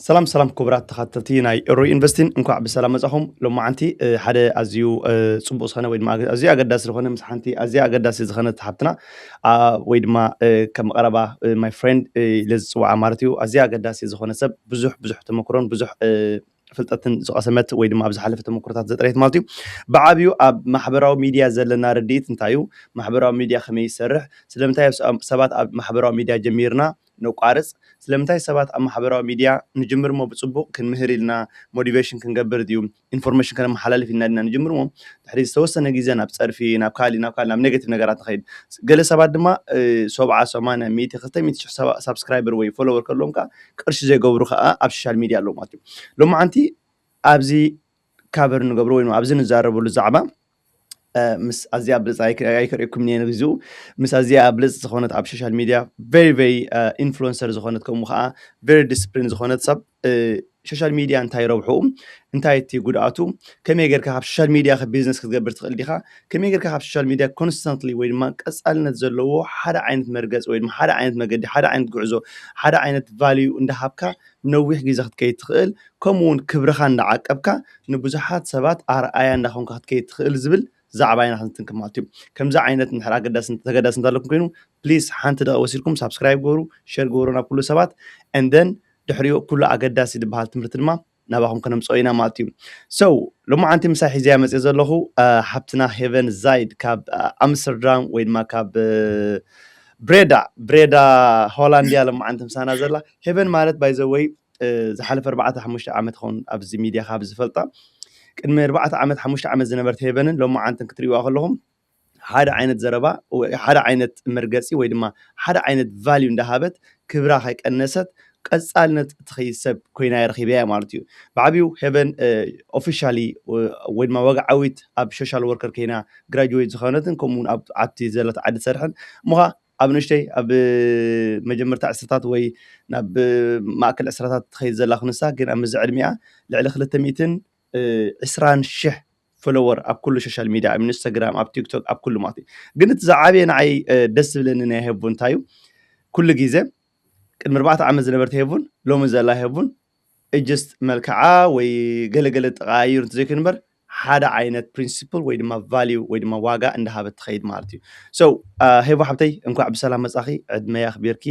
ሰላም ሰላም ክቡራት ተኸታተልቲ ናይ ኤሮ ኢንቨስቲን፣ እንኳዕ ብሰላም መጻኹም። ሎማዓንቲ ሓደ ኣዝዩ ጽቡቕ ዝኾነ ወይ ድማ ኣዝዩ ኣገዳሲ ዝኾነ ምስ ሓንቲ ኣዝያ ኣገዳሲ ዝኾነት ሓብትና ወይ ድማ ከም ቀረባ my friend ኢለ ዝጽውዓ ማለት እዩ። ኣዝያ ኣገዳሲ ዝኾነ ሰብ፣ ብዙሕ ብዙሕ ተመክሮን ብዙሕ ፍልጠትን ዝቐሰመት ወይ ድማ ኣብ ዝሓለፈ ተመክሮታት ዘጥረየት ማለት እዩ። ብዓብዩ ኣብ ማሕበራዊ ሚድያ ዘለና ርድኢት እንታይ እዩ? ማሕበራዊ ሚድያ ከመይ ይሰርሕ? ስለምንታይ ሰባት ኣብ ማሕበራዊ ሚድያ ጀሚርና ነቋርጽ? ስለምንታይ ሰባት ኣብ ማሕበራዊ ሚድያ ንጅምር እሞ ብጽቡቕ ክንምህር ኢልና ሞቲቬሽን ክንገብር ድዩ ኢንፎርሜሽን ከነመሓላልፍ ኢልና ድና ንጅምር እሞ ድሕሪ ዝተወሰነ ግዜ ናብ ጸርፊ፣ ናብ ካሊ ናብ ካሊ ናብ ኔጋቲቭ ነገራት ንኸይድ። ገለ ሰባት ድማ ሰብዓ ሰማንያ ሚእቲ ክልተ ሚእቲ ሽሕ ሳብስክራይበር ወይ ፎሎወር ከለዎም ከዓ ቅርሺ ዘይገብሩ ከዓ ኣብ ሶሻል ሚድያ ኣለዉ ማለት እዩ። ሎማዓንቲ ኣብዚ ካቨር ንገብሮ ወይ ኣብዚ ንዛረበሉ ዛዕባ ምስ ኣዝያ ብልፅ ኣይከርእኩም ነ ንግዚኡ ምስ ኣዝያ ብልፅ ዝኾነት ኣብ ሶሻል ሚድያ ቨሪ ቨሪ ኢንፍሉንሰር ዝኾነት ከምኡ ከዓ ቨሪ ዲስፕሊን ዝኾነት ሰብ ሶሻል ሚድያ እንታይ ረብሕኡ እንታይ እቲ ጉድኣቱ ከመይ ጌርካ ካብ ሶሻል ሚድያ ቢዝነስ ክትገብር ትኽእል ዲኻ ከመይ ጌርካ ካብ ሶሻል ሚድያ ኮንስተንትሊ ወይ ድማ ቀፃልነት ዘለዎ ሓደ ዓይነት መርገፂ ወይ ድማ ሓደ ዓይነት መገዲ ሓደ ዓይነት ጉዕዞ ሓደ ዓይነት ቫልዩ እንዳሃብካ ነዊሕ ግዜ ክትከይድ ትኽእል ከምኡ እውን ክብርኻ እንዳዓቀብካ ንብዙሓት ሰባት ኣርኣያ እንዳኾንካ ክትከይድ ትኽእል ዝብል ዛዕባ ኢና ክንትንክፍ ማለት እዩ። ከምዚ ዓይነት እንድሕር ኣገዳሲ ተገዳሲ እንተለኩም ኮይኑ ፕሊስ ሓንቲ ደቂ ወሲድኩም ሳብስክራይብ ግበሩ፣ ሸር ግበሩ ናብ ኩሉ ሰባት and then ድሕሪኡ ኩሉ ኣገዳሲ ዝበሃል ትምህርቲ ድማ ናባኹም ከነምፅኦ ኢና ማለት እዩ። So ሎማዓንቲ ምሳይ ሒዘያ መፅእ ዘለኹ ሓብትና ሄቨን ዛይድ ካብ ኣምስተርዳም ወይ ድማ ካብ ብሬዳ ብሬዳ ሆላንድያ ሎማዓንቲ ምሳና ዘላ ሄቨን ማለት ባይዘወይ ዝሓለፈ ኣርባዕተ ሓሙሽተ ዓመት ኸውን ኣብዚ ሚድያ ካብ ዝፈልጣ ቅድሚ ኣርባዕተ ዓመት ሓሙሽተ ዓመት ዝነበርት ሄቨንን ሎማዓንትን ክትሪእዋ ከለኹም ሓደ ዓይነት ዘረባ ሓደ ዓይነት መርገፂ ወይ ድማ ሓደ ዓይነት ቫልዩ እንዳሃበት ክብራ ከይቀነሰት ቀፃልነት እትኸይድ ሰብ ኮይና ረኺበያ ማለት እዩ። ብዓብዩ ሄቨን ኦፊሻሊ ወይ ድማ ወግዓዊት ኣብ ሶሻል ወርከር ኮይና ግራጅዌት ዝኾነትን ከምኡውን ኣብ ዓዲ ዘለት ዓዲ ትሰርሕን እሞ ኣብ ንእሽተይ ኣብ መጀመርታ ዕስርታት ወይ ናብ ማእከል ዕስራታት ትኸይድ ዘላ ክንሳ ግን ኣብ ምዚ ዕድሚኣ ልዕሊ ክልተ ሚእትን ዕስራን ሽሕ ፎሎወር ኣብ ኩሉ ሶሻል ሚድያ ኣብ ኢንስታግራም ኣብ ቲክቶክ ኣብ ኩሉ ማለት እዩ። ግን እቲ ዝዓበየ ንዓይ ደስ ዝብለኒ ናይ ሄቡ እንታይ እዩ ኩሉ ግዜ ቅድሚ ኣርባዕተ ዓመት ዝነበርት ሄቡን ሎሚ ዘላ ሄቡን እጅስት መልክዓ ወይ ገለገለ ተቀያይሩ እንተዘይኮይኑ እምበር ሓደ ዓይነት ፕሪንሲፕል ወይ ድማ ቫልዩ ወይ ድማ ዋጋ እንዳሃበት ትኸይድ ማለት እዩ። So ሄቡ ሓብተይ እንኳዕ ብሰላም መጻኺ ዕድመይ ኣኽቢርኪ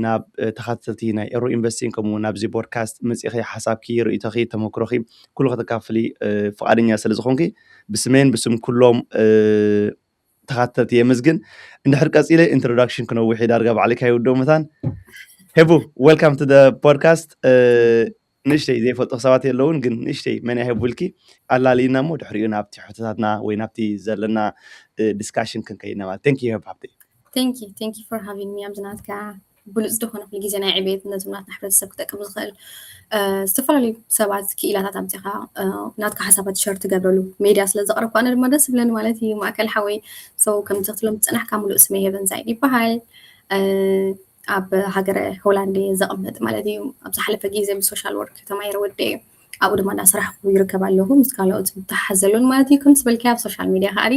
ናብ ተኻተልቲ ናይ ኤሮ ኢንቨስቲንግ ከምኡ ናብዚ ቦድካስት መጺኺ ሓሳብኪ ርእይቶኺ ተመክሮኺ ኩሉ ከተካፍሊ ፍቓደኛ ስለ ዝኾንኪ ብስመይን ብስም ኩሎም ተኻተልቲ የመስግን። እንድሕር ቀጺለ ኢንትሮዳክሽን ክነውሕ ዳርጋ ባዕልካ ይውዶ መታን ሄቡ welcome to the podcast ንእሽተይ ዘይፈልጡ ሰባት የለውን ግን ንእሽተይ መን ሄቡ ኢልኪ ኣላልይና እሞ ድሕሪኡ ናብቲ ሕቶታትና ወይ ናብቲ ዘለና ዲስካሽን ክንከይድና ማለት thank you ሄቡ ሓብተይ። Thank you thank you for having me ኣብዚ ናትካ ብሉፅ ዝኾነ ኩሉ ግዜ ናይ ዕቤት ነቶም ናትና ሕብረተሰብ ክጠቅም ዝኽእል ዝተፈላለዩ ሰባት ክኢላታት ኣምፂኻ ናትካ ሓሳባት ሸር ትገብረሉ ሜድያ ስለ ዘቕረብኩ ኣነ ድማ ደስ ዝብለኒ ማለት እዩ ማእከል ሓወይ ሰው ከምዚ ክትሎም ዝፅናሕካ ሙሉእ ስመይ ሄቨን ዛይድ ይበሃል ኣብ ሃገረ ሆላንድ እየ ዘቕምጥ ማለት እዩ ኣብ ዝሓለፈ ግዜ ብሶሻል ወርክ ተማሂረ ወደ እየ ኣብኡ ድማ እንዳሰራሕኩ ይርከብ ኣለኹ ምስ ካልኦት ዝተሓሓዝ ዘሎን ማለት እዩ ከም ዝበልካዮ ኣብ ሶሻል ሚድያ ከዓኒ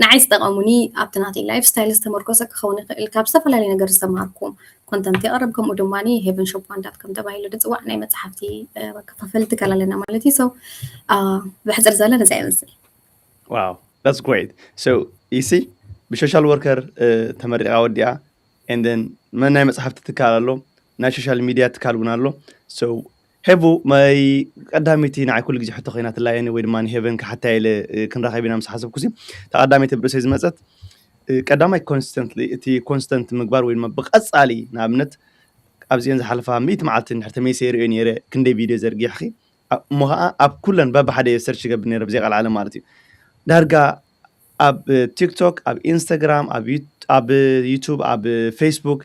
ንዓይ ዝጠቐሙኒ ኣብቲ ናተይ ላይፍ ስታይል ዝተመርኮሰ ክኸውን ይኽእል ካብ ዝተፈላለዩ ነገር ዝተምሃርኩም ኮንተንት የቕርብ ከምኡ ድማ ሄቨን ሾፕ ዋን ዳት ኮም ተባሂሉ ዝፅዋዕ ናይ መፅሓፍቲ መከፋፈሊ ትካል ኣለና ማለት እዩ so ብሕፅር ዝበለ ነዛ ይመስል Wow that's great so you see ብሶሻል ወርከር ተመሪቓ ወዲኣ and then ናይ መፅሓፍቲ ትካል ኣሎ ናይ ሶሻል ሚድያ ትካል እውን ኣሎ so ሄቡ መይ ቀዳመይቲ ንዓይ ኩሉ ግዜ ሕቶ ኮይና ትላየኒ ወይ ድማ ንሄቨን ክሓታ ኢለ ክንራኸብ ኢና ምስ ሓሰብኩ ሲ ተቐዳመይቲ ብርእሰይ ዝመፀት ቀዳማይ ኮንስተንትሊ እቲ ኮንስተንት ምግባር ወይ ድማ ብቐፃሊ ንኣብነት ኣብዚአን ዝሓለፋ ሚእቲ መዓልቲ እንድሕር ተመይሰ ይሪኦ ነይረ ክንደይ ቪድዮ ዘርጊሕኺ እሞ ከዓ ኣብ ኩለን በብሓደ ሰርች ይገብር ነይረ ብዘይ ቃልዓለ ማለት እዩ ዳርጋ ኣብ ቲክቶክ ኣብ ኢንስታግራም ኣብ ዩቱብ ኣብ ፌስቡክ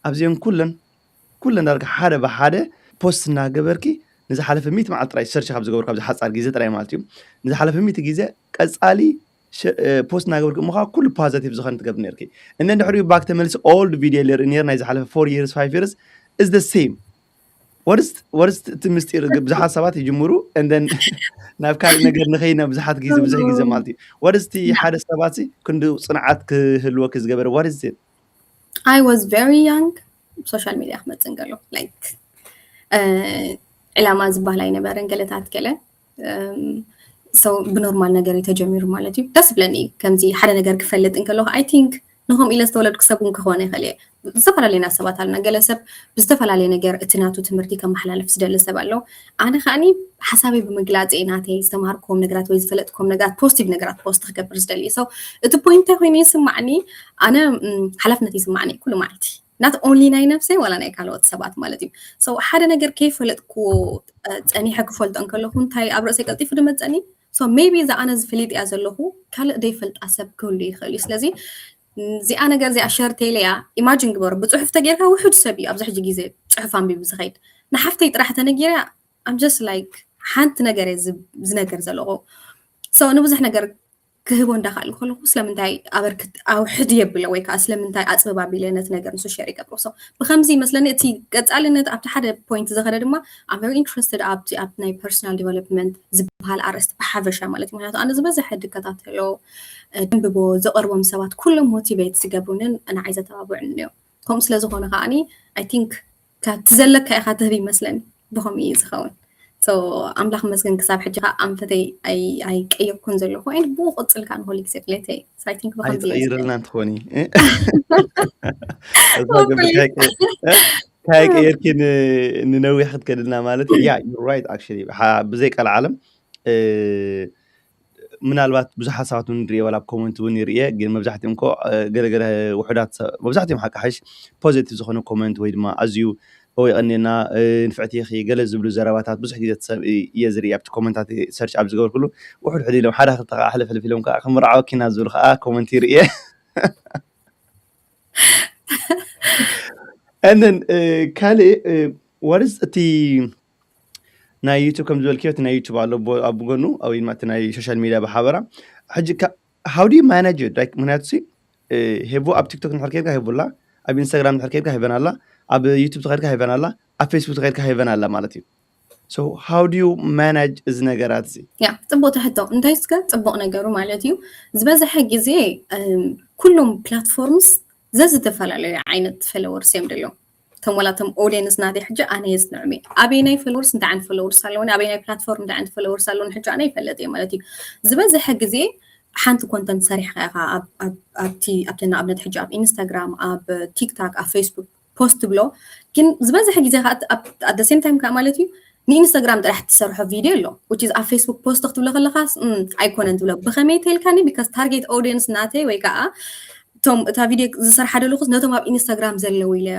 ኣብዚአን ኩለን ኩለን ዳርጋ ሓደ ብሓደ ፖስት እናገበርኪ ንዝሓለፈ ሚእቲ መዓልቲ ጥራይ ሰርች ካብ ዝገበርኩ ኣብዚ ሓፃር ግዜ ጥራይ ማለት እዩ ንዝሓለፈ ሚእቲ ግዜ ቀፃሊ ፖስት እናገበርኪ እሞ ከዓ ኩሉ ፖዘቲቭ ዝኾነ ትገብር ነርኪ እነ ድሕሪኡ ባክ ተመልሲ ኦልድ ቪድዮ ሌር ነር ናይ ዝሓለፈ ፎር ይርስ ፋይቭ ይርስ is the same ወርስ እቲ ምስጢር ብዙሓት ሰባት ይጅምሩ and then ናብ ካልእ ነገር ንኸይድ ናብ ብዙሓት ግዜ ብዙሕ ግዜ ማለት እዩ ወርስ እቲ ሓደ ሰባት ክንዲ ፅንዓት ክህልወኪ ዝገበረ what is it I was very young social media ክመፅእ እንከሎ like ዕላማ ዝበሃል ኣይነበረን ገለታት ገለ ሰው ብኖርማል ነገር እዩ ተጀሚሩ ማለት እዩ። ደስ ብለኒ ከምዚ ሓደ ነገር ክፈልጥ እንከለኹ። I think ንኸም ኢለ ዝተወለድኩ ሰብ እውን ክኾነ ይኽእል እየ። ዝተፈላለዩና ሰባት ኣለና። ገለ ሰብ ብዝተፈላለየ ነገር እቲ ናቱ ትምህርቲ ከመሓላልፍ ዝደሊ ሰብ ኣሎ። ኣነ ከዓኒ ሓሳበይ ብምግላፅ ናተይ ዝተምሃርኩም ነገራት ወይ ዝፈለጥኩም ነገራት ፖዚቲቭ ነገራት ፖስት ክገብር ዝደሊ ሰው እቲ ፖይንት እንታይ ኮይኑ ይስማዕኒ ኣነ ሓላፍነት ይስማዕኒ ኩሉ ማለት not only ናይ ነፍሰይ ዋላ ናይ ካልኦት ሰባት ማለት እዩ። So ሓደ ነገር ከይፈለጥኩዎ ፀኒሐ ክፈልጦ እንከለኹ እንታይ ኣብ ርእሰይ ቀልጢፉ ድመፀኒ። So maybe እዛ ኣነ ዝፍሊጥ እያ ዘለኹ ካልእ ዘይፈልጣ ሰብ ክህሉ ይኽእል እዩ። ስለዚ እዚኣ ነገር እዚኣ ሸር ተይለያ ኢማጂን ግበሩ። ብፅሑፍ ተጌርካ ውሑድ ሰብ እዩ ኣብዚ ሕጂ ግዜ ፅሑፍ ኣንቢቡ ዝኸይድ። ንሓፍተይ ጥራሕ ተነጊረ I'm just like ሓንቲ ነገር እየ ዝነገር ዘለኹ። So ንብዙሕ ነገር ክህቦ እንዳኸኣልኩ ከለኹ ስለምንታይ ኣበርክት ኣውሕድ የብለ ወይ ከዓ ስለምንታይ ኣፅብብ ኣቢለ ነቲ ነገር ንሱ ሸር ይገብሮ። So ብከምዚ ይመስለኒ እቲ ቀፃልነት ኣብቲ ሓደ ፖይንት ዝኸደ ድማ I'm very interested ኣብቲ ኣብ ናይ ፐርሶናል ዲቨሎፕመንት ዝበሃል ኣርእስቲ ብሓፈሻ ማለት እዩ። ምክንያቱ ኣነ ዝበዝሐ ድከታተሎ ደንብቦ ዘቐርቦም ሰባት ኩሎም ሞቲቬት ዝገብሩንን ንዓይ ዘተባብዑን እዮም። ከምኡ ስለ ዝኾነ ከዓኒ I think ካብቲ ዘለካ ኢኻ ትህብ ይመስለኒ። ብኸምኡ እዩ ዝኸውን። So ኣምላኽ መስገን ክሳብ ሕጂ ከዓ ኣንፈተይ ኣይቀየርኩን ዘለኹ ን ብኡ ቅፅል ከዓ ንኩሉ ግዜ ድሌተይ I think ብኸምዚ እየ ዝብል። ኣይትቐይርልና እንትኾኒ እዛ ገበ ካይቀየርኪ ንነዊሕ ክትከድልና ማለት እያ right actually ብዘይ ቃል ዓለም ምናልባት ብዙሓት ሰባት እውን ንሪኦ ዋላ ኣብ ኮመንት እውን ይርየ ግን መብዛሕትኦም ኮ ገለገለ ውሑዳት መብዛሕትኦም ሓቂ ሓሽ ፖዘቲቭ ዝኾነ ኮመንት ወይ ድማ ኣዝዩ ወይ ቀኒና ንፍዕቲ ኢኺ ገለ ዝብሉ ዘረባታት ብዙሕ ግዜ ሰብ እየ ዝርኢ ኣብቲ ኮመንታት ሰርች ኣብ ዝገበርኩሉ ውሕድ ሕድ ኢሎም ሓደ ክልተ ከዓ ሕልፍ ሕልፍ ኢሎም ከዓ ክምርዓወኪ ኢና ዝብሉ ከዓ ኮመንት ይርእየ እንን ካልእ ወርስ እቲ ናይ ዩቱብ ከም ዝበልክዮ እቲ ናይ ዩቱብ ኣሎ ኣብ ጎኑ ኣብ ድማ እቲ ናይ ሶሻል ሚዲያ ብሓበራ ሕጂ how do you manage it like ምክንያቱ ሲ ሄቦ ኣብ ቲክቶክ ንድሕር ከይድካ ሄቦላ ኣብ ኢንስታግራም ንድሕር ከይድካ ሄበን ኣላ ኣብ ዩቱብ ተኸድካ ሄበን ኣላ ኣብ ፌስቡክ ተኸድካ ሄበን ኣላ ማለት እዩ so how do you manage እዚ ነገራት እዚ ያ ፅቡቅ ትሕቶ እንታይ እስከ ፅቡቅ ነገሩ ማለት እዩ ዝበዝሐ ግዜ ኩሎም ፕላትፎርምስ ዘዝተፈላለዩ ዓይነት ፈለወርስ እዮም ደለዎም እቶም ዋላ እቶም ኦዲየንስ ናተይ ሕጂ ኣነ የፅንዕም እየ ኣበየናይ ፈለወርስ እንታይ ዓይነት ፈለወርስ ኣለውኒ ኣበየናይ ፕላትፎርም እንታይ ዓይነት ፈለወርስ ኣለውኒ ሕጂ ኣነ ይፈለጥ እየ ማለት እዩ ዝበዝሐ ግዜ ሓንቲ ኮንተንት ሰሪሕካ ኢኻ ኣብቲ ኣብቲ ንኣብነት ሕጂ ኣብ ኢንስታግራም ኣብ ቲክታክ ኣብ ፌስቡክ ፖስት ትብሎ ግን ዝበዝሐ ግዜ at the same time ከዓ ማለት እዩ ንኢንስታግራም ጥራሕ ትሰርሖ ቪድዮ ኣሎ which is ኣብ ፌስቡክ ፖስት ክትብሎ ከለኻስ ኣይኮነን ትብሎ ብኸመይ ተልካኒ because target audience ናተይ ወይ ከዓ እቶም እታ ቪድዮ ዝሰርሓ ደለኹስ ነቶም ኣብ ኢንስታግራም ዘለዉ ኢለ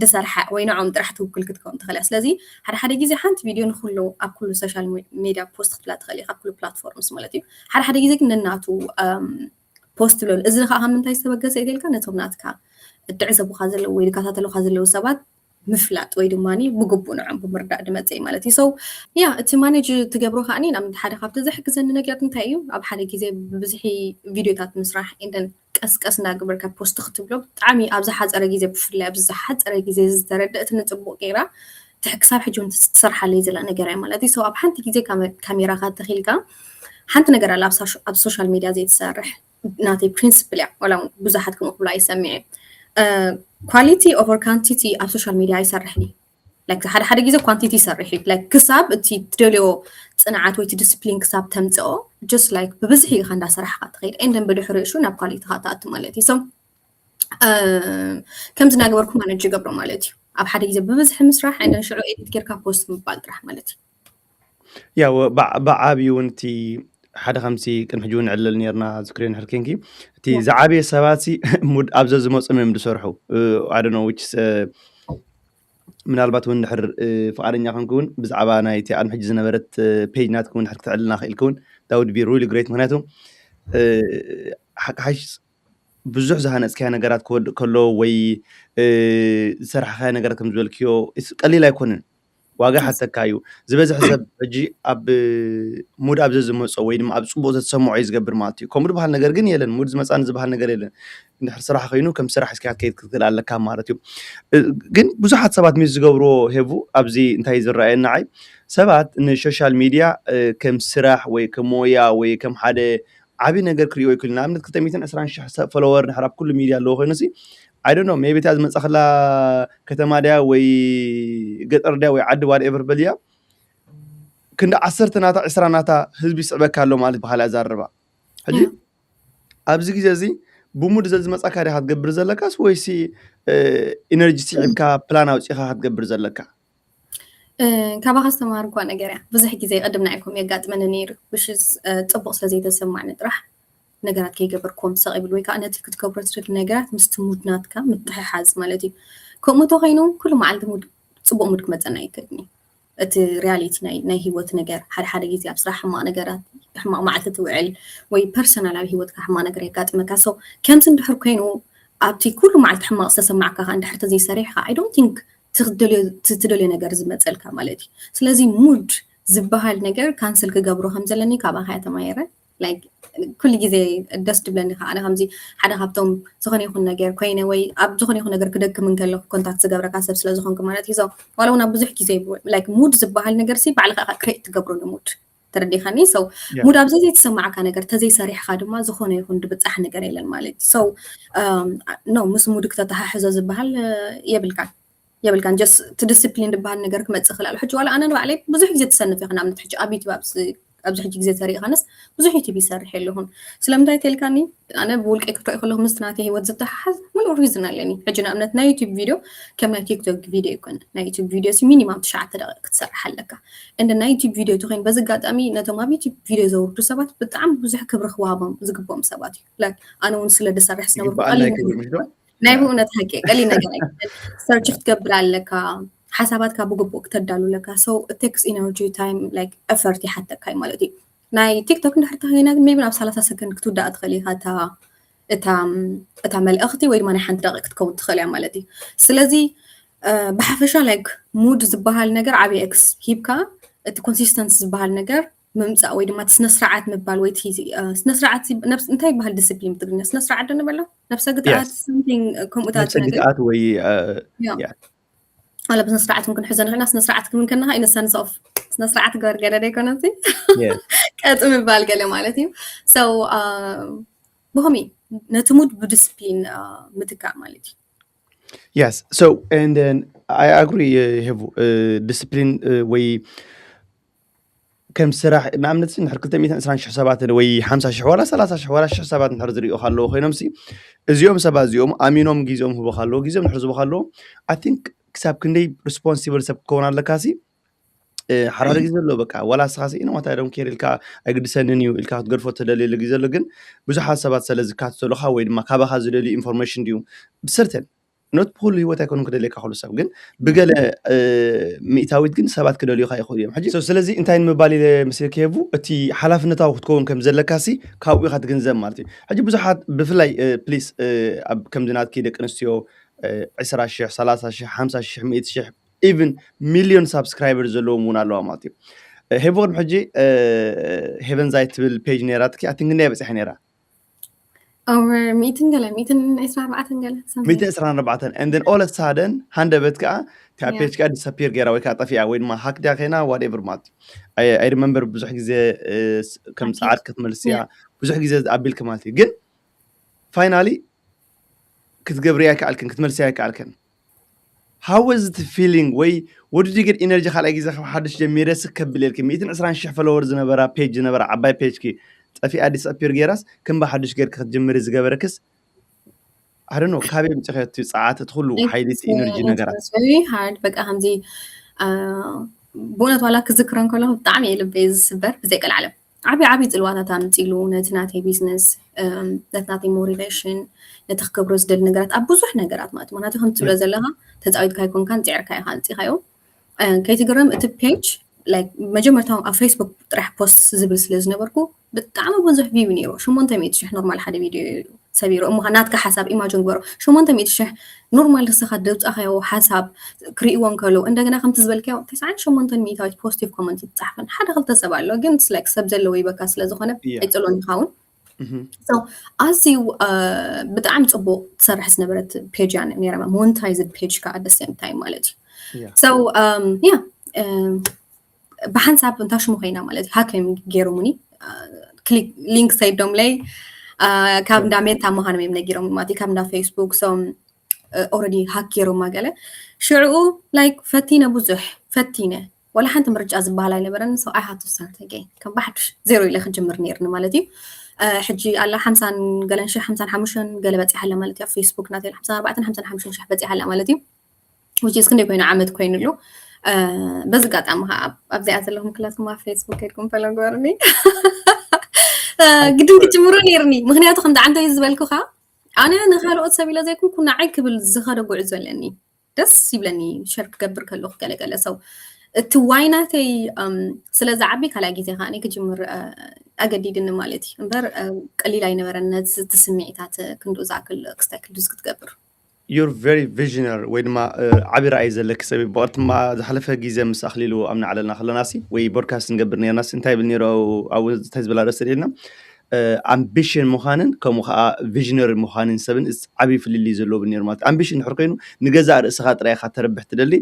ድሰርሓ ወይ ንዖም ጥራሕ ትውክል ክትከውን ትኽእል ስለዚ ሓደ ሓደ ግዜ ሓንቲ ቪድዮ ንኩሉ ኣብ ኩሉ ሶሻል ሜድያ ፖስት ክትብላ ትኽእል ኢኻ ኩሉ ፕላትፎርምስ ማለት እዩ ሓደ ሓደ ግዜ ግን ነናቱ ፖስት ብለሉ እዚ ከዓ ካብ ምንታይ ዝተበገሰ እዩ ተልካ ነቶም ናትካ እትዕዘቡካ ዘለዉ ወይ ዝከታተሉካ ዘለዉ ሰባት ምፍላጥ ወይ ድማ ብግቡእ ንዖም ብምርዳእ ድመፅእ ማለት እዩ ሰው ያ እቲ ማኔጅ ትገብሮ ከዓ ንኣብነት ሓደ ካብቲ ዘሕግዘኒ ነገራት እንታይ እዩ ኣብ ሓደ ግዜ ብብዝሒ ቪድዮታት ምስራሕ እንደን ቀስቀስ እናገበርካ ፖስት ክትብሎ ብጣዕሚ ኣብ ዝሓፀረ ግዜ ብፍላይ ኣብ ዝሓፀረ ግዜ ዝተረደእትኒ ፅቡቅ ገይራ ክሳብ ሕጂ እውን ትሰርሓለይ ዘላ ነገር እያ ማለት እዩ ሰው ኣብ ሓንቲ ግዜ ካሜራካ ተኺልካ ሓንቲ ነገር ኣላ ኣብ ሶሻል ሚድያ ዘይትሰርሕ ናተይ ፕሪንስፕል እያ ዋላ እውን ብዙሓት ከምኡ ክብሉ ኣይሰምዕ ኳሊቲ ኦቨር ኳንቲቲ ኣብ ሶሻል ሚድያ ኣይሰርሕን እዩ like ሓደ ሓደ ግዜ ኳንቲቲ ይሰርሕ እዩ like ክሳብ እቲ ትደልዮ ፅንዓት ወይ ዲስፕሊን ክሳብ ተምፅኦ just like ብብዝሒ ኢኻ እንዳሰራሕካ ትኸይድ and then ብድሕሪኡ ሽዑ ናብ ኳሊቲካ ትኣቱ ማለት እዩ so ከምዚ እናገበርኩ ማነጅ ይገብሮ ማለት እዩ ኣብ ሓደ ግዜ ብብዝሒ ምስራሕ and then ሽዑ ኤዲት ጌርካ ፖስት ምባል ጥራሕ ማለት እዩ ያ ብዓብዩ እውን እቲ ሓደ ከምሲ ቅድሚ ሕጂ እውን ዕለል ነርና ዝክሪዮ ንሕር ኬንኪ እቲ ዝዓበየ ሰባት ሙድ ኣብዘ ዝመፁም እዮም ዝሰርሑ ኣደኖ ምናልባት እውን ድሕር ፍቃደኛ ኮንክ እውን ብዛዕባ ናይ እቲ ቅድሚ ሕጂ ዝነበረት ፔጅ ናትክ እውን ድሕር ክትዕልና ክኢልክ እውን that would be really great ምክንያቱ ሓቂ ሓሽ ብዙሕ ዝሃነፅካዮ ነገራት ክወድእ ከሎ ወይ ዝሰራሕካዮ ነገራት ከም ዝበልክዮ ቀሊል ኣይኮንን ዋጋ ሓተካ እዩ ዝበዝሕ ሰብ ሕጂ ኣብ ሙድ ኣብ ዘዝመፆ ወይ ድማ ኣብ ፅቡቅ ዘተሰምዖ እዩ ዝገብር ማለት እዩ ከምኡ ዝበሃል ነገር ግን የለን ሙድ ዝመፃኒ ዝበሃል ነገር የለን እንድሕር ስራሕ ኮይኑ ከም ስራሕ እስኪ ክትከይድ ክትክእል ኣለካ ማለት እዩ ግን ብዙሓት ሰባት ምስ ዝገብርዎ ሄቡ ኣብዚ እንታይ ዝረኣየና ዓይ ሰባት ንሶሻል ሚድያ ከም ስራሕ ወይ ከም ሞያ ወይ ከም ሓደ ዓብዪ ነገር ክሪኦ ይክእል ንኣብነት ክልተ ሚእትን ዕስራን ሽሕ ሰብ ፎሎወር ንሕር ኣብ ኩሉ ሚድያ ኣለዎ ኮይኑ ሲ I don't know, maybe እታ ዝመጻኽላ ከተማ ድያ ወይ ገጠር ድያ ወይ ዓዲ whatever በልያ፣ ክንዲ ዓሰርተ ናታ ዕስራ ናታ ህዝቢ ይስዕበካ ኣሎ ማለት ብኻልእ ኣዛርባ። ሕጂ ኣብዚ ግዜ እዚ ብሙድ ዘዝመጻካ ዲኻ ክትገብር ዘለካስ ወይሲ ኢነርጂ ስዒብካ ፕላን ኣውጺኻ ክትገብር ዘለካ? ካባኻ ዝተማሃርኳ ነገር እያ። ብዙሕ ግዜ ቅድም ንዓይኩም የጋጥመኒ ነይሩ። ብሽዝ ጽቡቕ ስለ ዘይተሰማዕኒ ጥራሕ ነገራት ከይገበርኩም ሰቕ ይብል ወይ ከዓ ነቲ ክትገብሮ ትደሊ ነገራት ምስቲ ሙድ ናትካ ምትሕሓዝ ማለት እዩ። ከምኡ ተኮይኑ ኩሉ መዓልቲ ሙድ ጽቡቕ ሙድ ክመፀና ኣይክእልን እዩ። እቲ ሪያሊቲ ናይ ናይ ህይወት ነገር ሓደ ሓደ ግዜ ኣብ ስራሕ ሕማቕ ነገራት ሕማቕ መዓልቲ ትውዕል ወይ ፐርሰናል ኣብ ህይወትካ ሕማቕ ነገር የጋጥመካ። So ከምዚ እንድሕር ኮይኑ ኣብቲ ኩሉ መዓልቲ ሕማቕ ዝተሰማዕካ ከዓ እንድሕር ተዘይሰሪሕካ I don't think ትደልዮ ትደልዮ ነገር ዝመፀልካ ማለት እዩ። ስለዚ ሙድ ዝበሃል ነገር ካንስል ክገብሮ ከም ዘለኒ ካባኻ እያ ተማሂረ። Like ኩሉ ግዜ ደስ ድብለኒ ከዓ ኣነ ከምዚ ሓደ ካብቶም ዝኾነ ይኹን ነገር ኮይነ ወይ ኣብ ዝኾነ ይኹን ነገር ክደክም እንከለኩ ኮንታክት ዝገብረካ ሰብ ስለ ዝኾንኩ ማለት እዩ። So ዋላ እውን ኣብ ብዙሕ ግዜ like ሙድ ዝበሃል ነገር ሲ ባዕልኻ ኢኻ ክሬት ትገብሮ ንሙድ ተረዲኻኒ። So ሙድ ኣብ ዘይተሰማዕካ ነገር ተዘይሰሪሕካ ድማ ዝኾነ ይኹን ድብፃሕ ነገር የለን ማለት እዩ። So no ምስ ሙድ ክተተሓሕዞ ዝበሃል የብልካን የብልካን just እቲ ዲስፕሊን ዝበሃል ነገር ክመፅእ ክእል ኣሎ። ሕጂ ዋላ ኣነ ንባዕለይ ብዙሕ ግዜ ትሰንፍ ኢኻ ንኣብነት ሕጂ ኣብ ዩቲብ ኣብዚ ኣብዚ ሕጂ ግዜ ተሪእኻንስ ብዙሕ ዩቲብ ይሰርሕ የለኹን። ስለምንታይ ተልካኒ ኣነ ብውልቀይ ክትርኢ ከለኹ ምስቲ ናተይ ህይወት ዝተሓሓዝ ሙሉእ ሪዝን ኣለኒ። ሕጂ ንኣብነት ናይ ዩቲብ ቪድዮ ከም ናይ ቲክቶክ ቪድዮ ይኮን ናይ ዩቲብ ቪድዮ ሲ ሚኒማም ትሽዓተ ደቂቅ ክትሰርሕ ኣለካ። እንደ ናይ ዩቲብ ቪድዮ ተኮይኑ በዚ ኣጋጣሚ ነቶም ኣብ ዩቲብ ቪድዮ ዘውርዱ ሰባት ብጣዕሚ ብዙሕ ክብሪ ክወሃቦም ዝግብኦም ሰባት እዩ። Like ኣነ እውን ስለ ዝሰርሕ ዝነበርኩ ይግባኣና ቀሊል ይከብድ ምሽ ዶ? ናይ ብእውነት ሓቂ ቀሊል ነገር ኣይኮነን። ሰርች ክትገብር ኣለካ፣ ሓሳባትካ ብግቡእ ክተዳሉ ኣለካ። So it takes energy, time, like effort ይሓተካ እዩ ማለት እዩ። ናይ ቲክቶክ እንድሕር ተኸይና ግን maybe ኣብ ሰላሳ ሰከንድ ክትውዳእ ትኽእል ኢኻ እታ እታ እታ መልእኽቲ ወይ ድማ ናይ ሓንቲ ደቂቅ ክትከውን ትኽእል እያ ማለት እዩ። ስለዚ ብሓፈሻ like ሙድ ዝበሃል ነገር ዓብዪ ኤክስ ሂብካ እቲ ኮንሲስተንስ ዝበሃል ነገር ምምፃእ ወይ ድማ እቲ ስነስርዓት ምባል ወይ እቲ ስነስርዓት ነብስ እንታይ ይበሃል ዲስፕሊን ብትግርኛ ስነስርዓት ዶ ንበሎ ነብሰ ግትኣት Yes. something ከምኡታት ነብሰ ነገር ግትኣት ወይ ያ። ኣለ ብስነ ስርዓት እውን ክንሕዞ ንኽእልና ስነ ስርዓት ክብል ከለካ in sense of ስነ ስርዓት ግበር ገለ ዶ ኣይኮነን ቀጥ ምባል ገለ ማለት እዩ። So ብኸመይ ነቲ ሙድ ብዲስፕሊን ምትካእ ማለት እዩ። Yes. So and then I agree, ሄቡ፣ ዲስፕሊን ወይ ከም ስራሕ ንኣብነት ንሕር ክልተ ሚእትን ዕስራን ሽሕ ሰባት ወይ ሓምሳ ሽሕ ዋላ ሰላሳ ሽሕ ዋላ ሽሕ ሰባት ንሕር ዝሪኡ ኣለዉ ኮይኖም ሲ እዚኦም ሰባት እዚኦም ኣሚኖም ግዜኦም ህቦ ኣለዎ ግዜኦም ንሕር ዝቦ ኣለዎ I think ክሳብ ክንደይ ሪስፖንሲብል ሰብ ክከውን ኣለካ ሲ ሓደ ሓደ ግዜ ኣሎ በቃ ዋላ ስኻ ሲ ኢኖ ማታ ዶም ኬር ኢልካ ኣይግድሰንን እዩ ኢልካ ክትገድፎ ተደልየሉ ግዜ ኣሎ ግን ብዙሓት ሰባት ስለ ዝካትተሉካ ወይ ድማ ካባኻ ዝደልዩ ኢንፎርሜሽን ድዩ ብሰርተን ኖት ብኩሉ ህይወት ኣይኮኑን ክደልየካ ኩሉ ሰብ ግን ብገለ ሚእታዊት ግን ሰባት ክደልዩካ ይኽእሉ እዮም ሕጂ ስለዚ እንታይ ንምባል ኢለ ምስል ክህቡ እቲ ሓላፍነታዊ ክትከውን ከም ዘለካ ሲ ካብኡ ኢኻ ትግንዘብ ማለት እዩ ሕጂ ብዙሓት ብፍላይ ፕሊስ ኣብ ከምዚ ናትኪ ደቂ ኣንስትዮ ዕስራ ሽሕ ሰላሳ ሽሕ ሓምሳ ሽሕ ሚእቲ ሽሕ ኢቭን ሚልዮን ሳብስክራይበር ዘለዎም እውን ኣለዋ ማለት እዩ ሄቦን ሕጂ ሄቨንዛይ ትብል ፔጅ ነራትኪ ኣቲንግ እንዳ በፅሐ ነራ over ሚእትን ገለ ሚእትን ዕስራ ኣርባዕተን ገለ something። ሚእትን ዕስራን ኣርባዕተን and then all of sudden ሃንደበት ከዓ እታ Yeah. ፔጅ ከዓ ዲስኣፒር ገይራ ወይ ከዓ ጠፊኣ ወይ ድማ ሃክ ድያ ከይና whatever ማለት እዩ I remember ብዙሕ ግዜ ከም Hack it. ፀዓት ክትመልስያ Yeah. ብዙሕ ግዜ ኣቢልክ ማለት እዩ ግን ፋይናሊ ክትገብርያ ኣይከኣልክን ክትመልስያ ኣይከኣልክን how was the feeling ወይ what did you get energy ካልኣይ ግዜ ካብ ሓድሽ ጀሚረ ስከብል ኢልኪ ሚእትን ዕስራን ሽሕ ፎሎወር ዝነበራ ፔጅ ዝነበራ ዓባይ ፔጅኪ ጠፊኣ ዲስኣፒር ገይራስ ከም ብሓድሽ ገይርኪ ክትጅምሪ ዝገበረክስ I don't know ካበይ ምፅኺ እቲ ፀዓት እቲ ኩሉ ሓይሊ እቲ ኢነርጂ ነገራት very hard በቃ ከምዚ ብእውነት ዋላ ክዝክሮ እንከለኹ ብጣዕሚ እየ ልበይ ዝስበር ብዘይቀልዓለም ዓብዪ ዓብዪ ፅልዋታት ኣምፂሉ ነቲ ናተይ ቢዝነስ ነቲ ናተይ ሞቲቬሽን ነቲ ክገብሮ ዝደሊ ነገራት ኣብ ብዙሕ ነገራት ማለት ምክንያቱ ከም ትብሎ ዘለካ ተፃዊትካ ኣይኮንካን ፅዕርካ ኢካ ኣምፂካዮ ከይትግረም እቲ ፔጅ like መጀመርታ ኣብ ፌስቡክ ጥራሕ ፖስት ዝብል ስለ ዝነበርኩ ብጣዕሚ ብዙሕ ቪው ነይሩ ሸሞንተ ሚእቲ ሽሕ ኖርማል ሓደ ቪድዮ እዩ ሰቢሩ እሞ ናትካ ሓሳብ ኢማጅን ግበሮ ሸሞንተ ሚእቲ ሽሕ ኖርማል ንስኻ ደውፃኻዮ ሓሳብ ክርእይዎ እንከለዉ እንደገና ከምቲ ዝበልካዮ ተስዓን ሸሞንተን ሚእታዊት ፖዚቲቭ ኮመንት ይትፃሕፈን ሓደ ክልተ ሰብ ኣሎ ግን like ሰብ ዘለዎ ይበካ ስለ ዝኾነ Yeah. ኣይፅሎን ይኸውን Mhm. ኣዝዩ ብጣዕሚ ፅቡቅ ትሰርሕ ዝነበረት ፔጅ እያ ነይራ ሞኒታይዝድ ፔጅ ከዓ ደሴም ታይም ማለት እዩ Yeah. so yeah ብሓንሳብ እንታ ሽሙ ኮይና ማለት እዩ ሃከም ገይሮሙኒ ሊንክ ሰይዶምለይ ካብ እንዳ ሜታ ምዃኖም እዮም ነጊሮም ማለት እዩ ካብ እንዳ ፌስቡክ so already ሃክ ገይሮማ ገለ ሽዕኡ like ፈቲነ ብዙሕ ፈቲነ ወላ ሓንቲ ምርጫ ዝበሃል ኣይነበረን። So I had to start again ከም ብሓድሽ ዜሮ ኢለ ክጅምር ነይርኒ ማለት እዩ። ሕጂ ኣላ ሓምሳን ገለን ሽሕ ሓምሳን ሓሙሽተን ገለ በፂሓ ኣላ ማለት እዩ። ኣብ ፌስቡክ ናተይ ሓምሳን ኣርባዕተን ሓምሳን ሓሙሽተን ሽሕ በፂሓ ኣላ ማለት እዩ። Which is ክንደይ ኮይኑ ዓመት ኮይኑሉ። በዚ ኣጋጣሚ ከዓ ኣብዚኣ ዘለኹም ክላትኩም ኣብ ፌስቡክ ከድኩም ፈለጎርኒ ግድን ክጅምሮ ነይርኒ። ምክንያቱ ከምዚ ዓንተይ ዝበልኩካ ኣነ ንካልኦት ሰብ ኢለ ዘይኮንኩ ንዓይ ክብል ዝኸደ ጉዕዞ ኣለኒ። ደስ ይብለኒ ሸር ክገብር ከለኩ ገለገለ ሰው እቲ ዋይናተይ ስለ ዝዓቢ ካልኣይ ግዜ ከዓ ክጅምር ኣገዲድኒ ማለት እዩ እምበር ቀሊል ኣይነበረን ነቲ ስምዒታት ክንድኡ ዝኣክል ክስታይ ክልዱስ ክትገብር። You're very visionary ወይ ድማ ዓቢ ራእይ ዘለኪ ሰብ ብቐልትማ ዝሓለፈ ግዜ ምስ ኣኽሊሉ ኣብ ናዕለልና ከለናሲ ወይ ቦድካስት ንገብር ነርናሲ እንታይ ብል ነይሩ ኣብኡ እንታይ ዝበላ ርእሲ ኢልና ኣምቢሽን ምዃንን ከምኡ ከዓ ቪዥነሪ ምዃንን ሰብን ዓብዪ ፍልልይ ዘለዎ ነይሩ ማለት ኣምቢሽን ድሕር ኮይኑ ንገዛእ ርእስኻ ጥራይ ኢኻ ተረብሕ ትደሊ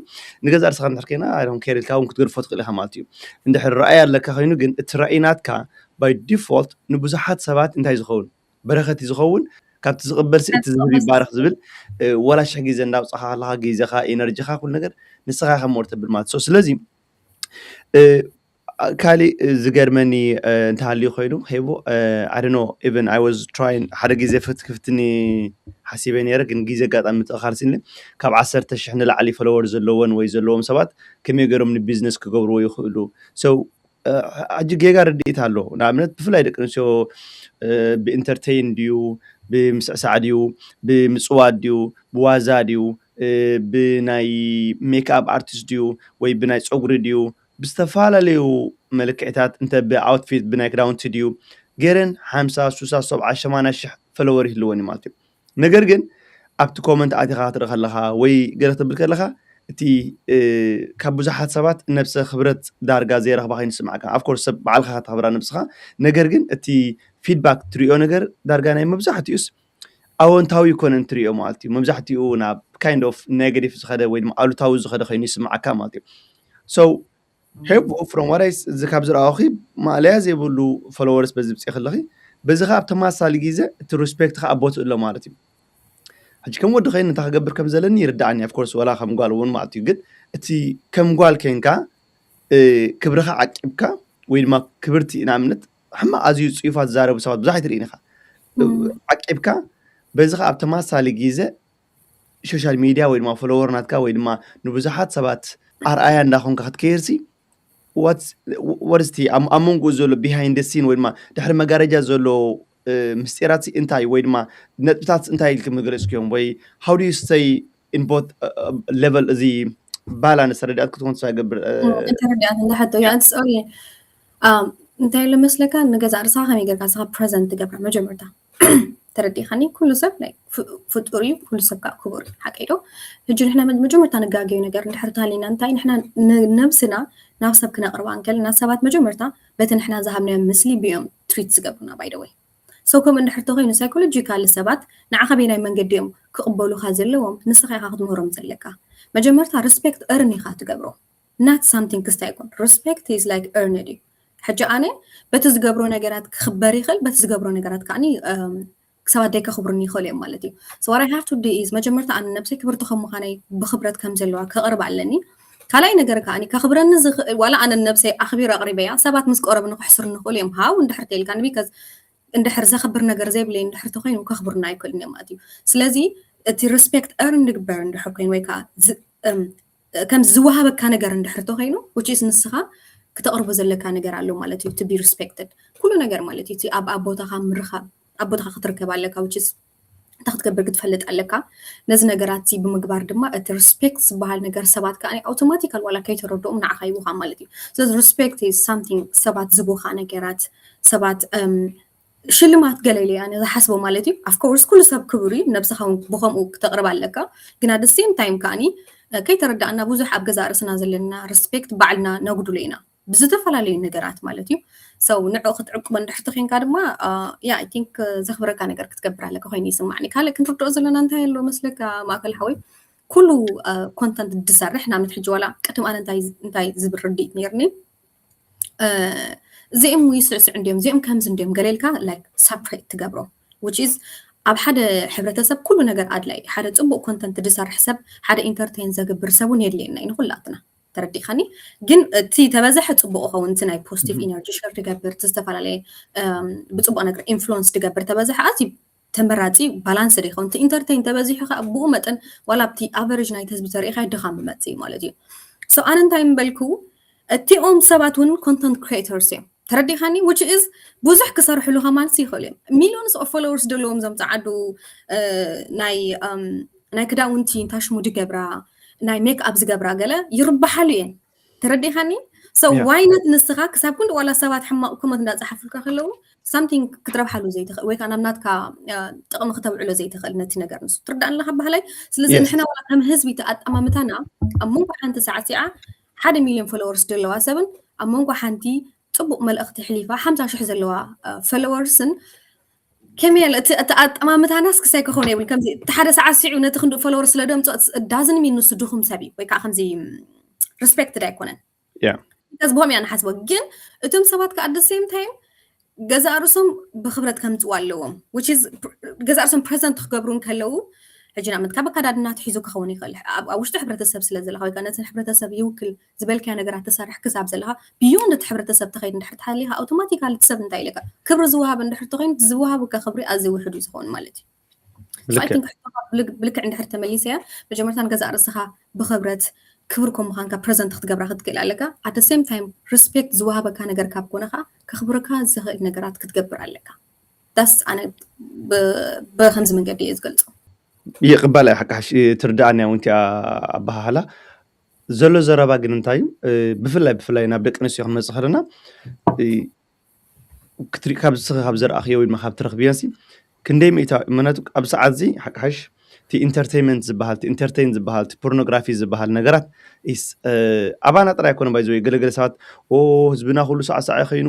ንገዛእ ርእስኻ እንድሕር ኮይና ኣይዶን ኬር ኢልካ እውን ክትገድፎ ትኽእል ኢኻ ማለት እዩ እንድሕር ራእይ ኣለካ ኮይኑ ግን እቲ ራእይ ናትካ ባይ ዲፎልት ንብዙሓት ሰባት እንታይ ዝኸውን በረኸት እዩ ዝኸውን ካብቲ ዝቕበል ሲ እቲ ዝህብ ይባረኽ ዝብል ወላ ሽሕ ግዜ እንዳውፅኻ ከለኻ ግዜኻ ኤነርጂኻ ኩሉ ነገር ንስኻ ኢኻ ሞር ተብል ማለት ስለዚ ካሊእ ዝገርመኒ እንተሃልዩ ኮይኑ ሄቦ ኣደኖ ኢቨን ኣይ ዋዝ ትራይን ሓደ ግዜ ፍትክፍትኒ ሓሲበ ነይረ ግን ግዜ ኣጋጣሚ ምትእኻል ሲኒ ካብ ዓሰርተ ሽሕ ንላዕሊ ፎሎወር ዘለወን ወይ ዘለዎም ሰባት ከመይ ገይሮም ንቢዝነስ ክገብርዎ ይኽእሉ ሰው ሕጂ ጌጋ ርድኢት ኣሎ ንኣብነት ብፍላይ ደቂ ኣንስትዮ ብኢንተርቴይን ድዩ ብምስዕሳዕ ድዩ ብምፅዋት ድዩ ብዋዛ ድዩ ብናይ ሜክኣፕ ኣርቲስት ድዩ ወይ ብናይ ፀጉሪ ድዩ ብዝተፈላለዩ መልክዕታት እንተ ብኣውትፊት ብናይ ክዳውንቲ ድዩ ገይረን ሓምሳ ሱሳ ሰብዓ ሸማና ሽሕ ፈለወር ይህልወን እዩ ማለት እዩ ነገር ግን ኣብቲ ኮመንት ኣቲኻ ክትርኢ ከለኻ ወይ ገለ ክትብል ከለኻ እቲ ካብ ብዙሓት ሰባት ነብሰ ክብረት ዳርጋ ዘይረኽባ ኮይኑ ዝስምዓካ ኣፍኮርስ ሰብ ባዕልካ ከተኽብራ ነብስኻ ነገር ግን እቲ ፊድባክ ትሪኦ ነገር ዳርጋ ናይ መብዛሕትኡስ ኣወንታዊ ይኮነ እንትሪኦ ማለት እዩ መብዛሕትኡ ናብ kind of negative ዝኸደ ወይ ድማ ኣሉታዊ ዝኸደ ኮይኑ ይስምዓካ ማለት እዩ so ሄቡ from what I እዚ ካብ ዝረኣኹ ማእለያ ዘይብሉ followers በዚ ብፅእ ከለኺ በዚ ከዓ ኣብ ተማሳሊ ግዜ እቲ respect ከዓ ኣብ ቦትኡ ኣሎ ማለት እዩ ሕጂ ከም ወዲ ከይኑ እንታይ ክገብር ከም ዘለኒ ይርዳዓኒ of course ወላ ከም ጓል እውን ማለት እዩ ግን እቲ ከም ጓል ኮይንካ ክብርኻ ዓቂብካ ወይ ድማ ክብርቲ ንኣብነት ሕማቕ ኣዝዩ ፅዩፋት ዝዛረቡ ሰባት ብዙሓት ትርኢ ኢኻ ዓቂብካ በዚ ከዓ ኣብ ተማሳሊ ግዜ social media ወይ ድማ follower ናትካ ወይ ድማ ንብዙሓት ሰባት ኣርኣያ እንዳኾንካ ክትከይርሲ what is እቲ ኣብ መንጎ ዘሎ behind the scene ወይ ድማ ድሕሪ መጋረጃ ዘሎ ምስጢራት እንታይ ወይ ድማ ነጥብታት እንታይ ኢልኩም ገለፅክዮም ወይ how do you stay in both level እዚ balance ተረዲኣት ክትኮን ተስፋ ይገብር ተረዲኣት እንዳሓቶ ያ sorry እንታይ ኢለ መስለካ ንገዛ ርእስኻ ከመይ ጌርካ ስኻ present ትገብራ መጀመርታ ተረዲኻኒ ኩሉ ሰብ ፍጡር እዩ ኩሉ ሰብ ከዓ ክቡር እዩ ሓቀይ ዶ ሕጂ ንሕና መጀመርታ ንጋገዩ ነገር እንድሕር ተሃሊና እንታይ ንሕና ነብስና ናብ ሰብ ክነቕርባ እንከልና ሰባት መጀመርታ በቲ ንሕና ዝሃብናዮ ምስሊ ብዮም treat ዝገብሩና by the way so ከምኡ እንድሕር ተኮይኑ psychological ሰባት ንዓኻ በየናይ መንገዲ እዮም ክቕበሉኻ ዘለዎም ንስኻ ኢኻ ክትምህሮም ዘለካ መጀመርታ respect earn ኢኻ ትገብሮ not something ክስታይ ይኮን respect is like earned እዩ ሕጂ ኣነ በቲ ዝገብሮ ነገራት ክኽበር ይኽእል በቲ ዝገብሮ ነገራት ከዓ ሰባት ደይ ከኽብሩኒ ይኽእሉ እዮም ማለት እዩ so what I have to do is መጀመርታ ኣነ ነብሰይ ክብርቲ ከም ምዃነይ ብክብረት ከም ዘለዋ ከቕርብ ኣለኒ ካልኣይ ነገር ከዓ ከኽብረኒ ዝኽእል ዋላ ኣነ ነብሰይ ኣኽቢር ኣቕሪበያ ሰባት ምስ ቀረቡ ንክሕስሩ ንኽእሉ እዮም ሃው እንድሕር ተይልካ because እንድሕር ዘኽብር ነገር ዘይብለይ እንድሕር ተኮይኑ ከኽብሩና ኣይክእሉን እዮም ማለት እዩ ስለዚ እቲ respect earn ንግበር እንድሕር ኮይኑ ወይ ከዓ ከም ዝወሃበካ ነገር እንድሕር ተኮይኑ which is ንስኻ ክተቕርቦ ዘለካ ነገር ኣሎ ማለት እዩ to be respected ኩሉ ነገር ማለት እዩ ኣብ ኣብ ቦታኻ ምርኻብ ኣብ ቦታኻ ክትርከብ ኣለካ which is እንታይ ክትገብር ክትፈልጥ ኣለካ ነዚ ነገራት እዚ ብምግባር ድማ እቲ respect ዝበሃል ነገር ሰባት ከዓ ኣውቶማቲካል ዋላ ከይተረድኦም ንዓኻ ይቡኻ ማለት እዩ ስለዚ respect is something ሰባት ዝቡኻ ነገራት ሰባት ሽልማት ገለ ኢለ ኣነ ዝሓስቦ ማለት እዩ of course ኩሉ ሰብ ክቡር እዩ ነብስኻ እውን ብከምኡ ክተቕርብ ኣለካ ግን at the same time ከዓኒ ከይተረዳእና ብዙሕ ኣብ ገዛእ ርእስና ዘለና respect ባዕልና ነጉድሎ ኢና ብዝተፈላለዩ ነገራት ማለት እዩ so ንዕኡ ክትዕቅቦ እንድሕር ተኮንካ ድማ yeah I think ዘኽብረካ ነገር ክትገብር ኣለካ ኮይኑ ይስማዕኒ ካልእ ክንርድኦ ዘለና እንታይ ኣሎ መስለካ ማእከል ሓወይ ኩሉ content ዝሰርሕ ንኣብነት ሕጂ ዋላ ቅድም ኣነ እንታይ ዝብል ርድኢት ነይርኒ እዚኦም ይስዕስዕ እንዲዮም እዚኦም ከምዚ እንዲዮም ገለ ኢልካ like separate ትገብሮ which is ኣብ ሓደ ሕብረተሰብ ኩሉ ነገር ኣድላይ ሓደ ፅቡቅ ኮንተንት ዝሰርሕ ሰብ ሓደ ኢንተርቴን ዘግብር ሰብ እውን የድልየና እዩ ንኩላትና ተረዲኻኒ ግን እቲ ተበዘሐ ፅቡቅ ኸውን እቲ ናይ ፖዚቲቭ ኢነርጂ ሸር ትገብር እቲ ዝተፈላለየ ብፅቡቅ ነገር ኢንፍሉንስ ትገብር ተበዘሐ ኣዚ ተመራፂ ባላንስ ዶ ይኸውን እቲ ኢንተርቴን ተበዚሑ ከዓ ብኡ መጠን ዋላ ኣብቲ ኣቨሬጅ ናይቲ ህዝቢ ተሪኢኻ ድኻም ይመፅእ እዩ ማለት እዩ so ኣነ እንታይ ምበልኩ እቲኦም ሰባት እውን ኮንተንት ክሪኤተርስ እዮም ተረዲኻኒ which is ብዙሕ ክሰርሕሉ ከማንስ ይኽእሉ እዮም ሚሊዮንስ ኦፍ ፎሎወርስ ዘለዎም እዞም ፀዓዱ ናይ ናይ ክዳውንቲ እንታይ ሽሙ ድገብራ ናይ ሜክ ኣፕ ዝገብራ ገለ ይርብሓሉ እየን ተረዲኻኒ so why not ንስኻ ክሳብ ክንዲ ዋላ ሰባት ሕማቕ ኮመንት እንዳፀሓፉልካ ከለዉ something ክትረብሓሉ ዘይትኽእል ወይ ከዓ ናብ ናትካ ጥቕሚ ክተውዕሎ ዘይትኽእል ነቲ ነገር ንሱ ትርዳእ ኣለካ ባህላይ ስለዚ ንሕና ዋላ ከም ህዝቢ ተኣጠማምታና ኣብ መንጎ ሓንቲ ሳዕሲዓ ሓደ ሚሊዮን ፎሎወርስ ዘለዋ ሰብን ኣብ መንጎ ሓንቲ ፅቡቅ መልእኽቲ ሕሊፋ ሓምሳ ሽሕ ዘለዋ ፎሎወርስን ከመይ ኣለ እቲ እቲ ኣጠማምታናስ ክሳይ ክኸውን የብል ከምዚ እቲ ሓደ ሰዓት ሲዑ ነቲ ክንዲ ፎሎወር ስለ ደምፅኦ ዳዝን ሚን ንሱ ድኹም ሰብ እዩ ወይ ከዓ ከምዚ ሪስፔክትድ ኣይኮነን Yeah. ከዝብሆም ኢና ንሓስቦ ግን እቶም ሰባት ከዓ ኣደ ሴም ታይም ገዛ ርእሶም ብክብረት ከምፅዋ ኣለዎም which is ገዛ ርእሶም ፕሬዘንት ክገብሩ እንከለዉ ሕጂ ንኣብነት ካብ ኣካዳድና ትሒዙ ክኸውን ይኽእል ኣብ ኣብ ውሽጢ ሕብረተሰብ ስለ ዘለካ ወይ ከዓ ነቲ ሕብረተሰብ ይውክል ዝበልካዮ ነገራት ትሰርሕ ክሳብ ዘለካ ብዮንድ እቲ ሕብረተሰብ ተኸይድ እንድሕር ተሃሊካ ኣውቶማቲካሊ እቲ ሰብ እንታይ ኢለካ ክብሪ ዝወሃብ እንድሕር ተኮይኑ እቲ ዝወሃበካ ክብሪ ኣዝዩ ውሕድ እዩ ዝኸውን ማለት እዩ So I ልክዕ think ሕቶኻ ብልክ- ብልክዕ እንድሕር ተመሊሰያ መጀመርታ ንገዛእ ርእስኻ ብኽብረት ክብር ከም ምዃንካ ፕረዘንት ክትገብራ ክትክእል ኣለካ ኣት ሴም ታይም ሪስፔክት ዝወሃበካ ነገር ካብ ኮነ ከዓ ከኽብረካ ዝኽእል ነገራት ክትገብር ኣለካ ዳስ ኣነ ብ- ብከምዚ መንገዲ እየ ዝገልፆ ይቕበላ ሓቃሽ ትርዳኣኒ እውን እቲኣ ኣባሃህላ ዘሎ ዘረባ ግን እንታይ እዩ ብፍላይ ብፍላይ ናብ ደቂ ኣንስትዮ ክንመፅእ ከለና ክትሪእ ካብ ዝስኺ ካብ ዘርኣኽዮ ወይ ድማ ካብ ትረኽብዮን ሲ ክንደይ ሚእታ ምክንያቱ ኣብ ሰዓት እዚ ሓቅሓሽ እቲ ኢንተርቴንመንት ዝበሃል እቲ ኢንተርቴን ዝበሃል እቲ ፖርኖግራፊ ዝበሃል ነገራት ኢስ ኣባና ጥራይ ኣይኮነ ባይዘ ወይ ገለገለ ሰባት ኦ ህዝብና ኩሉ ሳዕሳዕ ኮይኑ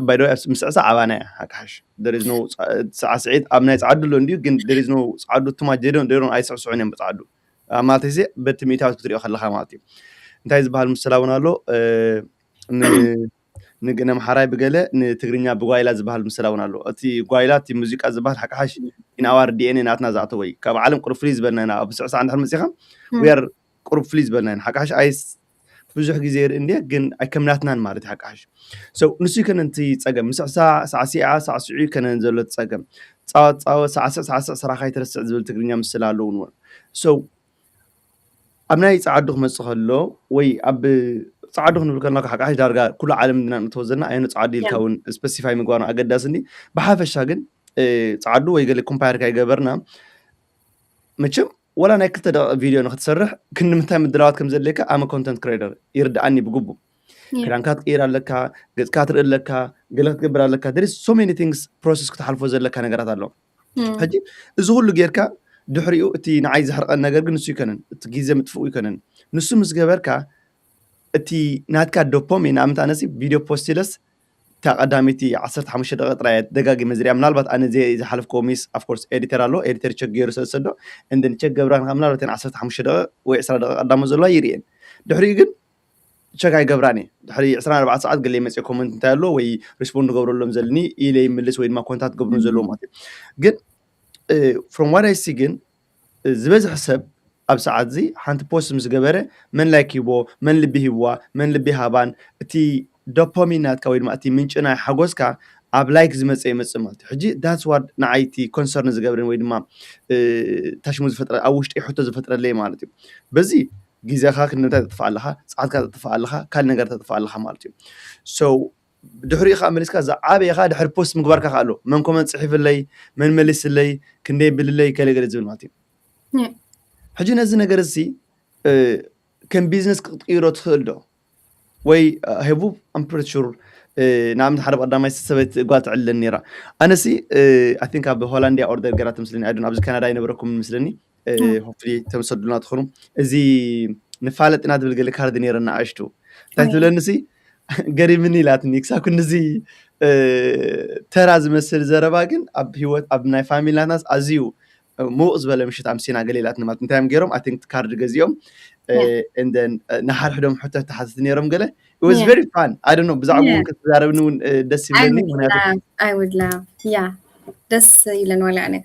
ባይደ ምስዕሳዕ ኣባና እያ ሓቅሓሽ ደሪዝኖ ሰዓስዒት ኣብ ናይ ፃዓዱ ኣሎ እንዲዩ ግን ደሪዝኖ ፃዓዱ ትማ ጀዶን ደሮን ኣይስዕስዑን እዮም ብፃዓዱ ማለት እዚ በቲ ሚእታዊት ክትሪኦ ከለካ ማለት እዩ እንታይ ዝበሃል ምስላ እውን ኣሎ ንግነ ኣምሓራይ ብገለ ንትግርኛ ብጓይላ ዝበሃል ምስላ እውን ኣሎ እቲ ጓይላ እቲ ሙዚቃ ዝበሃል ሓቅሓሽ ኢንኣዋር ዲኤንኤ ናትና ዝኣተወ እዩ ካብ ዓለም ቁሩብ ፍልይ ዝበልና ኢና ኣብ ስዕሳ እንድሕር መፂኻ ር ቁሩብ ፍልይ ዝበልና ኢና ሓቅሓሽ ኣይስ ብዙሕ ግዜ ይርኢ እንድየ ግን ኣይከምናትናን ማለት ሓቅሓሽ ንሱ ይከነ እቲ ፀገም ምስዕሳ ሳዕሲዓ ሳዕስዑ ይከነን ዘሎ እቲ ፀገም ፃወት ፃወት ሳዕስዕ ሳዕስዕ ስራኻ ይትረስዕ ዝብል ትግርኛ ምስላ ኣለውን እውን so ኣብ ናይ ፃዓዱ ክመፅእ ከሎ ወይ ኣብ ፃዓዱ ክንብል ከለና ሓቃሽ ዳርጋ ኩሉ ዓለም ድና ንእተወ ዘለና ኣየኑ ፃዓዱ ኢልካ እውን ስፐሲፋይ ምግባር ኣገዳሲ እንዲ ብሓፈሻ ግን ፃዓዱ ወይ ገለ ኮምፓየር ካይገበርና መቸም ወላ ናይ ክልተ ደቂቕ ቪድዮ ንክትሰርሕ ክንዲ ምንታይ ምድላዋት ከም ዘድልየካ ኣመ ኮንተንት ክሬደር ይርድኣኒ ብግቡ ክዳንካ ትቅይር ኣለካ ገፅካ ትርኢ ኣለካ ገለ ክትገብር ኣለካ there is so many things process ክትሓልፎ ዘለካ ነገራት ኣሎ ሕጂ እዚ ኩሉ ጌርካ ድሕሪኡ እቲ ንዓይ ዘሕርቀን ነገር ግን ንሱ ይከነን እቲ ግዜ ምጥፍኡ ይከነን ንሱ ምስ ገበርካ እቲ ናትካ ዶፖሚን ንኣብነት ኣነሲ ቪድዮ ፖስት ኢለስ እታ ቀዳመይቲ ዓሰርተ ሓሙሽተ ደቂቕ ጥራይ እያ ደጋጊመ ዝሪኣ ምናልባት ኣነ ዘይ ዝሓለፍክዎ ሚስ ኣፍኮርስ ኤዲተር ኣሎ ኤዲተር ቸክ ገይሩ ስለ ዝሰዶ and then ቸክ ገብራ ምናልባት እተን ዓሰርተ ሓሙሽተ ደቂቕ ወይ ዕስራ ደቂቕ ቀዳሞ ዘለዋ ይርእየን ድሕሪኡ ግን ቸክ ኣይገብራን እየ ድሕሪ ዕስራን ኣርባዕተ ሰዓት ገለ መፅእ ኮመንት እንታይ ኣሎ ወይ ሪስፖንድ ገብረሎም ዘለኒ ኢለ ይምልስ ወይ ድማ ኮንታክት ገብሩን ዘለዎ ማለት እዩ ግን from what I see ግን ዝበዝሕ ሰብ ኣብ ሰዓት እዚ ሓንቲ ፖስት ምስ ገበረ መን ላይክ ሂቦ መን ልቢ ሂብዋ መን ልቢ ሃባን እቲ ዶፓሚን ናትካ ወይ ድማ እቲ ምንጭ ናይ ሓጎስካ ኣብ ላይክ ዝመፀ ይመፅእ ማለት እዩ ሕጂ that's what ንዓይ እቲ ኮንሰርን ዝገብርን ወይ ድማ ታሽሙ ዝፈጥረ ኣብ ውሽጢ ሕቶ ዝፈጥረለይ ማለት እዩ በዚ ግዜኻ ክንምንታይ ተጥፍእ ኣለኻ ፀዓትካ ተጥፍእ ኣለኻ ካልእ ነገር ተጥፍእ ኣለኻ ማለት እዩ so ድሕሪኡ ከዓ መሊስካ ዝዓበየ ከዓ ድሕሪ ፖስት ምግባርካ ከዓ ኣሎ መን ኮመንት ፅሒፍለይ መን መሊስለይ ክንደይ ብልለይ ገለገለ ዝብል ማለት እዩ ሕጂ ነዚ ነገር እዚ ከም ቢዝነስ ክትቅይሮ ትኽእል ዶ ወይ ሄቡ ኣምፕሪት ሹር ንኣብነት ሓደ ቀዳማይ ሰበይቲ ጓል ትዕልለን ነራ ኣነሲ ኣን ኣብ ሆላንድያ ኦርደር ገራ ትምስለኒ ኣይዶን ኣብዚ ካናዳ ኣይነበረኩም ምስለኒ ሆፍሊ ተምሰዱና ትኾኑ እዚ ንፋለጥ ኢና ትብል ገለ ካርድ ነረ ንኣሽቱ እንታይ ትብለኒ ሲ ገሪምኒ ኢላትኒ ክሳብ ክንዚ ተራ ዝመስል ዘረባ ግን ኣብ ህይወት ኣብ ናይ ፋሚሊ ናትናስ ኣዝዩ ምውቕ ዝበለ ምሽት ኣምሲና ገለ ኢላትኒ ማለት እንታይ እዮም ገይሮም ኣይ ቲንክ ካርድ ገዚኦም and then ንሓድሕዶም ሕቶ ተሓትት ነይሮም ገለ it was very fun I don't know ብዛዕባ እውን ክትዛረብኒ እውን ደስ ይብለኒ ምክንያቱ I would love yeah ደስ ኢለን ዋላ ኣነ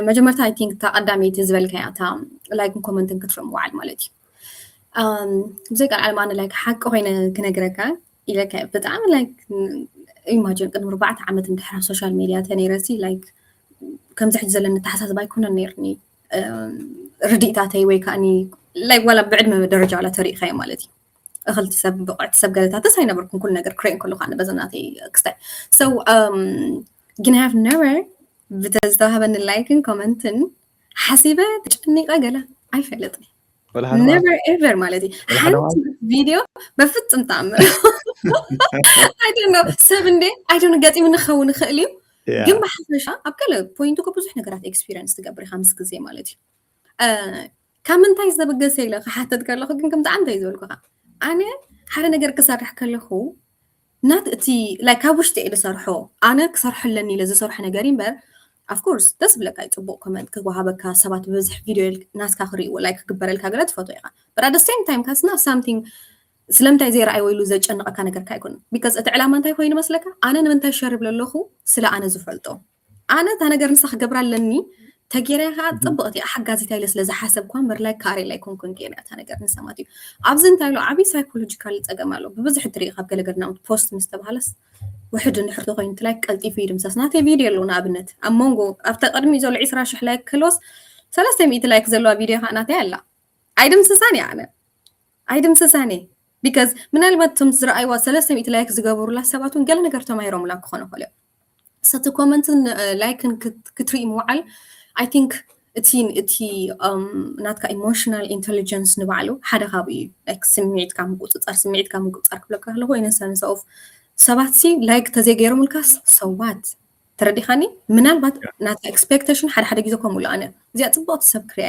መጀመርታ I think እታ ቀዳመይቲ ዝበልካያ እታ ላይክን ኮመንትን ክትርኢ ምውዓል ማለት እዩ። ብዘይ ቃል ዓለም ኣነ ላይክ ሓቂ ኮይነ ክነግረካ ኢለካ ብጣዕሚ ላይክ ኢማጂን ቅድሚ ኣርባዕተ ዓመት እንድሕር ኣብ ሶሻል ሚድያ ተነይረሲ ላይክ ከምዚ ሕጂ ዘለኒ ኣተሓሳስባ ኣይኮነን ነይርኒ ርድኢታተይ ወይ ከዓኒ ላይክ ዋላ ብዕድመ ደረጃ ዋላ ተሪኢኻዮ ማለት እዩ። እኽልቲ ሰብ ብቑዕቲ ሰብ ገለታትስ ኣይነበርኩን ኩሉ ነገር ክሪኦ ከለኹ ኣነ በዘናተይ ክስታይ so ግን have never ብተዝተዋህበኒ ላይክን ኮመንትን ሓሲበ ተጨኒቐ ገለ ኣይፈልጥን never ever ማለት እዩ ሓንቲ ቪድዮ በፍጹም ተኣምር I don't know ሰብ እንዴ I don't ገጢሙ ንኸውን ይኽእል እዩ ግን ብሓፈሻ ኣብ ገለ ፖይንት እኮ ብዙሕ ነገራት ኤክስፒሪንስ ትገብር ኢኻ ምስ ግዜ ማለት እዩ ካብ ምንታይ ዝተበገሰ ኢለ ክሓተት ከለኹ ግን ከምዚ ዓንተ እዩ ዝበልኩኻ ኣነ ሓደ ነገር ክሰርሕ ከለኹ ናት እቲ like ካብ ውሽጢ እየ ዝሰርሖ ኣነ ክሰርሖ ኣለኒ ኢለ ዝሰርሖ ነገር እዩ እምበር of course ደስ ብለካ እዩ ፅቡቅ ኮመንት ክወሃበካ ሰባት ብብዝሕ ቪድዮ ናትካ ክርእይዎ like ክግበረልካ ገለ ትፈትዎ ኢኻ but at the same time ካስና something ስለምንታይ ዘይረኣይዎ ኢሉ ዘጨንቐካ ነገርካ ኣይኮነን because እቲ ዕላማ እንታይ ኮይኑ መስለካ ኣነ ንምንታይ ሸርብ ለለኹ ስለ ኣነ ዝፈልጦ ኣነ እታ ነገር ንሳ ክገብራ ኣለኒ ተጌራ ከዓ ፅብቕቲ ሓጋዚት ኢለ ስለ ዝሓሰብኳ እምበር like ክኣርየላ ኣይኮንኩን ገይረ እታ ነገር ንሳ ማለት እዩ ኣብዚ እንታይ ኣሎ ዓብዪ ሳይኮሎጂካል ፀገም ኣሎ ብብዝሒ ትርኢ ካብ ገለገለ ናውት ፖስት ምስ ተባሃለስ ውሕድ እንድሕር ተኮይኑ እቲ like ቀልጢፉ ይድምሰስ ናተይ ቪድዮ ኣለዉ ንኣብነት ኣብ መንጎ ኣብታ ቅድሚ ዘሎ ዒስራ ሽሕ like ክህልወስ ሰለስተ ሚእቲ like ዘለዋ ቪድዮ ከዓ ናተይ ኣላ ኣይድምስሳን እየ ኣነ ኣይድምስሳን እየ because ምናልባት እቶም ዝረኣይዋ ሰለስተ ሚእቲ like ዝገበሩላ ሰባት እውን ገለ ነገር ተማሂሮምላ ክኾኑ ይኽእሉ እዮም ሰቲ ኮመንትን ላይክን ክትርኢ ምውዓል I think እቲ እቲ ናትካ ኢሞሽናል ኢንቴሊጀንስ ንባዕሉ ሓደ ካብኡ እዩ like ስምዒትካ ምቁፅፃር ስምዒትካ ምቁፅፃር ክብለካ ከለኩ in sense of ሰባት ሲ like ተዘይገይሮምልካስ so what ተረዲኻኒ ምናልባት ናትካ ኤክስፔክቴሽን ሓደ ሓደ ግዜ ከምኡ ኣነ እዚኣ ፅቡቅቲ ሰብ ክሪኣ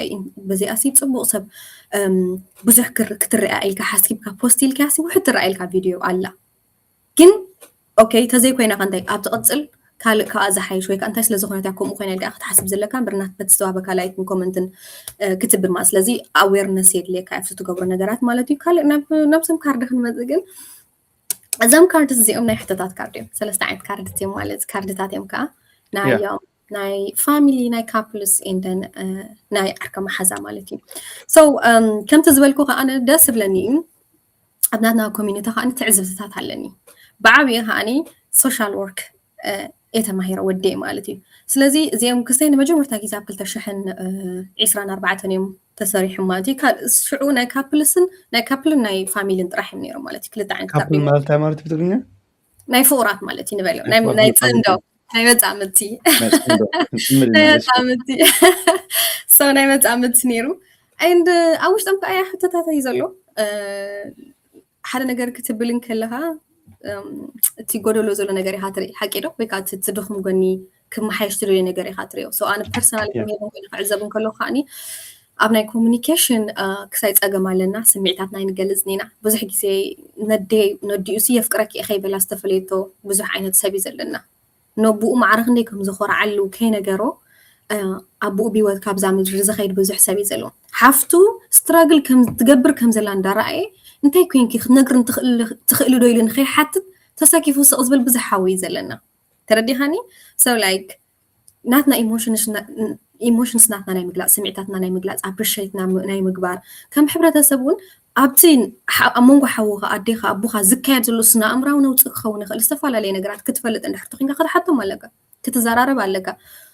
በዚኣ ሲ ፅቡቅ ሰብ ብዙሕ ክትረኣ ኢልካ ሓሲብካ ፖስት ኢልካ ሲ ውሕድ ትረኣ ኢልካ ቪድዮ ኣላ ግን okay ተዘይኮይና ከ እንታይ ኣብ ትቕፅል ካልእ ከዓ ዝሓይሽ ወይ ከዓ እንታይ ስለዝኾነት እያ ከምኡ ኮይና ኢልካ ክትሓስብ ዘለካ እምበር ናት በቲ ዝተዋህበካ ላይክን ኮመንትን ክትብል ማለት ስለዚ ኣዌርነስ የድልየካ ኣብቲ ትገብሮ ነገራት ማለት እዩ ካልእ ናብ ሰብ ካርድ ክንመፅእ ግን እዞም ካርድስ እዚኦም ናይ ሕቶታት ካርድ እዮም ሰለስተ ዓይነት ካርድስ እዮም ማለት ካርድታት እዮም ከዓ ናይ ናይ ፋሚሊ ናይ ካፕልስ ኤንደን ናይ ዓርካ መሓዛ ማለት እዩ so ከምቲ ዝበልኩ ከዓ ደስ ዝብለኒ እዩ ኣብ ናትና ኮሚኒቲ ከዓ ትዕዝብትታት ኣለኒ ብዓብየ ከዓ ሶሻል ወርክ እየ ተማሂረ ወደ ማለት እዩ ስለዚ እዚኦም ክሰይ ንመጀመርታ ግዜ ኣብ ክልተ ሽሕን ዒስራን ኣርባዕተን እዮም ተሰሪሑ ማለት እዩ ሽዑ ናይ ካፕልስን ናይ ካፕልን ናይ ፋሚልን ጥራሕ እዮም ነይሮም ማለት እዩ ክልተ ዓይነት ካፕል ማለት እንታይ ማለት ብትግርኛ ናይ ፍቑራት ማለት እዩ ንበሎ ናይ ጽንዶ ናይ መጻምድቲ ናይ መጻምድቲ so ናይ መጻምድቲ ነይሩ and ኣብ ውሽጦም ከዓ ሕቶታት እዩ ዘሎ ሓደ ነገር ክትብል እንከለኻ እቲ ጎደሎ ዘሎ ነገር ኢኻ ትርኢ ሓቂ ዶ ወይ ከዓ ትድኹም ጎኒ ክመሓየሽ ትደልዮ ነገር ኢኻ ትሪኦ so ኣነ ፐርሰናል ከመይን ኮይኑ ክዕዘብ እንከለኹ ከዓኒ ኣብ ናይ ኮሚኒኬሽን ክሳይ ፀገም ኣለና ስምዒታትና ኣይንገልፅን ኢና ብዙሕ ግዜ ነዲኡ ሲ የፍቅረኪ ኢኸ ይበላ ዝተፈለየቶ ብዙሕ ዓይነት ሰብ እዩ ዘለና ነብኡ ማዕረ ክንደይ ከም ዝኾርዓሉ ከይነገሮ ኣቦኡ ብሂወት ካብዛ ምድሪ ዝኸይድ ብዙሕ ሰብ እዩ ዘሎ ሓፍቱ ስትራግል ትገብር ከም ዘላ እንዳረኣየ እንታይ ኮይንኪ ክትነግርን ትኽእሊ ዶ ኢሉ ንኸይሓትት ተሰኪፉ ስቕ ዝብል ብዙሕ ሓዊ እዩ ዘለና ተረዲኻኒ so like ናትና ኢሞሽንስ ናትና ናይ ምግላፅ ስምዒታትና ናይ ምግላፅ ኣፕሪሽት ናይ ምግባር ከም ሕብረተሰብ እውን ኣብቲ ኣብ መንጎ ሓውኻ ኣዴኻ ኣቦኻ ዝካየድ ዘሎ ስነ ኣእምራዊ ነውፂ ክኸውን ይኽእል ዝተፈላለየ ነገራት ክትፈልጥ እንድሕር ተኮንካ ክትሓቶም ኣለካ ክትዘራረብ ኣለካ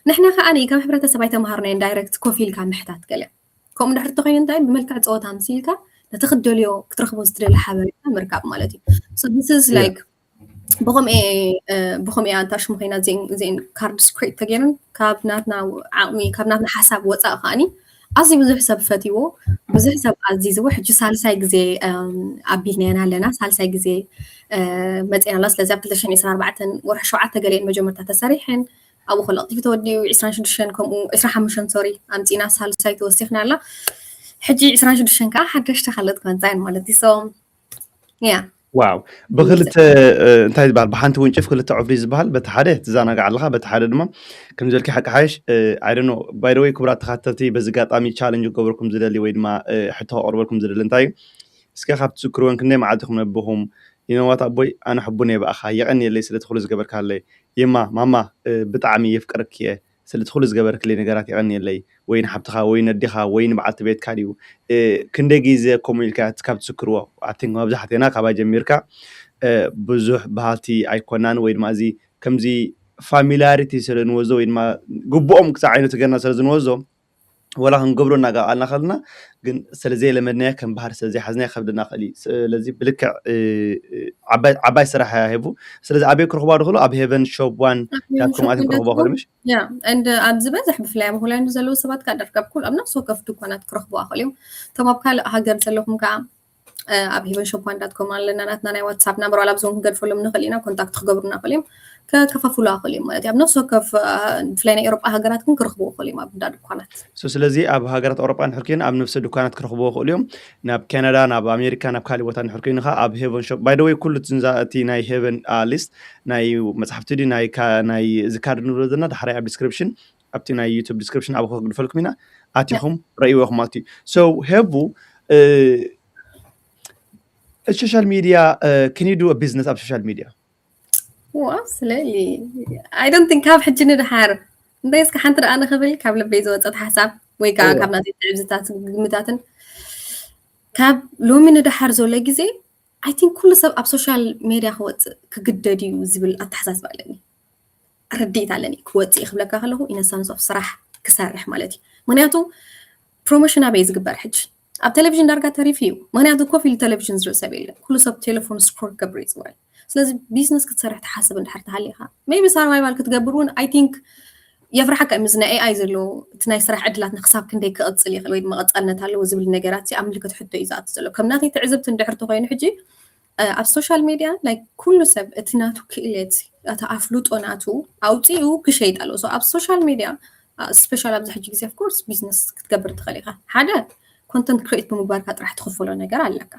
ንሕና ከዓ ከም ሕብረተሰብ ኣይተምሃርናዮን ዳይረክት ኮፍ ኢልካ ምሕታት ገለ ከምኡ እንድሕር ተኮይኑ እንታይ ብመልክዕ ፀወታ ምሲልካ ነቲ ክትደልዮ ክትረክቦ ዝትደሊ ሓበሬታ ምርካብ ማለት እዩ so this is like ብኸምኤ ብኸምኤ ኣንታ ሽሙ ኮይና እዚን ካርድ ስክሪት ተገይረን ካብ ናትና ዓቕሚ ካብ ናትና ሓሳብ ወፃእ ከዓኒ ኣዝዩ ብዙሕ ሰብ ፈትዎ ብዙሕ ሰብ ኣዚዝዎ ሕጂ ሳልሳይ ግዜ ኣብ ቢግንያን ኣለና ሳልሳይ ግዜ መፅና ኣላ ስለዚ ኣብ ክልተ ሽሕን ዕስራን ኣርባዕተን ወርሒ ሸውዓተ ገሊአን መጀመርታ ተሰሪሐን ኣብኡ ከሎ ቀልጢፉ ተወዲኡ ዕስራን ሽዱሽተን ከምኡ ዕስራን ሓሙሽተን ሶሪ ኣምፂና ሳልሳይ ተወሲኽና ኣላ ሕጂ ዕስራን ሽዱሽተን ከዓ ሓደሽተ ካልኦት ክመፃ እየን ማለት እዩ so yeah ዋው ብክልተ እንታይ ዝበሃል ብሓንቲ ውንጭፍ ክልተ ዕፍሪ ዝበሃል በቲ ሓደ ትዘናጋዕ ኣለካ በቲ ሓደ ድማ ከም ዝበልኪ ሓቂ ሓይሽ ኣይደኖ ባይደወይ ክቡራት ተካተልቲ በዚ ኣጋጣሚ ቻለንጅ ክገብረኩም ዝደሊ ወይ ድማ ሕቶ ከቅርበልኩም ዝደሊ እንታይ እዩ እስከ ካብ ትዝክርወን ክንደይ መዓልቲ ኢኹም ነብኹም you know what ኣቦይ፣ ኣነ ሕቡን እየ ብኣኻ፣ የቐንየለይ ስለቲ ኩሉ ዝገበርካለይ። የማ ማማ፣ ብጣዕሚ የፍቅረኪ እየ፣ ስለቲ ኩሉ ዝገበርክለይ ነገራት የቐንየለይ። ወይ ንሓብትኻ ወይ ነዲኻ ወይ ንበዓልቲ ቤትካ ድዩ? ክንደይ ግዜ ከምኡ ኢልካ ካብ ትዝክርዎ? ኣቲንክ መብዛሕቴና ካባ ጀሚርካ ብዙሕ በሃልቲ ኣይኮናን፣ ወይ ድማ እዚ ከምዚ ፋሚላሪቲ ስለ ንወዞ ወይ ድማ ግቡኦም ክሳዕ ዓይነቱ ገርና ስለ ዝንወዞ፣ ወላ ክንገብሮ እናጋቃልና ከለና ግን ስለ ዘይለመድናዮ ከም ባህሪ ስለ ዘይሓዝናዮ ከብደና ክእል እዩ። ስለዚ ብልክዕ ዓባይ ስራሕ ሄቡ። ስለዚ ኣበይ ክረኽቧ ድኽእሉ? ኣብ ሄቨን ሾፕ ዋን ዳት ኮም ኣትን ክረኽቧ ክእሉ ምሽ? ያ እንድ ኣብ ዝበዝሕ ብፍላይ ኣብ ሆላንድ ዘለዉ ሰባት ከዓ ደርከብ ኩል ኣብ ነፍሲ ወከፍ ድኳናት ክረኽቡ ኣኽእል እዮም። እቶም ኣብ ካልእ ሃገር ዘለኹም ከዓ ኣብ ሄቨን ሾፕ ዋን ዳት ኮም ኣለና። ናትና ናይ ዋትሳፕ ናምበር ዋላ ኣብዞም ክንገድፈሎም ንኽእል ኢና። ኮንታክት ክገብሩና ክእል እዮም፣ ከከፋፍሉ ኣኽእል እዮም ማለት እዩ። ኣብ ነፍሲ ወከፍ ብፍላይ ናይ ኤሮጳ ሃገራት ግን ክረኽቡ ክእል እዮም ኣብ እንዳ ድኳናት። ስለዚ ኣብ ሃገራት ኣውሮጳ ንሕር ኮይኑ ኣብ ነፍሰ ድኳናት ክረኽቡ ክእሉ እዮም። ናብ ካናዳ፣ ናብ ኣሜሪካ፣ ናብ ካልእ ቦታ ንሕር ኮይኑ ከዓ ኣብ ሄቨን ሾፕ። ባይ ደ ወይ ኩሉ እቲ ናይ ሄቨን ሊስት ናይ መፅሓፍቲ ድዩ ናይ እዚ ካርድ ንብሎ ዘለና ዳሕራይ ኣብ ዲስክሪፕሽን ኣብቲ ናይ ዩቱብ ዲስክሪፕሽን ኣብ ክግድፈልኩም ኢና። ኣቲኹም ረእይዎ ኢኹም ማለት እዩ። So ሄቡ፣ social media, can you do a business ኣብ social media? Well, absolutely. I don't think ካብ ሕጂ ንድሓር እንታይ እስከ ሓንቲ ደኣ ንኽብል ካብ ልበይ ዝወፀት ሓሳብ ወይ ከዓ ካብ ናተይ ትዕብዝታት ግምታትን ካብ ሎሚ ንድሓር ዘሎ ግዜ I think ኩሉ ሰብ ኣብ ሶሻል ሜድያ ክወፅእ ክግደድ እዩ ዝብል ኣተሓሳስባ ኣለኒ። ርድኢት ኣለኒ። ክወፅእ ክብለካ ከለኹ ኢነሳንስ ኦፍ ስራሕ ክሰርሕ ማለት እዩ። ምክንያቱ ፕሮሞሽን ኣበይ ዝግበር ሕጂ? ኣብ ቴሌቪዥን ዳርጋ ተሪፉ እዩ። ምክንያቱ ኮፍ ኢሉ ቴሌቪዥን ዝርኢ ሰብ የለን። ኩሉ ሰብ ቴሌፎን ስክሮል ክገብር እዩ ዝውዕል። ስለዚ ቢዝነስ ክትሰርሕ ትሓስብ እንድሕር ተሃሊኻ maybe survival ክትገብር እውን I think የፍርሓካ እዩ። ምስ ናይ ኤኣይ ዘሎ እቲ ናይ ስራሕ ዕድላት ንክሳብ ክንደይ ክቕፅል ይኽእል ወይ ድማ ቀፃልነት ኣለዎ ዝብል ነገራት ኣብ ምልክት ሕቶ እዩ ዝኣቱ ዘሎ። ከም ናተይ ትዕዝብቲ እንድሕር ተኮይኑ ሕጂ ኣብ ሶሻል ሜድያ like ኩሉ ሰብ እቲ ናቱ ክእለት እቲ ኣፍልጦ ናቱ ኣውፂኡ ክሸይጥ ኣለዎ። So ኣብ ሶሻል ሜድያ ስፔሻል ኣብዚ ሕጂ ግዜ of course ቢዝነስ ክትገብር ትኽእል ኢኻ። ሓደ ኮንተንት ክሬት ብምግባርካ ጥራሕ ትኽፈሎ ነገር ኣለካ።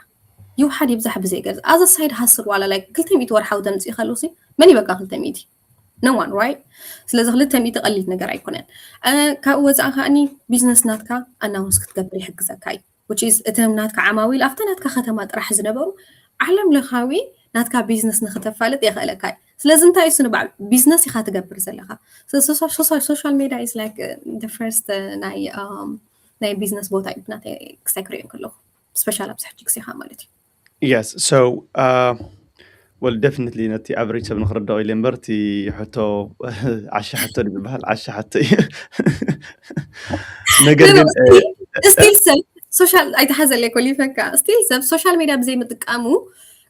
ይውሓድ ይብዛሕ ብዘይ ገርዝ as a side hustle ዋላ like ክልተ ሚእቲ ወርሓዊ ተምፅእ ከለሲ መን ይበካ ክልተ ሚእቲ? No one, right? ስለዚ ክልተ ሚእቲ ቀሊል ነገር ኣይኮነን። ካብኡ ወፃኢ ከዓኒ ቢዝነስ ናትካ ኣናውንስ ክትገብር ይሕግዘካ እዩ። Which is እቶም ናትካ ዓማዊል ኣብታ ናትካ ከተማ ጥራሕ ዝነበሩ ዓለም ለኻዊ ናትካ ቢዝነስ ንክተፋልጥ የኽእለካ እዩ። ስለዚ እንታይ እሱ ንባዕሉ ቢዝነስ ኢኻ ትገብር ዘለካ። ሶሻል ሜድያ is like the first ናይ ናይ ቢዝነስ ቦታ እዩ ብናተይ ክሳይ ክሪኦ ከለኹ ስፔሻል ኣብዚ ሕጂ ግዜኻ ማለት እዩ። Yes, so well definitely ነቲ ኣቨሬጅ ሰብ ንክርዳኦ ኢለ እምበር እቲ ሕቶ ዓሻ ሕቶ ዝበሃል ዓሻ ሕቶ እዩ። ነገር ግን ስቲል ሰብ ሶሻል ኣይተሓዘለ ኮሊፈካ ስቲል ሰብ ሶሻል ሜድያ ብዘይ ምጥቃሙ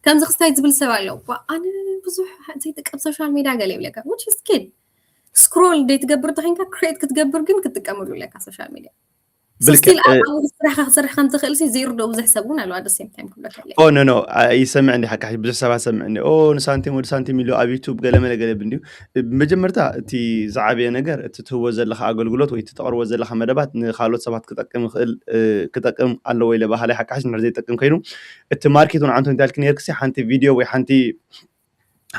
ከምዚ ክስታይ ዝብል ሰብ ኣሎ። ኣነ ብዙሕ ዘይጥቀም ሶሻል ሜድያ ገለ ይብለካ which is good ስክሮል ደይ ትገብር ተኮይንካ ክሬት ክትገብር ግን ክትጥቀመሉ ኣለካ ሶሻል ሜድያ። ስቲል ኣብኡ ስራሕካ ክትሰርሕ ከም ትኽእል ሲ ዘይርድኦ ብዙሕ ሰብ እውን ኣለዋ። The same time ክብለካ እየ። ኦ ኖ ኖ ይሰምዕ እንዲ ሓካ ብዙሕ ሰባት ሰምዕ እንዲ ኦ ንሳንቲም ወዲ ሳንቲም ኢሉ ኣብ ዩቱብ ገለ መለ ገለ እንዲዩ። መጀመርታ እቲ ዝዓበየ ነገር እቲ ትህቦ ዘለካ ኣገልግሎት ወይ እቲ ተቕርቦ ዘለካ መደባት ንካልኦት ሰባት ክጠቅም ይኽእል ክጠቅም ኣለዎ ኢለ ባህላይ ሓካሕሽ ንድሕር ዘይጠቅም ኮይኑ እቲ ማርኬት እውን ዓንቶ እንታልክ ነርክሲ ሓንቲ ቪድዮ ወይ ሓንቲ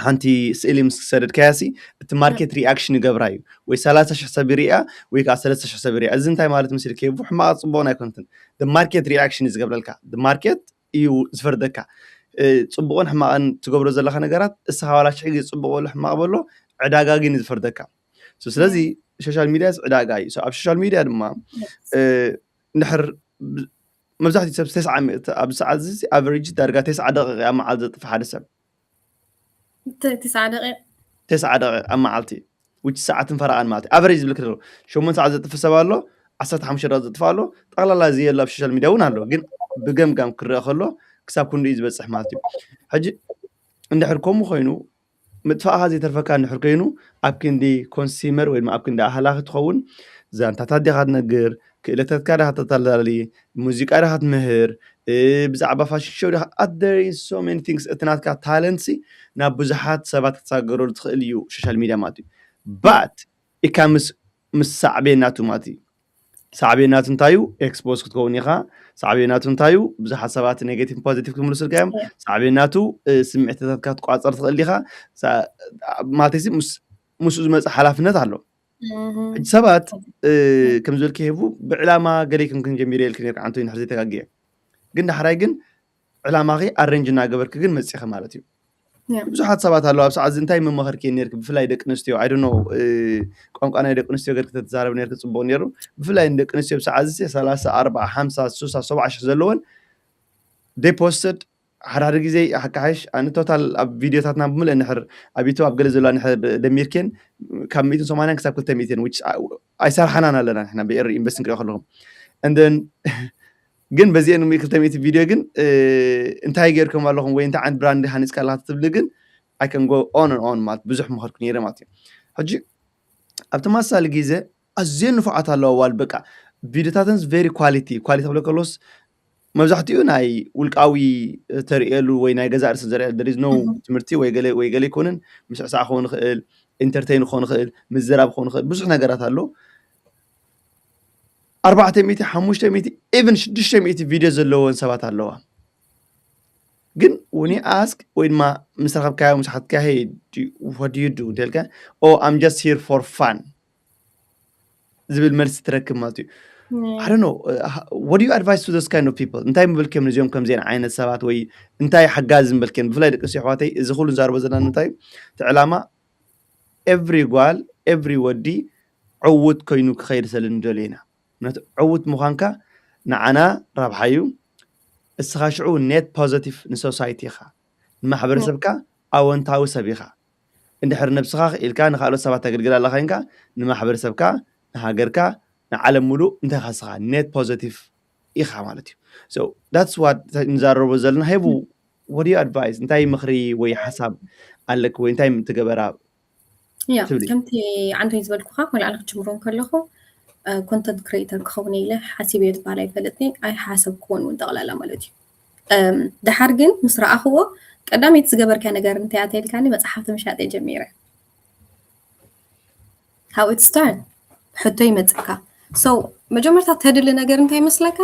ሓንቲ ስእሊ ምስ ሰደድካያ ሲ እቲ ማርኬት ሪኣክሽን ይገብራ እዩ ወይ ሰላሳ ሽሕ ሰብ ይሪኣ ወይ ከዓ ሰለስተ ሽሕ ሰብ ይሪኣ። እዚ እንታይ ማለት መሲልካ ይቡ ሕማቕ ፅቡቕ ናይ ኮንተንት ማርኬት ሪኣክሽን እዩ ዝገብረልካ። ማርኬት እዩ ዝፈርደካ። ፅቡቕን ሕማቕን ትገብሮ ዘለካ ነገራት እስኻ ዋላ ሽሕ ግዜ ፅቡቕ በሎ ሕማቕ በሎ ዕዳጋ ግን እዩ ዝፈርደካ። ስለዚ ሶሻል ሚድያ ዕዳጋ እዩ። ኣብ ሶሻል ሚድያ ድማ እንድሕር መብዛሕትኡ ሰብ ተስዓ ሚእቲ ኣብዚ ሰዓት እዚ ኣቨሬጅ ዳርጋ ተስዓ ደቂቃ ኣብ መዓልቲ ዘጥፍ ሓደ ሰብ ተስዓ ደቂቃ ተስዓ ደቂቃ ኣብ መዓልቲ ውጭ ሰዓትን ፈረቓን ማለት ኣቨሬጅ ዝብል ክደሎ ሸሞንተ ሰዓት ዘጥፍ ሰብ ኣሎ። ዓሰርተ ሓሙሽተ ደቂቃ ዘጥፍ ኣሎ። ጠቕላላ እዚ የሎ ኣብ ሶሻል ሚድያ እውን ኣሎ። ግን ብገምጋም ክረአ ከሎ ክሳብ ክንድኡ ዝበፅሕ ማለት እዩ። ሕጂ እንድሕር ከምኡ ኮይኑ ምጥፋእኻ ዘይተርፈካ እንድሕር ኮይኑ ኣብ ክንዲ ኮንሲመር ወይ ድማ ኣብ ክንዲ ኣህላኺ ትኸውን ዛንታታት ዲኻ ትነግር፣ ክእለታትካ ዲኻ ተታላሊ፣ ሙዚቃ ዲኻ ትምህር፣ ብዛዕባ ፋሽን ሾው ዲኻ at there is so many things እቲ ናትካ ታለንት ሲ ናብ ብዙሓት ሰባት ክትሳገረሉ ትኽእል እዩ ሶሻል ሚድያ ማለት እዩ። ባት ኢካ ምስ ምስ ሳዕቤናቱ ማለት እዩ። ሳዕቤናቱ እንታይ እዩ? ኤክስፖዝ ክትከውን ኢኻ። ሳዕቤናቱ እንታይ እዩ? ብዙሓት ሰባት ኔጌቲቭ ፖዚቲቭ ክምልሱልካ እዮም። ሳዕቤናቱ ስምዒትታትካ ክትቋፀር ትኽእል ኢኻ። ማለተይሲ ምስኡ ዝመፅእ ሓላፍነት ኣሎ። ሕጂ ሰባት ከም ዝበልክ ሄቡ ብዕላማ ገለይ ከም ክንጀሚር የልክ ነርካ ዓንቶ ይንሕር ዘይተጋግየ ግን ዳሕራይ ግን ዕላማኺ ኣሬንጅ እናገበርኪ ግን መፂኺ ማለት እዩ። ብዙሓት ሰባት ኣለዉ ኣብ ሰዓት እንታይ መመኸርኪ ነርክ ብፍላይ ደቂ ኣንስትዮ I don't know ቋንቋ ናይ ደቂ ኣንስትዮ ገር ከተዛረብ ነርክ ፅቡቅ ነሩ። ብፍላይ ንደቂ ኣንስትዮ ብሰዓት እዚ ሰላሳ ኣርባዓ ሓምሳ ስሳ ሰብዓ ሽሕ ዘለወን ዴፖስትድ ሓደ ሓደ ግዜ ሓካሓሽ ኣነ ቶታል ኣብ ቪዲዮታትና ብምልእ ንሕር ኣብ ዩቱብ ኣብ ገለ ዘለዋ ንሕር ደሚርኬን ካብ ሚእትን ሰማንያን ክሳብ ክልተ ሚእትን ኣይሰርሓናን ኣለና ንሕና ብኤሪ ኢንቨስት ንክሪኦ ከለኹም እንደን ግን በዚአን ክልተ ሚእቲ ቪዲዮ ግን እንታይ ገይርኩም ኣለኹም ወይ እንታይ ዓይነት ብራንድ ሃኒፅካ ኣለካ ትብሊ ግን I can go on and on ማለት ብዙሕ ምኸርኩ ነይረ ማለት እዩ። ሕጂ ኣብ ተመሳሳሊ ግዜ ኣዝየን ንፉዓት ኣለዋ ዋል በቃ ቪዲዮታተንስ very quality quality ክብለ ከሎስ መብዛሕትኡ ናይ ውልቃዊ ተርእየሉ ወይ ናይ ገዛ ርእሲ ዘርአ there is no ትምህርቲ ወይ ገለ ወይ ገለ ይኮንን ምስዕሳዕ ክኸውን ይኽእል ኢንተርቴን ክኾን ይኽእል ምዝራብ ክኾን ይኽእል ብዙሕ ነገራት ኣሎ። ኣርባዕተ ሚእቲ ሓሙሽተ ሚእቲ even ሽዱሽተ ሚእቲ ቪድዮ ዘለወን ሰባት ኣለዋ። ግን when you ask ወይ ድማ ምስ ረኸብካዮ ምስ ሓትካ hey what do you do እንተልካ oh I'm just here for fun ዝብል መልሲ ትረክብ ማለት እዩ። I don't know what do you advise to those kind of people እንታይ ምበልክዮም ነዚኦም ከምዚአን ዓይነት ሰባት ወይ እንታይ ሓጋዚ ምበልክዮም ብፍላይ ደቂ ኣንስትዮ ኣሕዋተይ እዚ ኩሉ ንዛረቦ ዘለና እንታይ እቲ ዕላማ every ጓል every ወዲ ዕዉት ኮይኑ ክኸይድ ሰለ ንደልዮ ኢና ምክንያቱ ዕዉት ምዃንካ ንዓና ረብሓ እዩ። እስኻ ሽዑ net positive ንሶሳይቲ ኢኻ ንማሕበረሰብካ ኣወንታዊ ሰብ ኢኻ። እንድሕር ነብስኻ ክኢልካ ንካልኦት ሰባት ተገልግል ኣለኻ ኢንካ ንማሕበረሰብካ ንሃገርካ ንዓለም ሙሉእ እንታይ ኢኻ እስኻ net positive ኢኻ ማለት እዩ። So that's what ንዛረቦ ዘለና ሄቡ what do you advise እንታይ ምኽሪ ወይ ሓሳብ ኣለክ ወይ እንታይ ትገበራ ያ ከምቲ ዓንቶይ ዝበልኩኻ መላዕሊ ክጅምሮ ከለኹ ኮንተንት ክሬተር ክኸውን ኢለ ሓሲበ ዝበሃል ኣይፈልጥኒ ኣይሓሰብክዎን እውን ጠቕላላ ማለት እዩ። ድሓር ግን ምስ ረኣኽዎ ቀዳመይቲ ዝገበርካዮ ነገር እንታይ እያ ተልካኒ መፅሓፍቲ ምሻጥ እየ ጀሚረ። How it start ሕቶ ይመፀካ። So መጀመርታ ተድሊ ነገር እንታይ መስለካ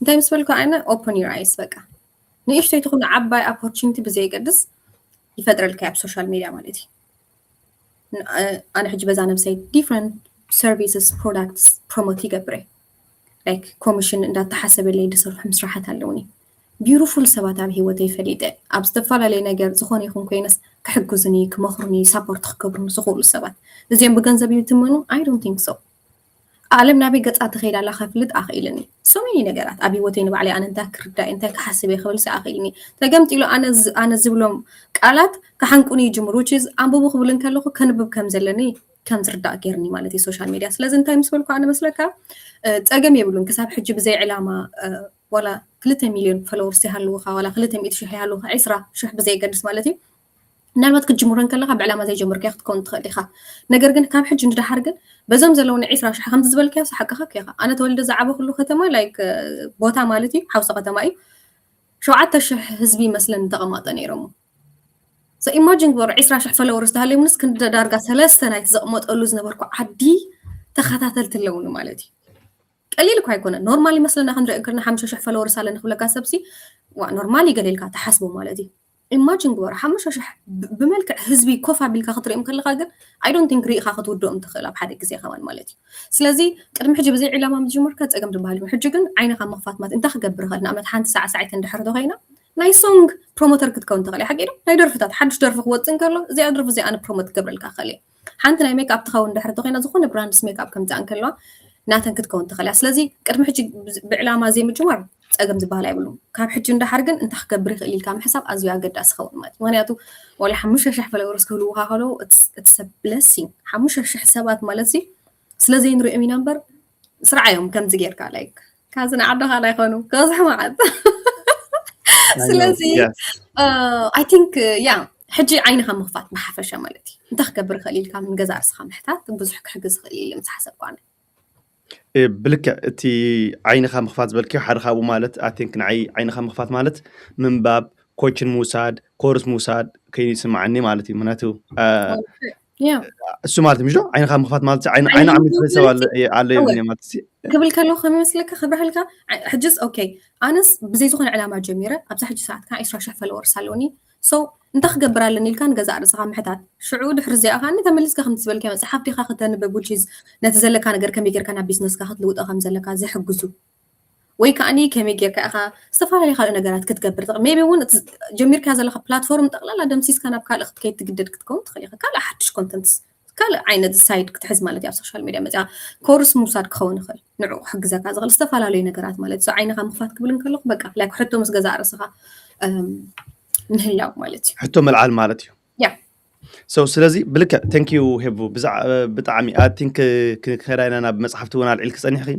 እንታይ ምስ በልኩ ኣነ open your eyes በቃ ንእሽተይ ትኹን ዓባይ opportunity ብዘየገድስ ይፈጥረልካ ኣብ social media ማለት እዩ። ኣነ ሕጂ በዛ ነብሰይ different services products promote ይገብር እየ like commission እንዳተሓሰበለይ ዝሰርሖም ስራሓት ኣለውኒ። Beautiful ሰባት ኣብ ሂወተይ ፈሊጠ ኣብ ዝተፈላለየ ነገር ዝኾነ ይኹን ኮይነስ ክሕግዙኒ ክመኽሩኒ support ክገብሩኒ ዝኽእሉ ሰባት እዚኦም ብገንዘብ ይትመኑ? I don't think so። ዓለም ናበይ ገፃ ትኸይድ ኣላ ከፍልጥ ኣኽኢልኒ። So many ነገራት ኣብ ሂወተይ ንባዕለይ ኣነ እንታይ ክርዳእ እንታይ ክሓስብ እየ ክብል ኣኽኢልኒ። ተገምጢሉ ኣነ ዝብሎም ቃላት ክሓንቁኒ ይጅምሩ which is ኣንብቡ ክብል እንከለኹ ከንብብ ከም ዘለኒ ከም ዝርዳእ ገይርኒ ማለት እዩ social media። ስለዚ እንታይ ምስ በልኩ ኣነ መስለካ ፀገም የብሉን ክሳብ ሕጂ ብዘይ ዕላማ ዋላ ክልተ ሚልዮን followers ይሃልውኻ ዋላ ክልተ ሚእቲ ሽሕ ይሃልውኻ ዒስራ ሽሕ ብዘየገድስ ማለት እዩ ምናልባት ክትጅምሮ እንከለኻ ብዕላማ ዘይጀመርካዮ ክትከውን ትኽእል ኢኻ። ነገር ግን ካብ ሕጂ ንደሓር ግን በዞም ዘለውኒ ዒስራ ሽሕ ከምዚ ዝበልካዮ ሓቅኻ ኢኻ። ኣነ ተወልደ ዝዓበኹሉ ከተማ like ቦታ ማለት እዩ ሓውሲ ከተማ እዩ። ሸውዓተ ሽሕ ህዝቢ ይመስለኒ ተቐማጠ ነይሮም። So imagine ግበሩ ዒስራ ሽሕ followers ተሃልዮምንስ ክንዲ ዳርጋ ሰለስተ ናይቲ ዘቕመጠሉ ዝነበርኩ ዓዲ ተኸታተልቲ ኣለውኒ ማለት እዩ። ቀሊል እኳ ኣይኮነ normal ይመስለና ክንሪኦ እንከለና ሓሙሽተ ሽሕ followers ኣለኒ ክብለካ ሰብሲ ዋ normal እዩ ገለ ኢልካ ትሓስቦ ማለት እዩ። Imagine ግበሩ ሓሙሽተ ሽሕ ብመልክዕ ህዝቢ ኮፍ ኣቢልካ ክትሪኦም ከለካ ግን I don't think ሪኢኻ ክትውድኦም ትኽእል ኣብ ሓደ ግዜ ከማን ማለት እዩ። ስለዚ ቅድሚ ሕጂ ብዘይ ዕላማ ምስ ጀመርካ ፀገም ዝበሃል የብሉን። ሕጂ ግን ዓይንኻ ምኽፋት ማለት እንታይ ክገብር ይኽእል ንኣብነት ሓንቲ ሳዕሳዒት እንድሕር ተኮይና ናይ song promoter ክትከውን ትኽእል እያ ሓቂ ዶ ናይ ደርፍታት ሓዱሽ ደርፊ ክወፅእ እንከሎ እዚኣ ደርፊ እዚኣ ኣነ promote ክገብረልካ ክኽእል እየ ሓንቲ ናይ make up ትኸውን እንድሕር ተኮይና ዝኾነ brands make up ከምፅኣ እንከለዋ ናተን ክትከውን ትኽእል እያ። ስለዚ ቅድሚ ሕጂ ብዕላማ ዘይምጅማር ፀገም ዝበሃል ኣይብሉን። ካብ ሕጂ እንዳሓር ግን እንታይ ክገብር ይኽእል ኢልካ ምሕሳብ ኣዝዩ ኣገዳሲ ይኸውን ማለት እዩ። ምክንያቱ ዋላ ሓሙሽተ ሽሕ followers ክህልውኻ ከለዉ it's a blessing። ሓሙሽተ ሽሕ ሰባት ማለት እዚ ስለ ዘይንሪኦም ኢና እምበር ስርዓዮም ከምዚ ጌርካ like ካብዚ ንዓድኻ ናይ ኾኑ ከብዝሕ መዓት ስለዚ I think ያ ሕጂ ዓይንኻ ምኽፋት ብሓፈሻ ማለት እዩ። እንታይ ክገብር ይኽእል ኢልካ ምን ገዛ ርስኻ ምሕታት ብዙሕ ክሕግዝ ይኽእል ኢለ ምስ ሓሰብኩ ኣነ። ብልክዕ እቲ ዓይንኻ ምኽፋት ዝበልክዮ ሓደ ካብኡ ማለት I think ንዓይ ዓይንኻ ምኽፋት ማለት ምንባብ ኮችን ምውሳድ ኮርስ ምውሳድ ከይኑ ይስምዓኒ ማለት እዩ። ምክንያቱ እሱ ማለት ምሽ ዓይንኻ ምኽፋት ማለት ዓይኒ ዓሚት ሰብ ኣሎ የብልኒ ማለት ክብል ከለኹ ከመይ መስለካ ክብርሃልካ ሕጅስ okay ኣነስ ብዘይ ዝኾነ ዕላማ ጀሚረ ኣብዛ ሕጂ ሰዓት ከዓ ዒስራ ሽሕ followers ኣለውኒ so እንታይ ክገብር ኣለኒ ኢልካ ንገዛእ ርእስኻ ምሕታት ሽዑ ድሕሪ እዚኣ ከዓ ተመሊስካ ከምቲ ዝበልካዮ መፅሓፍ ዲኻ ከተንብብ which is ነቲ ዘለካ ነገር ከመይ ጌርካ ናብ ቢዝነስካ ክትልውጦ ከም ዘለካ ዝሕግዙ ወይ ከዓኒ ከመይ ጌርካ ኢኻ ዝተፈላለዩ ካልእ ነገራት ክትገብር ትኽእል። ሜቢ እውን እቲ ጀሚርካ ዘለኻ ፕላትፎርም ጠቕላላ ደምሲስካ ናብ ካልእ ክትከይድ ትግደድ ክትከውን ትኽእል ኢኻ። ካልእ ሓድሽ ኮንተንትስ ካልእ ዓይነት ሳይድ ክትሕዝ ማለት እዩ። ኣብ ሶሻል ሚድያ መፅያ ኮርስ ምውሳድ ክኸውን ይኽእል፣ ንዑ ክሕግዘካ ዝኽእል ዝተፈላለዩ ነገራት ማለት እዩ። ዓይንኻ ምኽፋት ክብል እንከለኹ በቃ ላይክ ሕቶ ምስ ገዛእ ርእስኻ ምህላው ማለት እዩ። ሕቶ መልዓል ማለት እዩ። ያ so ስለዚ ብልክዕ thank you ሄቡ ብጣዕሚ I think ክኸዳ ኢና ናብ መፅሓፍቲ እውን ኣልዒልኪ ፀኒሕኪ።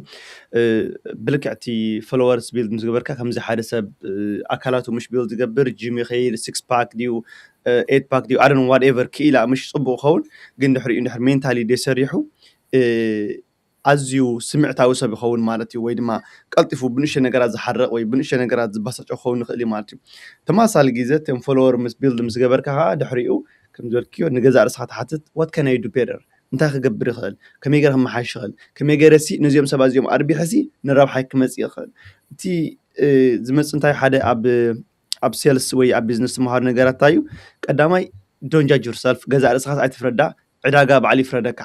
ብልክዕ እቲ ፎሎወርስ ቢልድ ምስ ገበርካ ከምዚ ሓደ ሰብ ኣካላቱ ምሽ ቢልድ ዝገብር ጂም ይኸይድ ሲክስ ፓክ ድዩ ኤት ፓክ ድዩ ኣደን ዋትኤቨር ክኢላ ምሽ ፅቡቅ ክኸውን ግን ድሕሪኡ ድሕር ሜንታሊ ደሰሪሑ ኣዝዩ ስምዕታዊ ሰብ ይኸውን ማለት እዩ። ወይ ድማ ቀልጢፉ ብንእሽተ ነገራት ዝሓርቕ ወይ ብንእሽተ ነገራት ዝበሳጨ ክኸውን ይኽእል እዩ ማለት እዩ። ተማሳሊ ግዜ እቶም ፎሎወር ምስ ቢልድ ምስ ገበርካ ከዓ ድሕሪኡ ከም ዝበልክዮ ንገዛእ ርእስኻ ትሓትት what can I do better እንታይ ክገብር ይኽእል ከመይ ገይረ ክመሓሽ ይኽእል ከመይ ገይረ ሲ ነዚኦም ሰባት እዚኦም ኣርቢሐ ሲ ንረብሓይ ክመፅእ ይኽእል እቲ ዝመፅ እንታይ ሓደ ኣብ ኣብ ሴልስ ወይ ኣብ ቢዝነስ ትመሃሩ ነገራት እንታይ እዩ ቀዳማይ don't judge yourself ገዛእ ርእስኻ ኣይትፍረዳ ዕዳጋ ባዕሉ ይፍረደካ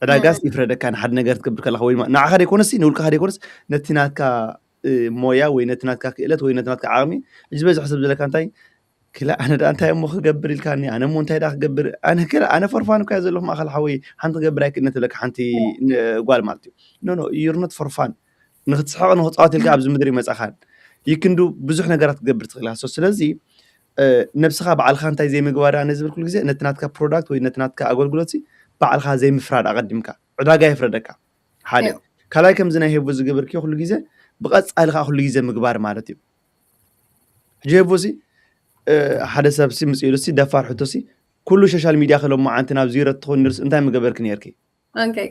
ዕዳጋስ ይፍረደካ ንሓደ ነገር ትገብር ከለካ ወይ ንዓኻ ደይኮነስ ንውልቅኻ ደይኮነስ ነቲ ናትካ ሞያ ወይ ነቲ ናትካ ክእለት ወይ ነቲ ናትካ ዓቕሚ ዝበዝሕ ሰብ ዘለካ እንታይ ክላ ኣነ ዳ እንታይ እሞ ክገብር ኢልካኒ ኣነ እሞ እንታይ ዳ ክገብር ኣነ ክላ ኣነ ፈርፋን እኳ ዘለኹ ማእኸል ሓወይ ሓንቲ ክገብር ኣይክእልነ ትብለካ ሓንቲ ጓል ማለት እዩ no no you're not for fun ንክትስሕቕ ንክትፃወት ኢልካ ኣብዚ ምድሪ ይመፃኻን ይክንዱ ብዙሕ ነገራት ክትገብር ትኽእል ኢኻ ስለዚ ነብስኻ ባዕልኻ እንታይ ዘይምግባር ኣነ ዝብል ኩሉ ግዜ ነቲ ናትካ ፕሮዳክት ወይ ነቲ ናትካ ኣገልግሎት ባዕልኻ ዘይምፍራድ ኣቐዲምካ ዕዳጋ የፍረደካ ሓደ ካልኣይ ከምዚ ናይ ሄቦ ዝገበርክዮ ኩሉ ግዜ ብቐፃሊ ከዓ ኩሉ ግዜ ምግባር ማለት እዩ ሕጂ ሄቦ ሲ ሓደ ሰብ ሲ ምፅኢሉ ሲ ደፋር ሕቶ ሲ ኩሉ ሶሻል ሚድያ ከሎሞ ዓንቲ ናብ ዚሮ ትኾን ንርስ እንታይ ምገበርክ ነርኪ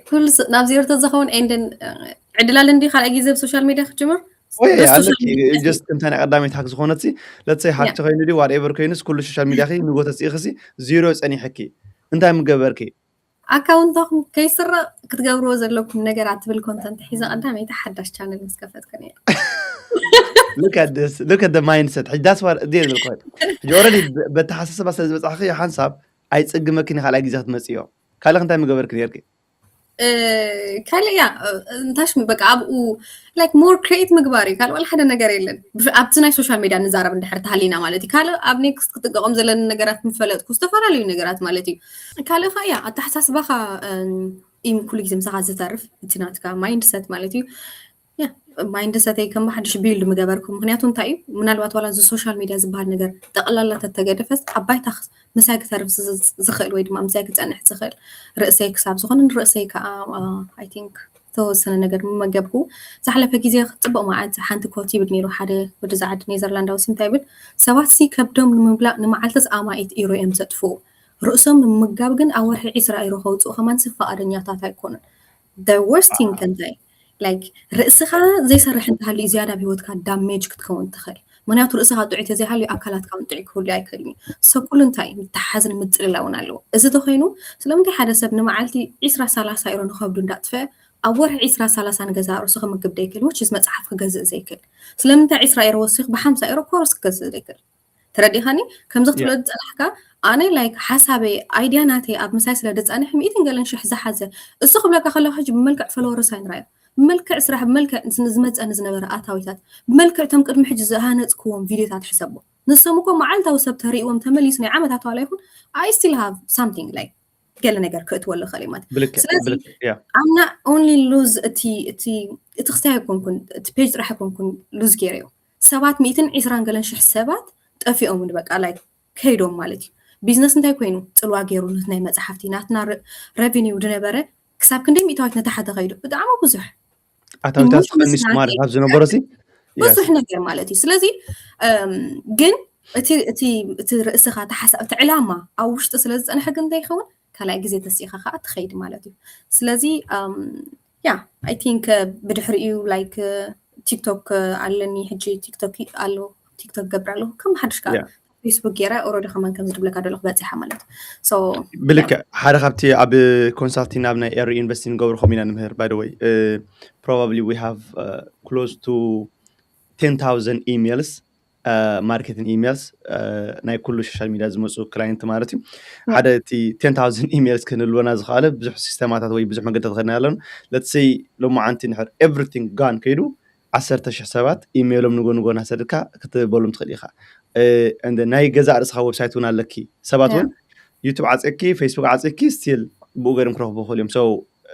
ኩሉ ናብ ዜሮ ተዝኸውን ኤንድን ዕድላል እንዲ ካልኣይ ግዜ ብሶሻል ሚድያ ክትጅምር just እንታይ ናይ ቀዳመይቲ ሃክ ዝኾነት ለትሰይ ሃክ ተኮይኑ ዲ ዋትኤቨር ኮይኑስ ኩሉ ሶሻል ሚድያ ንጎተ ስኢኽሲ ዚሮ ፀኒሕኪ እንታይ ምገበርኪ ኣካውንታኹም ከይስረቕ ክትገብርዎ ዘለኩም ነገራት ትብል ኮንተንት ሒዘ ቀዳመይቲ ሓዳሽ ቻነል ምስ ከፈትኩ ነይረ look at the mindset ሕጂ that's what they will call ሕጂ already በተሓሳሰባ ስለ ዝበጻሕኺ ሓንሳብ ኣይጽግመኪ ንካልኣይ ግዜ ክትመጽዮ ካልእ እንታይ ምገበርኪ ነርኪ ካልእ ያ እንታሽ በቃ ኣብኡ like more create ምግባር እዩ ካልእ ዋላ ሓደ ነገር የለን ኣብቲ ናይ ሶሻል ሚድያ ንዛረብ እንድሕር ተሃሊና ማለት እዩ ካልእ ኣብ ኔክስት ክጥቀቆም ዘለኒ ነገራት ምፈለጥኩ ዝተፈላለዩ ነገራት ማለት እዩ ካልእ ኸ ያ ኣተሓሳስባኻ እዩ ኩሉ ግዜ ምሳኻ ዝተርፍ እቲ ናትካ mindset ማለት እዩ mindset ይ ከም ሓድሽ build ምገበርኩ ምክንያቱ እንታይ እዩ ምናልባት ዋላ እዚ ሶሻል ሚድያ ዝበሃል ነገር ጠቕላላ ተተገደፈስ ኣብ ባይታ ምሳይ ክተርፍ ዝኽእል ወይ ድማ ምሳይ ክፀንሕ ዝኽእል ርእሰይ ክሳብ ዝኾነ ንርእሰይ ከዓ I think ተወሰነ ነገር ምመገብኩ ዝሓለፈ ግዜ ክፅቡቅ መዓት ሓንቲ ኮት ይብል ነይሩ ሓደ ወዲ ዝዓዲ ኔዘርላንዳዊ ሲ እንታይ ይብል ሰባት ሲ ከብዶም ንምምላእ ንመዓልትስ ኣማኢት ኢሮ እዮም ዘጥፍኡ ርእሶም ንምምጋብ ግን ኣብ ወርሒ ዒስራ ኢሮ ከውፅኡ ከማን ሲ ፈቃደኛታት ኣይኮኑን the worst thing እንታይ like ርእስኻ ዘይሰርሕ እንተሃልዩ ዝያዳ ኣብ ህይወትካ damage ክትከውን ትኽእል ምክንያቱ ርእስኻ ጥዑይ ተዘይሃልዩ ኣካላትካ እውን ጥዑይ ክህሉ ኣይክእልን እዩ so ኩሉ እንታይ ምትሓዝን ምፅልላውን ኣለዎ እዚ ተኮይኑ ስለምንታይ ሓደ ሰብ ንመዓልቲ ዒስራ ሰላሳ ኢሮ ንኸብዱ እንዳጥፈ ኣብ ወርሒ ዒስራ ሰላሳ ንገዛ ርእሱ ክምግብ ደይክእል which is መፅሓፍ ክገዝእ ዘይክእል ስለምንታይ ዒስራ ኢሮ ወሲኽ ብሓምሳ ኢሮ ኮርስ ክገዝእ ዘይክእል ተረዲኻኒ ከምዚ ክትብሎ ዝፀናሕካ ኣነ like ሓሳበይ idea ናተይ ኣብ ምሳይ ስለ ዝፀንሕ ሚእትን ገለን ሽሕ ዝሓዘ እሱ ክብለካ ከለኩ ሕጂ ብመልክዕ ፎሎወርስ ኣይንራዮ ብመልክዕ ስራሕ ብመልክዕ ዝመፀኒ ዝነበረ ኣታዊታት ብመልክዕ እቶም ቅድሚ ሕጂ ዝሃነፅክዎም ቪድዮታት ሕሰቦ ንሶም እኮ መዓልታዊ ሰብ ተርእዎም ተመሊሱ ናይ ዓመታት ዋላ ይኹን I still have something like ገለ ነገር ክእትወሉ ይኽእል ማለት ስለዚ I'm not only lose እቲ እቲ እቲ ክስታይ ኣይኮንኩን እቲ ፔጅ ጥራሕ ኣይኮንኩን ሉዝ ገይረዮ ሰባት ሚእትን ዒስራን ገለን ሽሕ ሰባት ጠፊኦም ንበቃ like ከይዶም ማለት እዩ ቢዝነስ እንታይ ኮይኑ ፅልዋ ገይሩ ናይ መፅሓፍቲ ናትና revenue ዝነበረ ክሳብ ክንደይ ሚእታዊት ነታሓተ ከይዱ ብጣዕሚ ብዙሕ ኣታዊታት ቀኒሱ ማለት ካብ ዝነበሮ ሲ ብዙሕ ነገር ማለት እዩ ስለዚ ግን እቲ እቲ ርእስኻ ተሓሳብ እቲ ዕላማ ኣብ ውሽጢ ስለ ዝፀንሐ ግን እንታይ ይኸውን ካልኣይ ግዜ ተሲእኻ ከዓ ትኸይድ ማለት እዩ ስለዚ ያ I think ብድሕሪኡ like ቲክቶክ ኣለኒ ሕጂ ቲክቶክ ኣሎ ቲክቶክ ገብር ኣለኹ ከም ሓድሽ ከዓ ፌስቡክ ገይረ ኦረዲ ከማን ከም ዝድብለካ ደለኩ በፂሓ ማለት ብልክዕ ሓደ ካብቲ ኣብ ኮንሳልቲን ኣብ ናይ ኤሪ ኢንቨስቲን ገብርኹም ኢና ንምህር by the way probably we have close to ten thousand emails marketing emails ናይ ኩሉ ሶሻል ሚድያ ዝመፁ ክላይንት ማለት እዩ ሓደ እቲ ten thousand emails ክንህልወና ዝኽኣለ ብዙሕ ሲስተማታት ወይ ብዙሕ መገዲ ተኸድና ኣለና let's say ሎማዓንቲ ንሕር everything gone ከይዱ ዓሰርተ ሽሕ ሰባት ኢሜይሎም ንጎ ንጎ እናሰደድካ ክትበሎም ትኽእል ኢኻ። እንደ ናይ ገዛእ ርእስኻ ዌብሳይት እውን ኣለኪ። ሰባት እውን ዩቱብ ዓፂኪ፣ ፌስቡክ ዓፂኪ፣ ስቲል ብኡ ገይሮም ክረኽቡ ይኽእሉ እዮም። So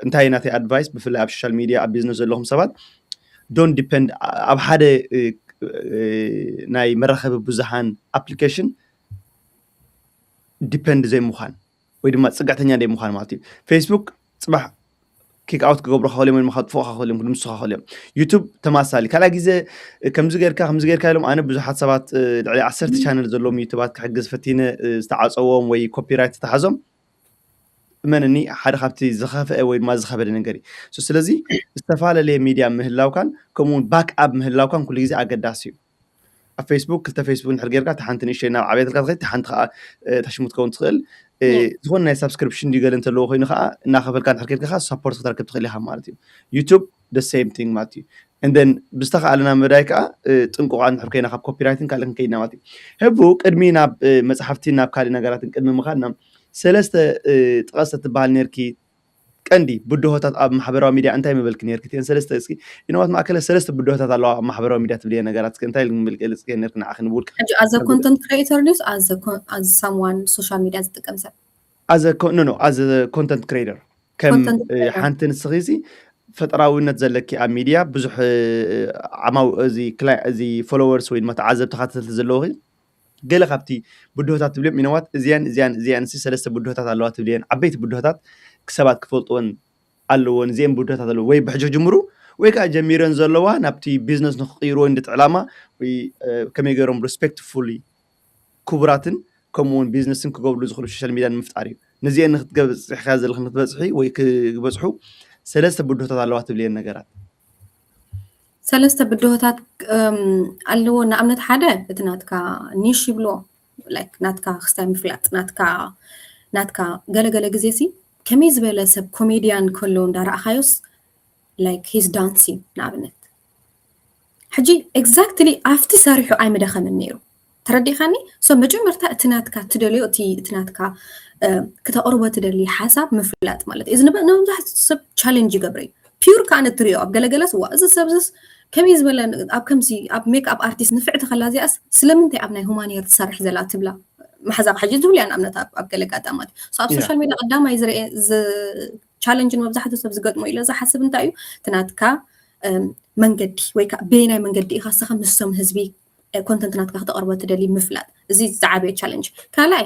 እንታይ ናተይ ኣድቫይስ፣ ብፍላይ ኣብ ሶሻል ሚድያ ኣብ ቢዝነስ ዘለኹም ሰባት፣ ዶንት ዲፐንድ ኣብ ሓደ ናይ መራኸቢ ብዙሃን ኣፕሊኬሽን ዲፐንድ ዘይምዃን ወይ ድማ ፅግዕተኛ ዘይምዃን ማለት እዩ። ፌስቡክ ፅባሕ ኪክ ኣውት ክገብሩካ ክኽእሉ እዮም ወይ ድማ ከጥፍኡካ ክኽእሉ እዮም፣ ክድምስሱካ ክኽእሉ እዮም። ዩቱብ ተማሳሊ ካልኣይ ግዜ ከምዚ ጌርካ ከምዚ ጌርካ ኢሎም ኣነ ብዙሓት ሰባት ልዕሊ ዓሰርተ ቻነል ዘለዎም ዩቱባት ክሕግዝ ፈቲነ ዝተዓፀዎም ወይ ኮፒራይት ዝተሓዞም እመንኒ ሓደ ካብቲ ዝኸፍአ ወይ ድማ ዝኸበደ ነገር እዩ። ስለዚ ዝተፈላለየ ሚድያ ምህላውካን ከምኡውን ባክ ኣፕ ምህላውካን ኩሉ ግዜ ኣገዳሲ እዩ። ኣብ ፌስቡክ ክልተ ፌስቡክ እንድሕር ጌርካ እታ ሓንቲ ንእሽተይ ናብ ዓብየትልካ ትኸይድ እታ ሓንቲ ከዓ ታሽሙ ትከውን ትኽእል። ዝኾነ ናይ ሳብስክሪፕሽን ድዩ ገለ እንተለዎ ኮይኑ ከዓ እናኸፈልካ እንድሕር ጌርካ ከዓ ሳፖርት ክትረክብ ትኽእል ኢኻ ማለት እዩ። ዩቱብ the same thing ማለት እዩ። And then ብዝተኸኣለና መዳይ ከዓ ጥንቁቓት እንድሕር ኮይና ካብ ኮፒራይትን ካልእን ከይድና ማለት እዩ። ህቡ ቅድሚ ናብ መፅሓፍቲ ናብ ካልእ ነገራትን ቅድሚ ምኻድና ሰለስተ ጥቀስ ትበሃል ነርኪ ቀንዲ ብድሆታት ኣብ ማሕበራዊ ሚድያ እንታይ ምበልኪ ነርኪ? እተን ሰለስተ እስኪ ኢነዋት ማእከለ ሰለስተ ብድሆታት ኣለዋ ኣብ ማሕበራዊ ሚድያ ትብልየ ነገራት እስኪ እንታይ ምብል ገለጽ ነርኪ ንዓኺ ንብውልቂ ሕጂ ኣዘ ኮንተንት ክሬተር ዲስ ኣዘ ሳምዋን ሶሻል ሚድያ ዝጥቀም ሰብ ኣዘ ኖ ኖ ኣዘ ኮንተንት ክሬተር ከም ሓንቲ ንስኺ ሲ ፈጠራዊነት ዘለኪ ኣብ ሚድያ ብዙሕ ዓማው እዚ ፎሎወርስ ወይ ድማ ተዓዘብ ተኻተልቲ ዘለውኺ ገለ ካብቲ ብድሆታት ትብልዮም ኢነዋት እዚያን እዚያን እዚያን ሲ ሰለስተ ብድሆታት ኣለዋ ትብልየን ዓበይቲ ብድሆታት ክሰባት ክፈልጥወን ኣለዎ ንዚአን ብድሆታት ኣለዎ ወይ ብሕጂ ክጅምሩ ወይ ከዓ ጀሚረን ዘለዋ ናብቲ ቢዝነስ ንክቅይርዎ እንድት ዕላማ ወይ ከመይ ገይሮም ሪስፔክትፉሊ ክቡራትን ከምኡ እውን ቢዝነስን ክገብሩ ዝኽእሉ ሶሻል ሚድያ ንምፍጣር እዩ። ነዚአን ንክትበፅሕካ ዘለክ ንክትበፅሒ ወይ ክበፅሑ ሰለስተ ብድሆታት ኣለዋ ትብልየን ነገራት ሰለስተ ብድሆታት ኣለዎ። ንኣብነት ሓደ እቲ ናትካ ኒሽ ይብልዎ ላይክ ናትካ ክስታይ ምፍላጥ ናትካ ናትካ ገለገለ ግዜ ሲ ከመይ ዝበለ ሰብ ኮሜድያን ከሎ እንዳረኣኻዮስ ላይክ ሂስ ዳንሲንግ ንኣብነት ሕጂ ኤግዛክትሊ ኣብቲ ሰሪሑ ኣይምደኸምን ነይሩ ተረዲኻኒ። ሶ መጀመርታ እቲ ናትካ ትደልዮ እቲ እቲ ናትካ ክተቕርቦ ትደሊ ሓሳብ ምፍላጥ ማለት እዩ። እዚ ንመብዛሕትኡ ሰብ ቻለንጅ ይገብረ እዩ። ፒውር ከዓ ንትሪኦ ኣብ ገለገለ ስዋ እዚ ሰብዝስ ከመይ ዝበለ ኣብ ከምዚ ኣብ ሜክ ኣፕ ኣርቲስት ንፍዕቲ ከላ እዚኣስ ስለምንታይ ኣብ ናይ ሁማኒየር ትሰርሕ ዘላ ትብላ መሓዛኻ ሕጂ ዝብሉ እያ ንኣብነት ኣብ ገለ ጋጣማት ኣብ ሶሻል ሚድያ ቀዳማይ ዝረአ ቻለንጅ ንመብዛሕትኡ ሰብ ዝገጥሞ ኢለ ዝሓስብ እንታይ እዩ እቲ ናትካ መንገዲ ወይ ከዓ በየናይ መንገዲ ኢኻ ስኻ ምስቶም ህዝቢ ኮንተንት ናትካ ክተቕርቦ ትደሊ ምፍላጥ እዚ ዝዓበየ ቻለንጅ ካልኣይ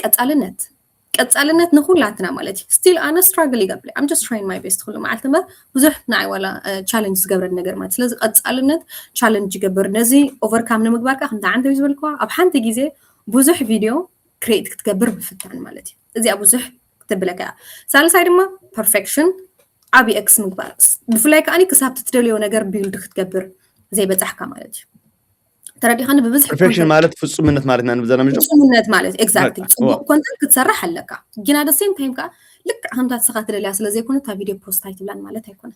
ቀፃልነት ቀፃልነት ንኩላትና ማለት እዩ ስቲል ኣነ ስትራግል ይገብር I'm just trying my best ኩሉ መዓልቲ እምበር ብዙሕ ንዓይ ዋላ ቻለንጅ ዝገብረኒ ነገር ማለት ስለዚ ቀፃልነት ቻለንጅ ይገብር ነዚ ኦቨርካም ንምግባር ከዓ ከምታ ዓንተ ዝበልክዋ ኣብ ሓንቲ ግዜ ብዙሕ ቪድዮ ክሬት ክትገብር ምፍታን ማለት እዩ እዚኣ ብዙሕ ክትብለካ እያ ሳልሳይ ድማ ፐርፌክሽን ዓብዪ ኤክስ ምግባር ብፍላይ ከዓ ክሳብ ትደልዮ ነገር ቢልድ ክትገብር ዘይበፃሕካ ማለት እዩ ተረዲኻኒ ብብዝሒ ፐርፌክሽን ማለት ፍፁምነት ማለት ኢና ንብዘና ምሽ ፍፁምነት ማለት ኤግዛክትሊ ፅቡቅ ኮንተንት ክትሰርሕ ኣለካ ግን ኣደ ሴም ታይም ከዓ ልክዕ ከምታ ትስኻ ትደልያ ስለ ዘይኮነ እታ ቪድዮ ፖስት ኣይትብላን ማለት ኣይኮነ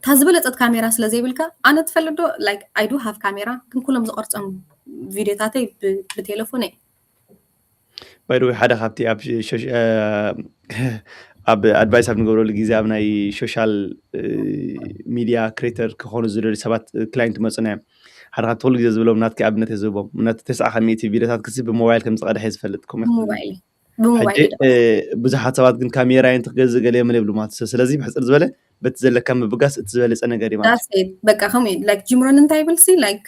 እታ ዝበለፀት ካሜራ ስለ ዘይብልካ ኣነ ትፈልጥ ዶ ላይክ ኣይ ዱ ሃቭ ካሜራ ግን ኩሎም ዝቐርፆም ቪድዮታተይ ብቴሌፎን እየ ባይደወይ ሓደ ካብቲ ኣብ ኣድቫይስ ኣብ ንገብረሉ ግዜ ኣብ ናይ ሶሻል ሚድያ ክሬተር ክኾኑ ዝደልዩ ሰባት ክላይንት መፁና እዮም ሓደ ካብቲ ኩሉ ግዜ ዝብሎም ናትኪ ኣብነት የዝህቦም ነቲ ተስዓ ከሚእቲ ቪድዮታት ክሲ ብሞባይል ከም ዝቐድሐ ዝፈልጥ ከም ብሞባይል ብሞባይል ብዙሓት ሰባት ግን ካሜራ ን ትክገዝእ ገለ የምለ ይብሉ ማለት ስለዚ ብሕፅር ዝበለ በቲ ዘለካ ምብጋስ እቲ ዝበለፀ ነገር እዩ ማለት በቃ ከምኡ ላይክ ጅምሮን እንታይ ይብል ሲ ላይክ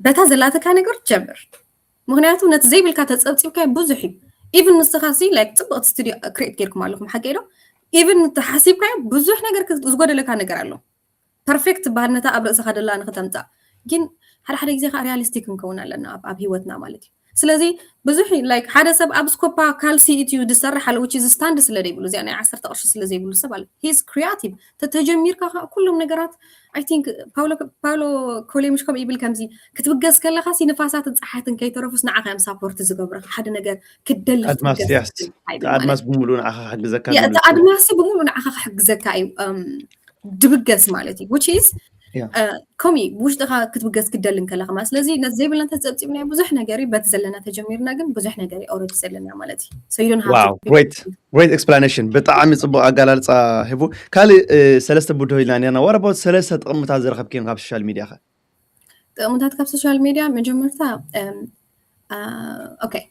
በታ ዘላተካ ነገር ጀምር ምክንያቱ ነቲ ዘይብልካ ተፀብፂብካ ብዙሕ እዩ ኢቭን ንስኻ ሲ ላይክ ፅቡቅ ስቱዲዮ ክሬት ጌርኩም ኣለኹም ሓቂ ዶ ኢቭን ተሓሲብካ ብዙሕ ነገር ዝጎደለካ ነገር ኣሎ ፐርፌክት ትበሃል ነታ ኣብ ርእስኻ ደላ ንክተምፃእ ግን ሓደ ሓደ ግዜ ከዓ ሪያሊስቲክ ክንከውን ኣለና ኣብ ህይወትና ማለት እዩ ስለዚ ብዙሕ ላይክ ሓደ ሰብ ኣብ ስኮፓ ካልሲ ኢትዩ ዝሰርሕ ኣሎ which is stand ስለ ዘይብሉ እዚኣ ናይ ዓሰርተ ቅርሺ ስለ ዘይብሉ ሰብ ኣሎ he's creative ተተጀሚርካ ከዓ ኩሎም ነገራት I think ፓውሎ ፓውሎ ኮሌምሽ ከም ይብል ከምዚ ክትብገስ ከለካ ሲ ንፋሳትን ፀሓያትን ከይተረፉስ ንዓኻ እዮም ሳፖርት ዝገብረካ ሓደ ነገር ክትደሊ ኣድማስ ያስ ኣድማስ ብምሉእ ንዓኻ ክሕግዘካ እቲ ኣድማስ ብምሉእ ንዓኻ ክሕግዘካ እዩ ድብገስ ማለት እዩ which is Yeah. ከምኡ ብውሽጥኻ ክትብገስ ክትደሊ እንከለኻ ማለት ስለዚ ነቲ ዘይብልና እንተፀብፂብናዮ ብዙሕ ነገር እዩ በቲ ዘለና ተጀሚርና ግን ብዙሕ ነገር እዩ already ዘለና ማለት እዩ so you don't have Wow, to great, great explanation. ብጣዕሚ ፅቡቅ ኣገላልፃ ሄቡ። ካልእ እ፣ ሰለስተ ብድሆ ኢልና ኔርና። What about ሰለስተ ጥቅምታት ዝረከብክዮም ካብ social media ከ? ጥቅምታት ካብ social media መጀመርታ okay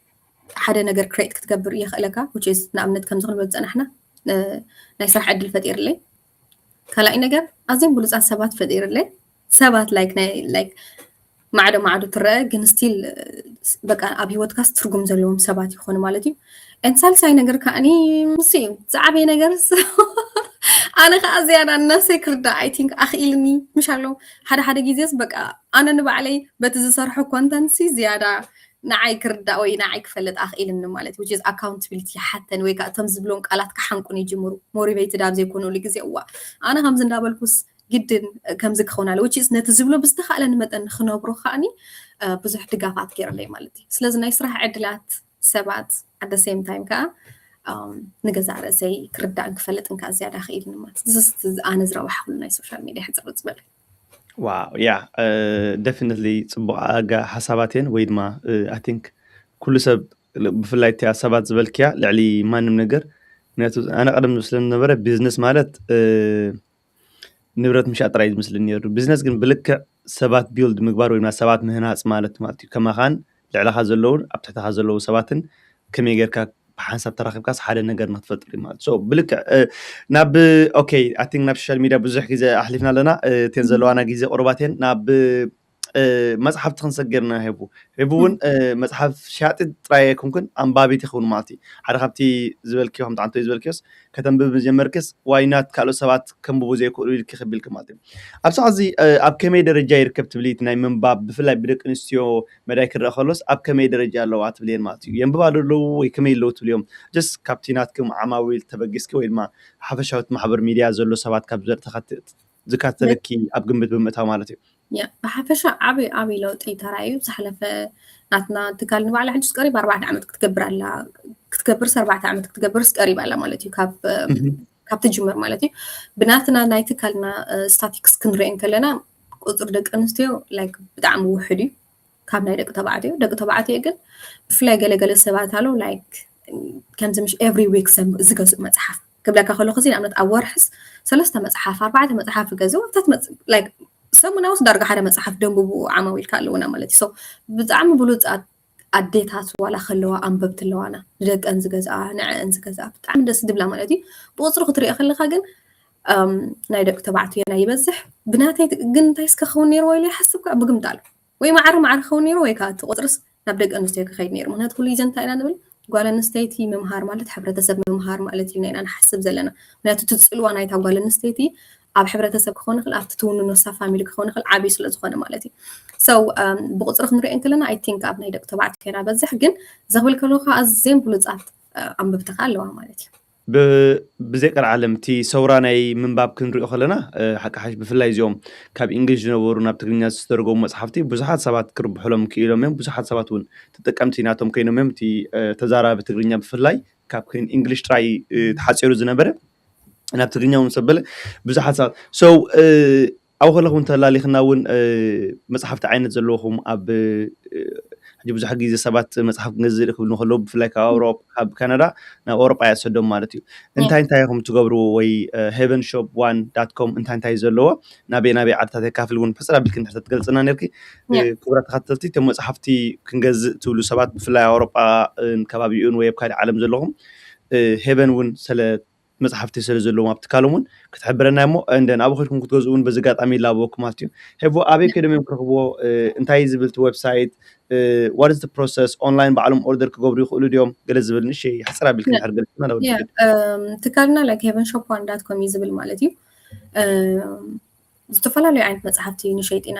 ሓደ ነገር create ክትገብር የኽእለካ which is ንኣብነት ከምዚ ክንብል ዝፀናሕና እ፣ ናይ ስራሕ ዕድል ፈጢርለይ ካልኣይ ነገር ኣዝዮም ብሉፃት ሰባት ፈጢርለይ ሰባት like ናይ like ማዕዶ ማዕዶ ትረአ ግን still በቃ ኣብ ሂወትካስ ትርጉም ዘለዎም ሰባት ይኾኑ ማለት እዩ and ሳልሳይ ነገር ከዓኒ ምስ እዩ ዝዓበየ ነገር ኣነ ከዓ ዝያዳ ነፍሰይ ክርዳእ I think ኣኽኢልኒ ምሽ ኣሎ ሓደ ሓደ ግዜስ በቃ ኣነ ንባዕለይ በቲ ዝሰርሖ content ሲ ዝያዳ ንዓይ ክርዳእ ወይ ንዓይ ክፈልጥ ኣኽኢልኒ ማለት እዩ which is accountability ይሓተኒ ወይ ከዓ እቶም ዝብሎም ቃላት ክሓንቁኒ ይጅምሩ motivated ኣብ ዘይኮነሉ ግዜ እዋ ኣነ ከምዚ እንዳበልኩስ ግድን ከምዚ ክኸውን ኣሎ which is ነቲ ዝብሎ ብዝተኻእለኒ መጠን ንክነብሮ ከዓኒ ብዙሕ ድጋፋት ገይረለይ ማለት እዩ ስለዚ ናይ ስራሕ ዕድላት ሰባት at the same time ከዓ ንገዛእ ርእሰይ ክርዳእን ክፈልጥን ከዓ ዝያዳ ክኢልኒ ማለት ኣነ ዝረባሕኩሉ ናይ social media ሕፅር ዝበለ ዋው ያ definitely ፅቡቅ ኣጋ ሓሳባት እየን ወይ ድማ I think ኩሉ ሰብ ብፍላይ እቲኣ ሰባት ዝበልክያ ልዕሊ ማንም ነገር ምክንያቱ ኣነ ቀደም ዝመስለኒ ነበረ business ማለት ንብረት ምሻጥ ጥራይ ዝመስለኒ ነይሩ business ግን ብልክዕ ሰባት build ምግባር ወይ ሰባት ምህናፅ ማለት ማለት እዩ ከማኻን ልዕለኻ ዘለውን ኣብ ትሕተኻ ዘለዉ ሰባትን ከመይ ጌርካ ብሓንሳብ ተራኺብካስ ሓደ ነገር ንክትፈጥር ማለት so ብልክዕ ናብ okay I think ናብ social media ብዙሕ ግዜ ኣሕሊፍና ኣለና እተን ዘለዋና ግዜ ቁሩባት እየን ናብ መፅሓፍቲ ክንሰግርና ሄቡ ሄቡ እውን መፅሓፍ ሻጢ ጥራይ ኣይኮንኩን ኣንባቢት ይኸውን ማለት እዩ ሓደ ካብቲ ዝበልክዮ ከምቲ ዓንቶ ዝበልክዮስ ከተንብብ መጀመርክስ why not ካልኦት ሰባት ከንብቡ ዘይክእሉ ኢልኪ ክቢልክ ማለት እዩ ኣብ ሰዓዚ ኣብ ከመይ ደረጃ ይርከብ ትብሊ ናይ ምንባብ ብፍላይ ብደቂ ኣንስትዮ መዳይ ክረአ ከሎስ ኣብ ከመይ ደረጃ ኣለዋ ትብልየን ማለት እዩ የንብባ ኣለዉ ወይ ከመይ ኣለዉ ትብልዮም just ካብቲ ናትኩም ዓማዊል ተበጊስኪ ወይ ድማ ሓፈሻዊት ማሕበር ሚድያ ዘሎ ሰባት ካብ ዝከታተለኪ ኣብ ግምት ብምእታው ማለት እዩ ብሓፈሻ ዓብይ ዓብይ ለውጢ ተራእዩ ዝሓለፈ ናትና ትካል ንባዕላ ሕጅስ ቀሪብ ኣርባዕተ ዓመት ክትገብር ኣላ ክትገብርስ ኣርባዕተ ዓመት ክትገብርስ ቀሪብ ኣላ ማለት እዩ ካብ ትጅምር ማለት እዩ ብናትና ናይ ትካልና statistics ክንሪኦ እንከለና ቁፅሪ ደቂ ኣንስትዮ like ብጣዕሚ ውሕድ እዩ ካብ ናይ ደቂ ተባዕትዮ ደቂ ተባዕትዮ ግን ብፍላይ ገለገለ ሰባት ኣሎ like ከምዚ ምሽ every week ዝገዝኡ መፅሓፍ ክብለካ ከለኩ እዚ ንኣብነት ኣብ ወርሕስ ሰለስተ መፅሓፍ ኣርባዕተ መፅሓፍ ይገዝኡ ኣብታት like ሰሙናውስ ዳርጋ ሓደ መፅሓፍ ደንብቡ ዓማዊልካ ኣለውና ማለት እዩ ብጣዕሚ ብሉፃት ኣዴታት ዋላ ከለዋ ኣንበብቲ ኣለዋና ንደቀን ዝገዝኣ ንዐአን ዝገዝኣ ብጣዕሚ ደስ ዝብላ ማለት እዩ ብቁፅሪ ክትሪኦ ከለካ ግን ናይ ደቂ ተባዕትዮና ይበዝሕ ብናተይ ግን እንታይ እስከ ክኸውን ነይርዎ ኢለ ይሓስብ ከዓ ብግምት ኣሎ ወይ ማዕረ ማዕረ ክኸውን ነይሩ ወይ ከዓ እቲ ቁፅርስ ናብ ደቂ ኣንስትዮ ክኸይድ ነይሩ ምክንያቱ ኩሉ ግዜ እንታይ ኢና ንብል ጓል ኣንስተይቲ ምምሃር ማለት ሕብረተሰብ ምምሃር ማለት እዩ ኢና ንሓስብ ዘለና ምክንያቱ እቲ ፅልዋ ናይታ ጓል ኣንስተይቲ ኣብ ሕብረተሰብ ክኸውን ይኽእል ኣብቲ ትውንኖ ሳ ፋሚሊ ክኸውን ይኽእል ዓብዩ ስለ ዝኾነ ማለት እዩ so ብቁፅሪ ክንሪኦ እንከለና I think ኣብ ናይ ደቂ ተባዕትዮ ኢና በዝሕ ግን ዘኽብል ከለኹ ኣዝየን ብሉፃት ኣንበብቲ ከዓ ኣለዋ ማለት እዩ ብዘይ ቀልዓለም እቲ ሰውራ ናይ ምንባብ ክንሪኦ ከለና ሓቂ ሓሽ ብፍላይ እዚኦም ካብ እንግሊሽ ዝነበሩ ናብ ትግርኛ ዝተረጎሙ መፅሓፍቲ ብዙሓት ሰባት ክርብሕሎም ክኢሎም እዮም ብዙሓት ሰባት እውን ተጠቀምቲ ናቶም ኮይኖም እዮም እቲ ተዛራቢ ትግርኛ ብፍላይ ካብ English ጥራይ ተሓፂሩ ዝነበረ ናብ ትግርኛ እውን ሰበለ ብዙሓት ሰባት so ኣብኡ ከለኹም ተላሊኽና እውን መፅሓፍቲ ዓይነት ዘለኹም ኣብ ሕጂ ብዙሕ ግዜ ሰባት መፅሓፍ ክንገዝእ ክብሉ ከለዉ ብፍላይ ካብ ኣውሮፓ ካብ ካናዳ ናብ ኣውሮፓ እያ ትሰዶም ማለት እዩ እንታይ እንታይ ኢኹም ትገብርዎ ወይ heaven shop one dot com እንታይ እንታይ ዘለዎ ናበይ ናበይ ዓድታት የካፍል እውን ሕፅር ኣቢልኪ እንድሕር ትገልፅና ነርኪ ክቡራት ተኸተልቲ እቶም መፅሓፍቲ ክንገዝእ ትብሉ ሰባት ብፍላይ ኣውሮፓ ከባቢኡን ወይ ኣብ ካልእ ዓለም ዘለኹም heaven እውን ስለ መፅሓፍቲ ስለ ዘለዎም ኣብ ትካሎም እውን ክትሕብረና እሞ እንደ ኣብኡ ከድኩም ክትገዝኡ እውን በዚ ኣጋጣሚ ይላበወኩም ማለት እዩ ሄቦ ኣበይ ከይዶም እዮም ክረኽብዎ እንታይ ዝብል እቲ website what is the process online ባዕሎም order ክገብሩ ይኽእሉ ድዮም ገለ ዝብል ንእሽተይ ሕፅር ኣቢልኪ እንድሕር ገልፅና ለወዲ ትካልና like heaven shop one dot com እዩ ዝብል ማለት እዩ ዝተፈላለዩ ዓይነት መፅሓፍቲ ንሸይጥ ኢና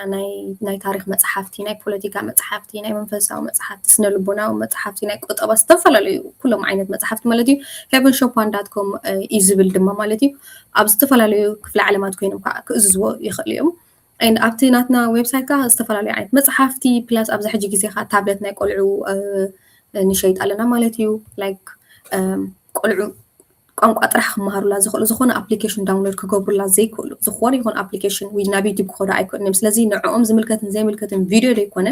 ናይ ታሪክ መፅሓፍቲ ናይ ፖለቲካ መፅሓፍቲ ናይ መንፈሳዊ መፅሓፍቲ ስነ ልቦናዊ መፅሓፍቲ ናይ ቆጠባ ዝተፈላለዩ ኩሎም ዓይነት መፅሓፍቲ ማለት እዩ heaven shop one dot com እዩ ዝብል ድማ ማለት እዩ ኣብ ዝተፈላለዩ ክፍለ ዓለማት ኮይኖም ከዓ ክእዝዝዎ ይኽእሉ እዮም ኣብቲ ናትና website ከዓ ዝተፈላለዩ ዓይነት መፅሓፍቲ plus ኣብዚ ሕጂ ግዜ ከዓ ታብለት ናይ ቆልዑ ንሸይጥ ኣለና ማለት እዩ like ቆልዑ ቋንቋ ጥራሕ ክመሃሩላ ዝኽእሉ፣ ዝኾነ ኣፕሊኬሽን ዳውንሎድ ክገብሩላ ዘይክእሉ፣ ዝኾነ ይኹን ኣፕሊኬሽን ወይ ናብ ዩቲዩብ ክኸዱ ኣይክእሉን እዮም። ስለዚ ንዕኦም ዝምልከትን ዘይምልከትን ቪድዮ ዘይኮነ፣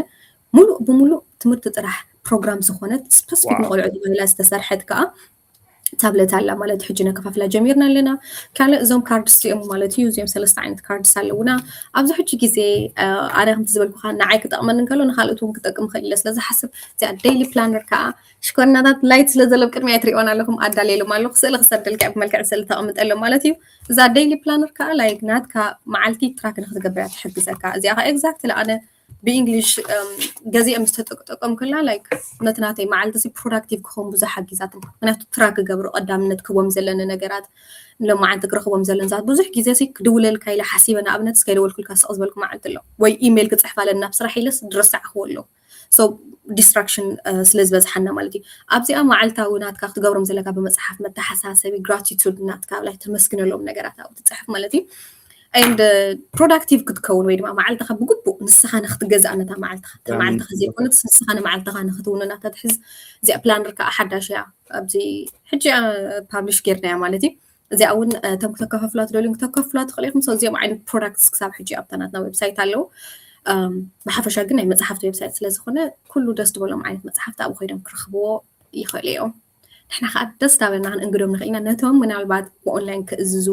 ሙሉእ ብሙሉእ ትምህርቲ ጥራሕ ፕሮግራም ዝኾነት ስፐሲፊክ ንቆልዑ ተባሂላ ዝተሰርሐት ከዓ ታብለት ኣላ ማለት ሕጂ ነከፋፍላ ጀሚርና ኣለና። ካልእ እዞም ካርድስ እዮም ማለት እዩ። እዚኦም ሰለስተ ዓይነት ካርድስ ኣለውና። ኣብዚ ሕጂ ግዜ ኣነ ከምቲ ዝበልኩካ ንዓይ ክጠቕመኒ እንከሎ ንካልኦት እውን ክጠቅም ይኽእል ኢለ ስለ ዝሓስብ እዚኣ ዴይሊ ፕላነር ከዓ ሽኮርናታት ላይት ስለ ዘሎ ቅድሚ ኣይትሪእዋን ኣለኹም ኣዳልየሎም ኣለኹ። ስእሊ ክሰደልካ ብመልክዕ ስእሊ ተቐምጠሎም ማለት እዩ። እዛ ዴይሊ ፕላነር ከዓ ላይክ ናትካ መዓልቲ ትራክ ንክትገብር እያ ትሕግዘካ። እዚኣ ከዓ ኤግዛክትሊ ኣነ ብእንግሊሽ ገዚአ ምስ ተጠቀምኩላ ላይክ ነቲ ናተይ መዓልቲ ሲ ፕሮዳክቲቭ ክኸውን ብዙሕ ሓጊዛትኒ። ምክንያቱ ትራክ ክገብሩ ቀዳምነት ክቦም ዘለኒ ነገራት፣ ሎማዓንቲ ክረኽቦም ዘለኒ ዛት ብዙሕ ግዜ ሲ ክድውለልካ ኢለ ሓሲበ ንኣብነት ስ ከይደወልኩልካ ስቕ ዝበልኩ መዓልቲ ኣሎ ወይ ኢሜይል ክፅሕፋ ኣለኒ ናብ ስራሕ ኢለስ ድረሳዕክዎ ኣሎ። ሶ ዲስትራክሽን ስለ ዝበዝሓና ማለት እዩ። ኣብዚኣ መዓልታዊ ናትካ ክትገብሮም ዘለካ ብመፅሓፍ መተሓሳሰቢ ግራቲቱድ ናትካ ብላይ ተመስግነሎም ነገራት ኣብኡ ትፅሕፍ ማለት እዩ። ኤንድ ፕሮዳክቲቭ ክትከውን ወይ ድማ መዓልትኻ ብግቡእ ንስኻ ንክትገዛእ ነታ መዓልትኻ እታ መዓልትኻ ዘይኮነት ንስኻ ንመዓልትኻ ንክትውንና ተትሕዝ እዚኣ ፕላነር ከዓ ሓዳሽ እያ ኣብዚ ሕጂ ፓብሊሽ ጌርናያ ማለት እዩ። እዚኣ እውን እቶም ክተከፋፍላ ትደልዩ ክተከፍላ ትኽእል ኢኹም። እዚኦም ዓይነት ፕሮዳክትስ ክሳብ ሕጂ ኣብታ ናትና ዌብሳይት ኣለዉ። ብሓፈሻ ግን ናይ መፅሓፍቲ ዌብሳይት ስለዝኾነ ኩሉ ደስ ዝበሎም ዓይነት መፅሓፍቲ ኣብኡ ኮይዶም ክረኽብዎ ይኽእሉ እዮም። ንሕና ከዓ ደስ ዳበልና ክንእንግዶም ንኽእል ኢና። ነቶም ምናልባት ብኦንላይን ክእዝዙ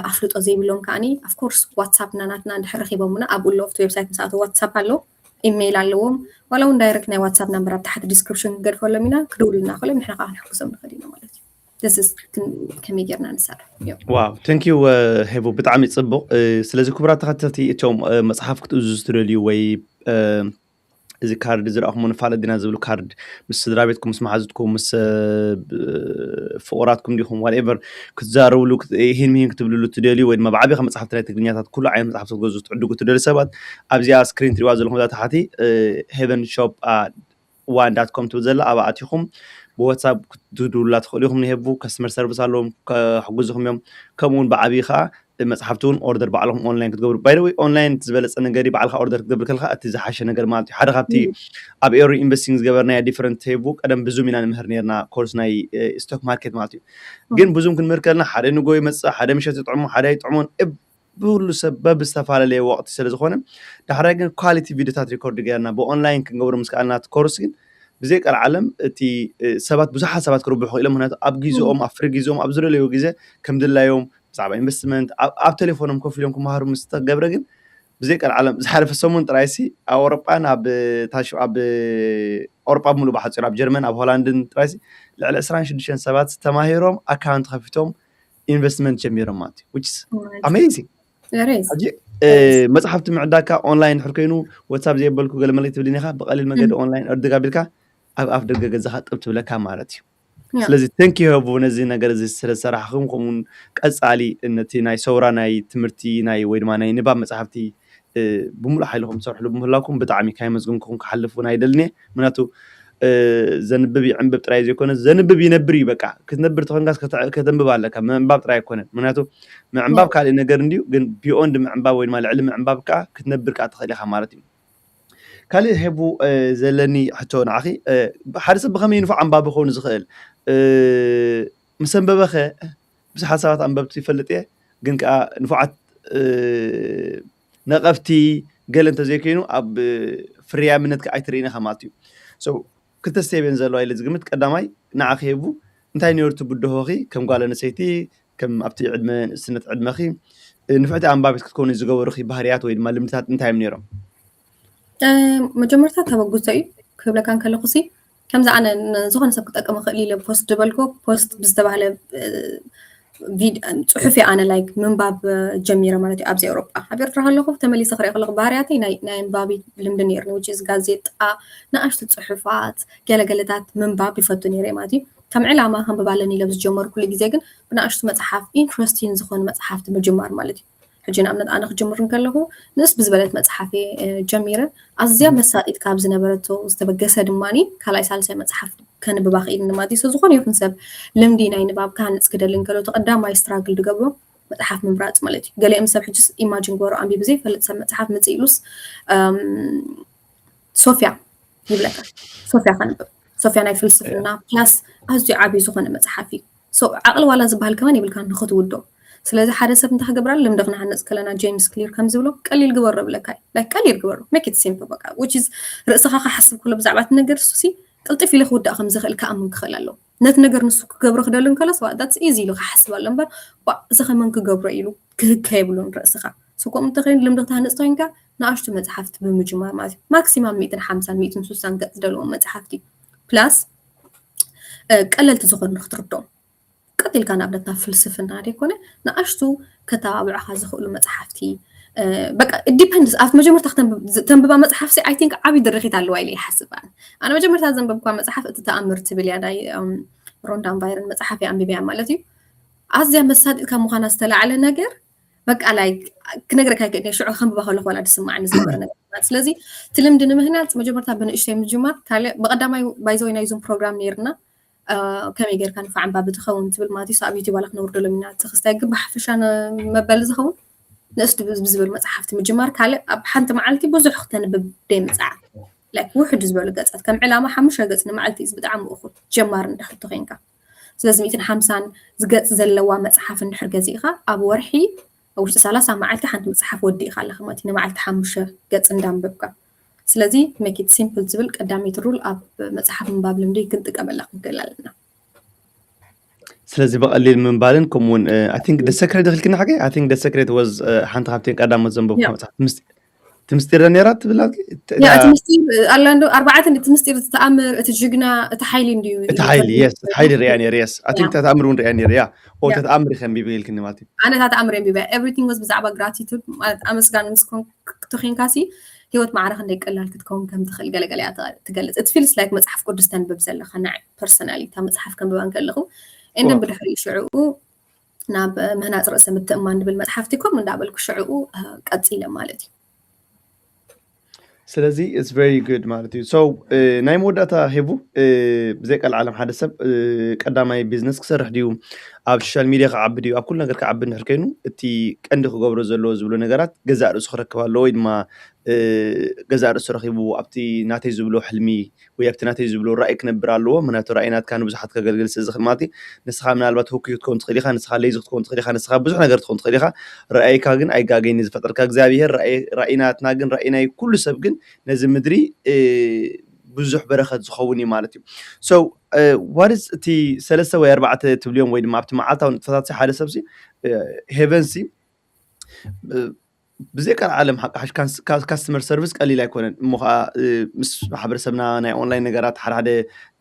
ኣፍልጦ ዘይብሎም ከዓኒ ኣፍኮርስ ዋትሳፕ ናናትና እንድሕር ረኪቦምና ኣብኡ ኣለዉ ኣብቲ ዌብሳይት ምስ ኣተዉ ዋትሳፕ ኣለዉ ኢሜይል ኣለዎም ዋላ እውን ዳይረክት ናይ ዋትሳፕ ናምበር ኣብ ታሕቲ ዲስክሪፕሽን ክንገድፈሎም ኢና ክድውሉልና ክእሎም ንሕና ከዓ ክንሕግዞም ንኽእል ኢና ማለት እዩ። ከመይ ጌርና ንሰርሕ። ዋው ተንክ ዩ ሄቡ ብጣዕሚ ፅቡቅ። ስለዚ ክቡራት ተኸተልቲ እቶም መፅሓፍ ክትእዙ ዝትደልዩ ወይ እዚ ካርድ ዝረኣኹሞ ንፋለጥ ዲና ዝብል ካርድ ምስ ስድራ ቤትኩም ምስ መሓዙትኩም ምስ ፍቑራትኩም ዲኹም ዋትኤቨር ክትዛረብሉ ሂን ምሂን ክትብልሉ ትደልዩ ወይ ድማ ብዓቢኻ መፅሓፍቲ ናይ ትግርኛታት ኩሉ ዓይነት መፅሓፍቲ ክትገዙ ትዕድጉ ትደልዩ ሰባት ኣብዚኣ ስክሪን ትሪዋ ዘለኹም እዛ ታሕቲ ሄቨን ሾፕ ዋን ዳት ኮም ትብል ዘላ ኣብኣ ኣቲኹም ብዋትሳፕ ክትድውሉላ ትኽእሉ ኢኹም። ንሄቡ ከስተመር ሰርቪስ ኣለዎም ከሕግዙኹም እዮም። ከምኡ እውን ብዓብዪ ከዓ መፅሓፍቲ እውን ኦርደር ባዕልኹም ኦንላይን ክትገብሩ ባይደወይ ኦንላይን ዝበለፀ ነገር ባዕልካ ኦርደር ክትገብር ከለካ እቲ ዝሓሸ ነገር ማለት እዩ። ሓደ ካብቲ ኣብ ኤሮ ኢንቨስቲንግ ዝገበርናዮ ዲፈረንት ሄቡ ቀደም ብዙም ኢና ንምህር ነርና ኮርስ ናይ ስቶክ ማርኬት ማለት እዩ። ግን ብዙም ክንምህር ከለና ሓደ ንጎ ይመፅእ ሓደ ምሸት ይጥዕሞ ሓደ ኣይጥዕሞን ብኩሉ ሰብ በብዝተፈላለየ ወቕቲ ስለ ዝኾነ ዳሕራይ ግን ኳሊቲ ቪድዮታት ሪኮርድ ገይርና ብኦንላይን ክንገብሮ ምስ ከኣልና እቲ ኮርስ ግን ብዘይ ቀልዓለም እቲ ሰባት ብዙሓት ሰባት ክርብሑ ክኢሎም ምክንያቱ ኣብ ግዜኦም ኣብ ፍሪ ግዜኦም ኣብ ዝደለዩ ግዜ ከም ድላዮም ብዛዕባ ኢንቨስትመንት ኣብ ቴሌፎኖም ኮፍ ኢሎም ክመሃሩ ምስ ተገብረ ግን ብዘይ ቀልዓለም ዝሓለፈ ሰሙን ጥራይሲ ኣብ ኣውሮጳን ኣብ ኣብ ኣውሮጳ ብምሉእ ብሓፂሩ ኣብ ጀርመን ኣብ ሆላንድን ጥራይሲ ልዕሊ ዕስራን ሽዱሽተን ሰባት ተማሂሮም ኣካውንት ከፊቶም ኢንቨስትመንት ጀሚሮም ማለት እዩ which is amazing። ሕጂ መፅሓፍቲ ምዕዳካ ኦንላይን ድሕር ኮይኑ ወትሳፕ ዘየበልኩ ገለ መለ ትብል ዲኻ ብቀሊል መገዲ ኦንላይን ዕድግ ኣቢልካ ኣብ ኣፍ ደገ ገዛኻ ጥብ ትብለካ ማለት እዩ። ስለዚ thank you ሄቡ ነዚ ነገር እዚ ስለዝሰራሕኹም ከምኡውን ቀፃሊ ነቲ ናይ ሰውራ ናይ ትምህርቲ ናይ ወይ ድማ ናይ ንባብ መፅሓፍቲ ብምሉእ ሓይልኹም ትሰርሕሉ ብምህላውኩም ብጣዕሚ ካየመስገንኩኹም ክሓልፍ እውን ኣይደልን እየ። ምክንያቱ ዘንብብ ይዕንብብ ጥራይ ዘይኮነ ዘንብብ ይነብር እዩ። በቃ ክትነብር ተኾንካስ ከተንብብ ኣለካ። ምዕንባብ ጥራይ ኣይኮነን። ምክንያቱ ምዕንባብ ካልእ ነገር እንድዩ፣ ግን beyond ምዕንባብ ወይ ድማ ልዕሊ ምዕንባብ ከዓ ክትነብር ከዓ ትኽእል ኢኻ ማለት እዩ። ካልእ ሄቡ ዘለኒ ሕቶ ንዓኺ፣ ሓደ ሰብ ብኸመይ ንፉዕ ኣንባቢ ክኸውን ዝኽእል? ምስ ኣንበበኸ ብዙሓት ሰባት ኣንበብቲ ይፈልጥ እየ፣ ግን ከዓ ንፉዓት ነቐፍቲ ገለ እንተዘይኮይኑ ኣብ ፍርያምነት ከዓ ኣይትርእይን ኢኻ ማለት እዩ። So ክልተ ስቴብ እየን ዘለዋ ኢለ ዝግምት። ቀዳማይ ንዓኺ ሄቡ እንታይ ነይሩ እቲ ብድሆኺ ከም ጓል ኣንስተይቲ ከም ኣብቲ ዕድመ ንእስነት ዕድመኺ ንፍዕቲ ኣንባቢት ክትኮኒ ዝገበሩኺ ባህርያት ወይ ድማ ልምድታት እንታይ እዮም ነይሮም? መጀመርታ ተበግሶ እዩ ክብለካ እንከለኹ ሲ ከምዚ ኣነ ንዝኾነ ሰብ ክጠቅም ይኽእል ኢለ ፖስት ዝበልኮ ፖስት ብዝተባህለ ፅሑፍ ኣነ ላይክ ምንባብ ጀሚረ ማለት እዩ። ኣብዚ ኤውሮጳ ኣብ ኤርትራ ከለኹ ተመሊሰ ክሪኦ ከለኹ ባህርያተይ ናይ ኣንባቢ ልምዲ ነይርኒ which is ጋዜጣ ንኣሽቱ ፅሑፋት ገለገለታት ምንባብ ይፈቱ ነይረ ማለት እዩ። ከም ዕላማ ከንብብ ኣለኒ ኢለ ዝጀመርኩሉ ግዜ ግን ብንኣሽቱ መፅሓፍ ኢንትረስቲን ዝኾኑ መፅሓፍቲ ምጅማር ማለት እዩ። ሕጂ ንኣብነት ኣነ ክጅምር እንከለኹ ንእስ ብዝበለት መፅሓፍ እየ ጀሚረ። ኣዝያ መሳጢት ካብ ዝነበረቶ ዝተበገሰ ድማ ካልኣይ ሳልሳይ መፅሓፍ ከንብባ ክኢልኒ ማለት እዩ። So ዝኾነ ይኹን ሰብ ልምዲ ናይ ንባብ ክሃንፅ ክደሊ እንከሎ እቲ ቀዳማይ ስትራግል ዝገብሮ መፅሓፍ ምምራፅ ማለት እዩ። ገሊኦም ሰብ ሕጅስ ኢማጅን ግበሩ ኣንቢቡ ዘይፈልጥ ሰብ መፅሓፍ ምፅእ ኢሉስ ሶፍያ ይብለካ። ሶፍያ ከንብብ ሶፍያ ናይ ፍልስፍና ፕላስ ኣዝዩ ዓብዩ ዝኾነ መፅሓፍ እዩ። So ዓቕሊ ዋላ ዝበሃል ከማን የብልካ ንክትውዶ። ስለዚ ሓደ ሰብ እንታይ ክገብር ኣሎ? ልምዲ ክነሃንፅ ከለና ጄምስ ክሊር ከም ዝብሎ ቀሊል ግበሮ ብለካ እዩ። Like ቀሊል ግበሮ፣ make it simple በቃ። Which is ርእስኻ ክሓስብ ከሎ ብዛዕባ እቲ ነገር እሱ ሲ ቅልጥፍ ኢሉ ክውዳእ ከም ዝኽእል ክኣምን ክኽእል ኣለዎ። ነቲ ነገር ንሱ ክገብሮ ክደሊ እንከሎ ሰብኣይ that's easy ኢሉ ክሓስብ ኣሎ እምበር ባ እዚ ከመን ክገብሮ ኢሉ ክህከ የብሉን ርእስኻ። So ከምኡ እንተኸይኑ ልምዲ ክትሃንፅ ተኮይንካ ንኣሽቱ መፅሓፍቲ ብምጅማር ማለት እዩ። ማክሲማም ሚእትን ሓምሳን ሚእትን ስሳን ገፅ ዘለዎም መፅሓፍቲ plus ቀለልቲ ዝኾኑ ክትርዶም ቀጢልካ ንኣብነት ናብ ፍልስፍና ደይኮነ ንኣሽቱ ከተባብዑኻ ዝኽእሉ መፅሓፍቲ በቃ ዲፐንድስ ኣብቲ መጀመርታ ተንብባ መፅሓፍ ሲ I think ዓብዪ ድርኺት ኣለዋ ኢለ ይሓስብ። ኣነ ኣነ መጀመርታ ዘንበብኳ መፅሓፍ እቲ ተኣምር ትብል እያ ናይ ሮንዳን ባይረን መፅሓፍ እያ ኣንቢበያ ማለት እዩ። ኣዝያ መሳጢት ካብ ምዃና ዝተላዕለ ነገር በቃ like ክነግረካ ይክእል ሽዑ ከንብባ ከለኹ ዋላ ዝስማዓኒ ዝነበረ ነገር ማለት ስለዚ እቲ ልምዲ ንምህናፅ መጀመርታ ብንእሽተይ ምጅማር ካልእ ብቀዳማይ ባይዘወይ ናይዞም ፕሮግራም ነይርና ከመይ ጌርካ ንፋዕ ኣንባቢ ትኸውን ትብል ማለት እዩ ኣብ ዩቲብ ዋላ ክነውርደሎም ኢና እቲ ክስታይ ግን ብሓፈሻ መበሊ ዝኸውን ንእስቲ ብዝብል መፅሓፍቲ ምጅማር ካልእ ኣብ ሓንቲ መዓልቲ ብዙሕ ክተንብብ ደይምፅዓ like ውሕድ ዝበሉ ገፃት ከም ዕላማ ሓሙሽተ ገፅ ንመዓልቲ እዩ ብጣዕሚ እኹል ጀማሪ እንዳሕቶ ኮይንካ ስለዚ ሚእትን ሓምሳን ዝገፅ ዘለዋ መፅሓፍ እንድሕር ገዚእኻ ኣብ ወርሒ ኣብ ውሽጢ ሰላሳ መዓልቲ ሓንቲ መፅሓፍ ወዲእኻ ኣለኻ ማለት እዩ ንመዓልቲ ሓሙሽተ ገፅ እንዳንበብካ ስለዚ make it simple ዝብል ቀዳመይቲ ሩል ኣብ መፅሓፍ ምንባብ ልምዲ ክንጥቀመላ ክንክእል ኣለና ስለዚ ብቐሊል ምንባልን ከምኡውን I think the secret ድኽልክና ሓቂ I think the secret was ሓንቲ ካብተን ቀዳሞት ዘንበብኩ መፅሓፍ ትምስጢር ነራ ትብል እቲ ምስጢር ኣላ እንዶ ኣርባዕተ እቲ ምስጢር እቲ ተኣምር እቲ ጅግና እቲ ሓይሊ እንድዩ እቲ ሓይሊ yes እቲ ሓይሊ ሪያ ነይር yes I think ተኣምር እውን ሪያ ነይር ያ ተኣምር ከም ቢብል ኢልክኒ ማለት እዩ ኣነ እታ ተኣምር ቢባ everything was ብዛዕባ gratitude ማለት ኣመስጋኒ ምስ ተኮንካ ሲ ህይወት ማዕረ ክንደይ ቀላል ክትከውን ከም ትኽእል ገለገለ እያ ትገልፅ it feels like መፅሓፍ ቅዱስ ተንብብ ዘለካ ንዓይ personally እታ መፅሓፍ ከንብባ እንከለኹ and then ብድሕሪኡ ሽዕኡ ናብ ምህናፅ ርእሰ ምትእማን ዝብል መፅሓፍቲ ከምኡ እንዳበልኩ ሽዕኡ ቀፂለ ማለት እዩ ስለዚ it's very good ማለት እዩ so ናይ መወዳእታ ሄቡ ብዘይ ቀልዓለም ሓደ ሰብ ቀዳማይ ቢዝነስ ክሰርሕ ድዩ ኣብ ሶሻል ሚድያ ክዓቢ ድዩ ኣብ ኩሉ ነገር ክዓቢ እንድሕር ኮይኑ እቲ ቀንዲ ክገብሮ ዘለዎ ዝብሎ ነገራት ገዛእ ርእሱ ክረክብ ኣለዎ ወይ ድማ ገዛእ ርእሱ ረኪቡ ኣብቲ ናተይ ዝብሎ ሕልሚ ወይ ኣብቲ ናተይ ዝብሎ ራእይ ክነብር ኣለዎ ምክንያቱ ራእይ ናትካ ንብዙሓት ከገልግል ስለ ዝኽእል ማለት ንስኻ ምናልባት ህኩይ ክትከውን ትኽእል ኢኻ ንስኻ ለይዚ ክትከውን ትኽእል ኢኻ ንስኻ ብዙሕ ነገር ትኸውን ትኽእል ኢኻ ራእይካ ግን ኣይጋገይኒ ዝፈጠርካ እግዚኣብሄር ራእይ ናትና ግን ራእይ ናይ ኩሉ ሰብ ግን ነዚ ምድሪ ብዙሕ በረኸት ዝኸውን እዩ ማለት እዩ so what is እቲ ሰለስተ ወይ ኣርባዕተ ትብልዮም ወይ ድማ ኣብቲ መዓልታዊ ንጥፈታት ሓደ ሰብሲ ሄቨንሲ ብዘይ ቀልዓለም ሓቂ ሓሽ ካስተመር ሰርቪስ ቀሊል ኣይኮነን እሞ ከዓ ምስ ማሕበረሰብና ናይ ኦንላይን ነገራት ሓደ ሓደ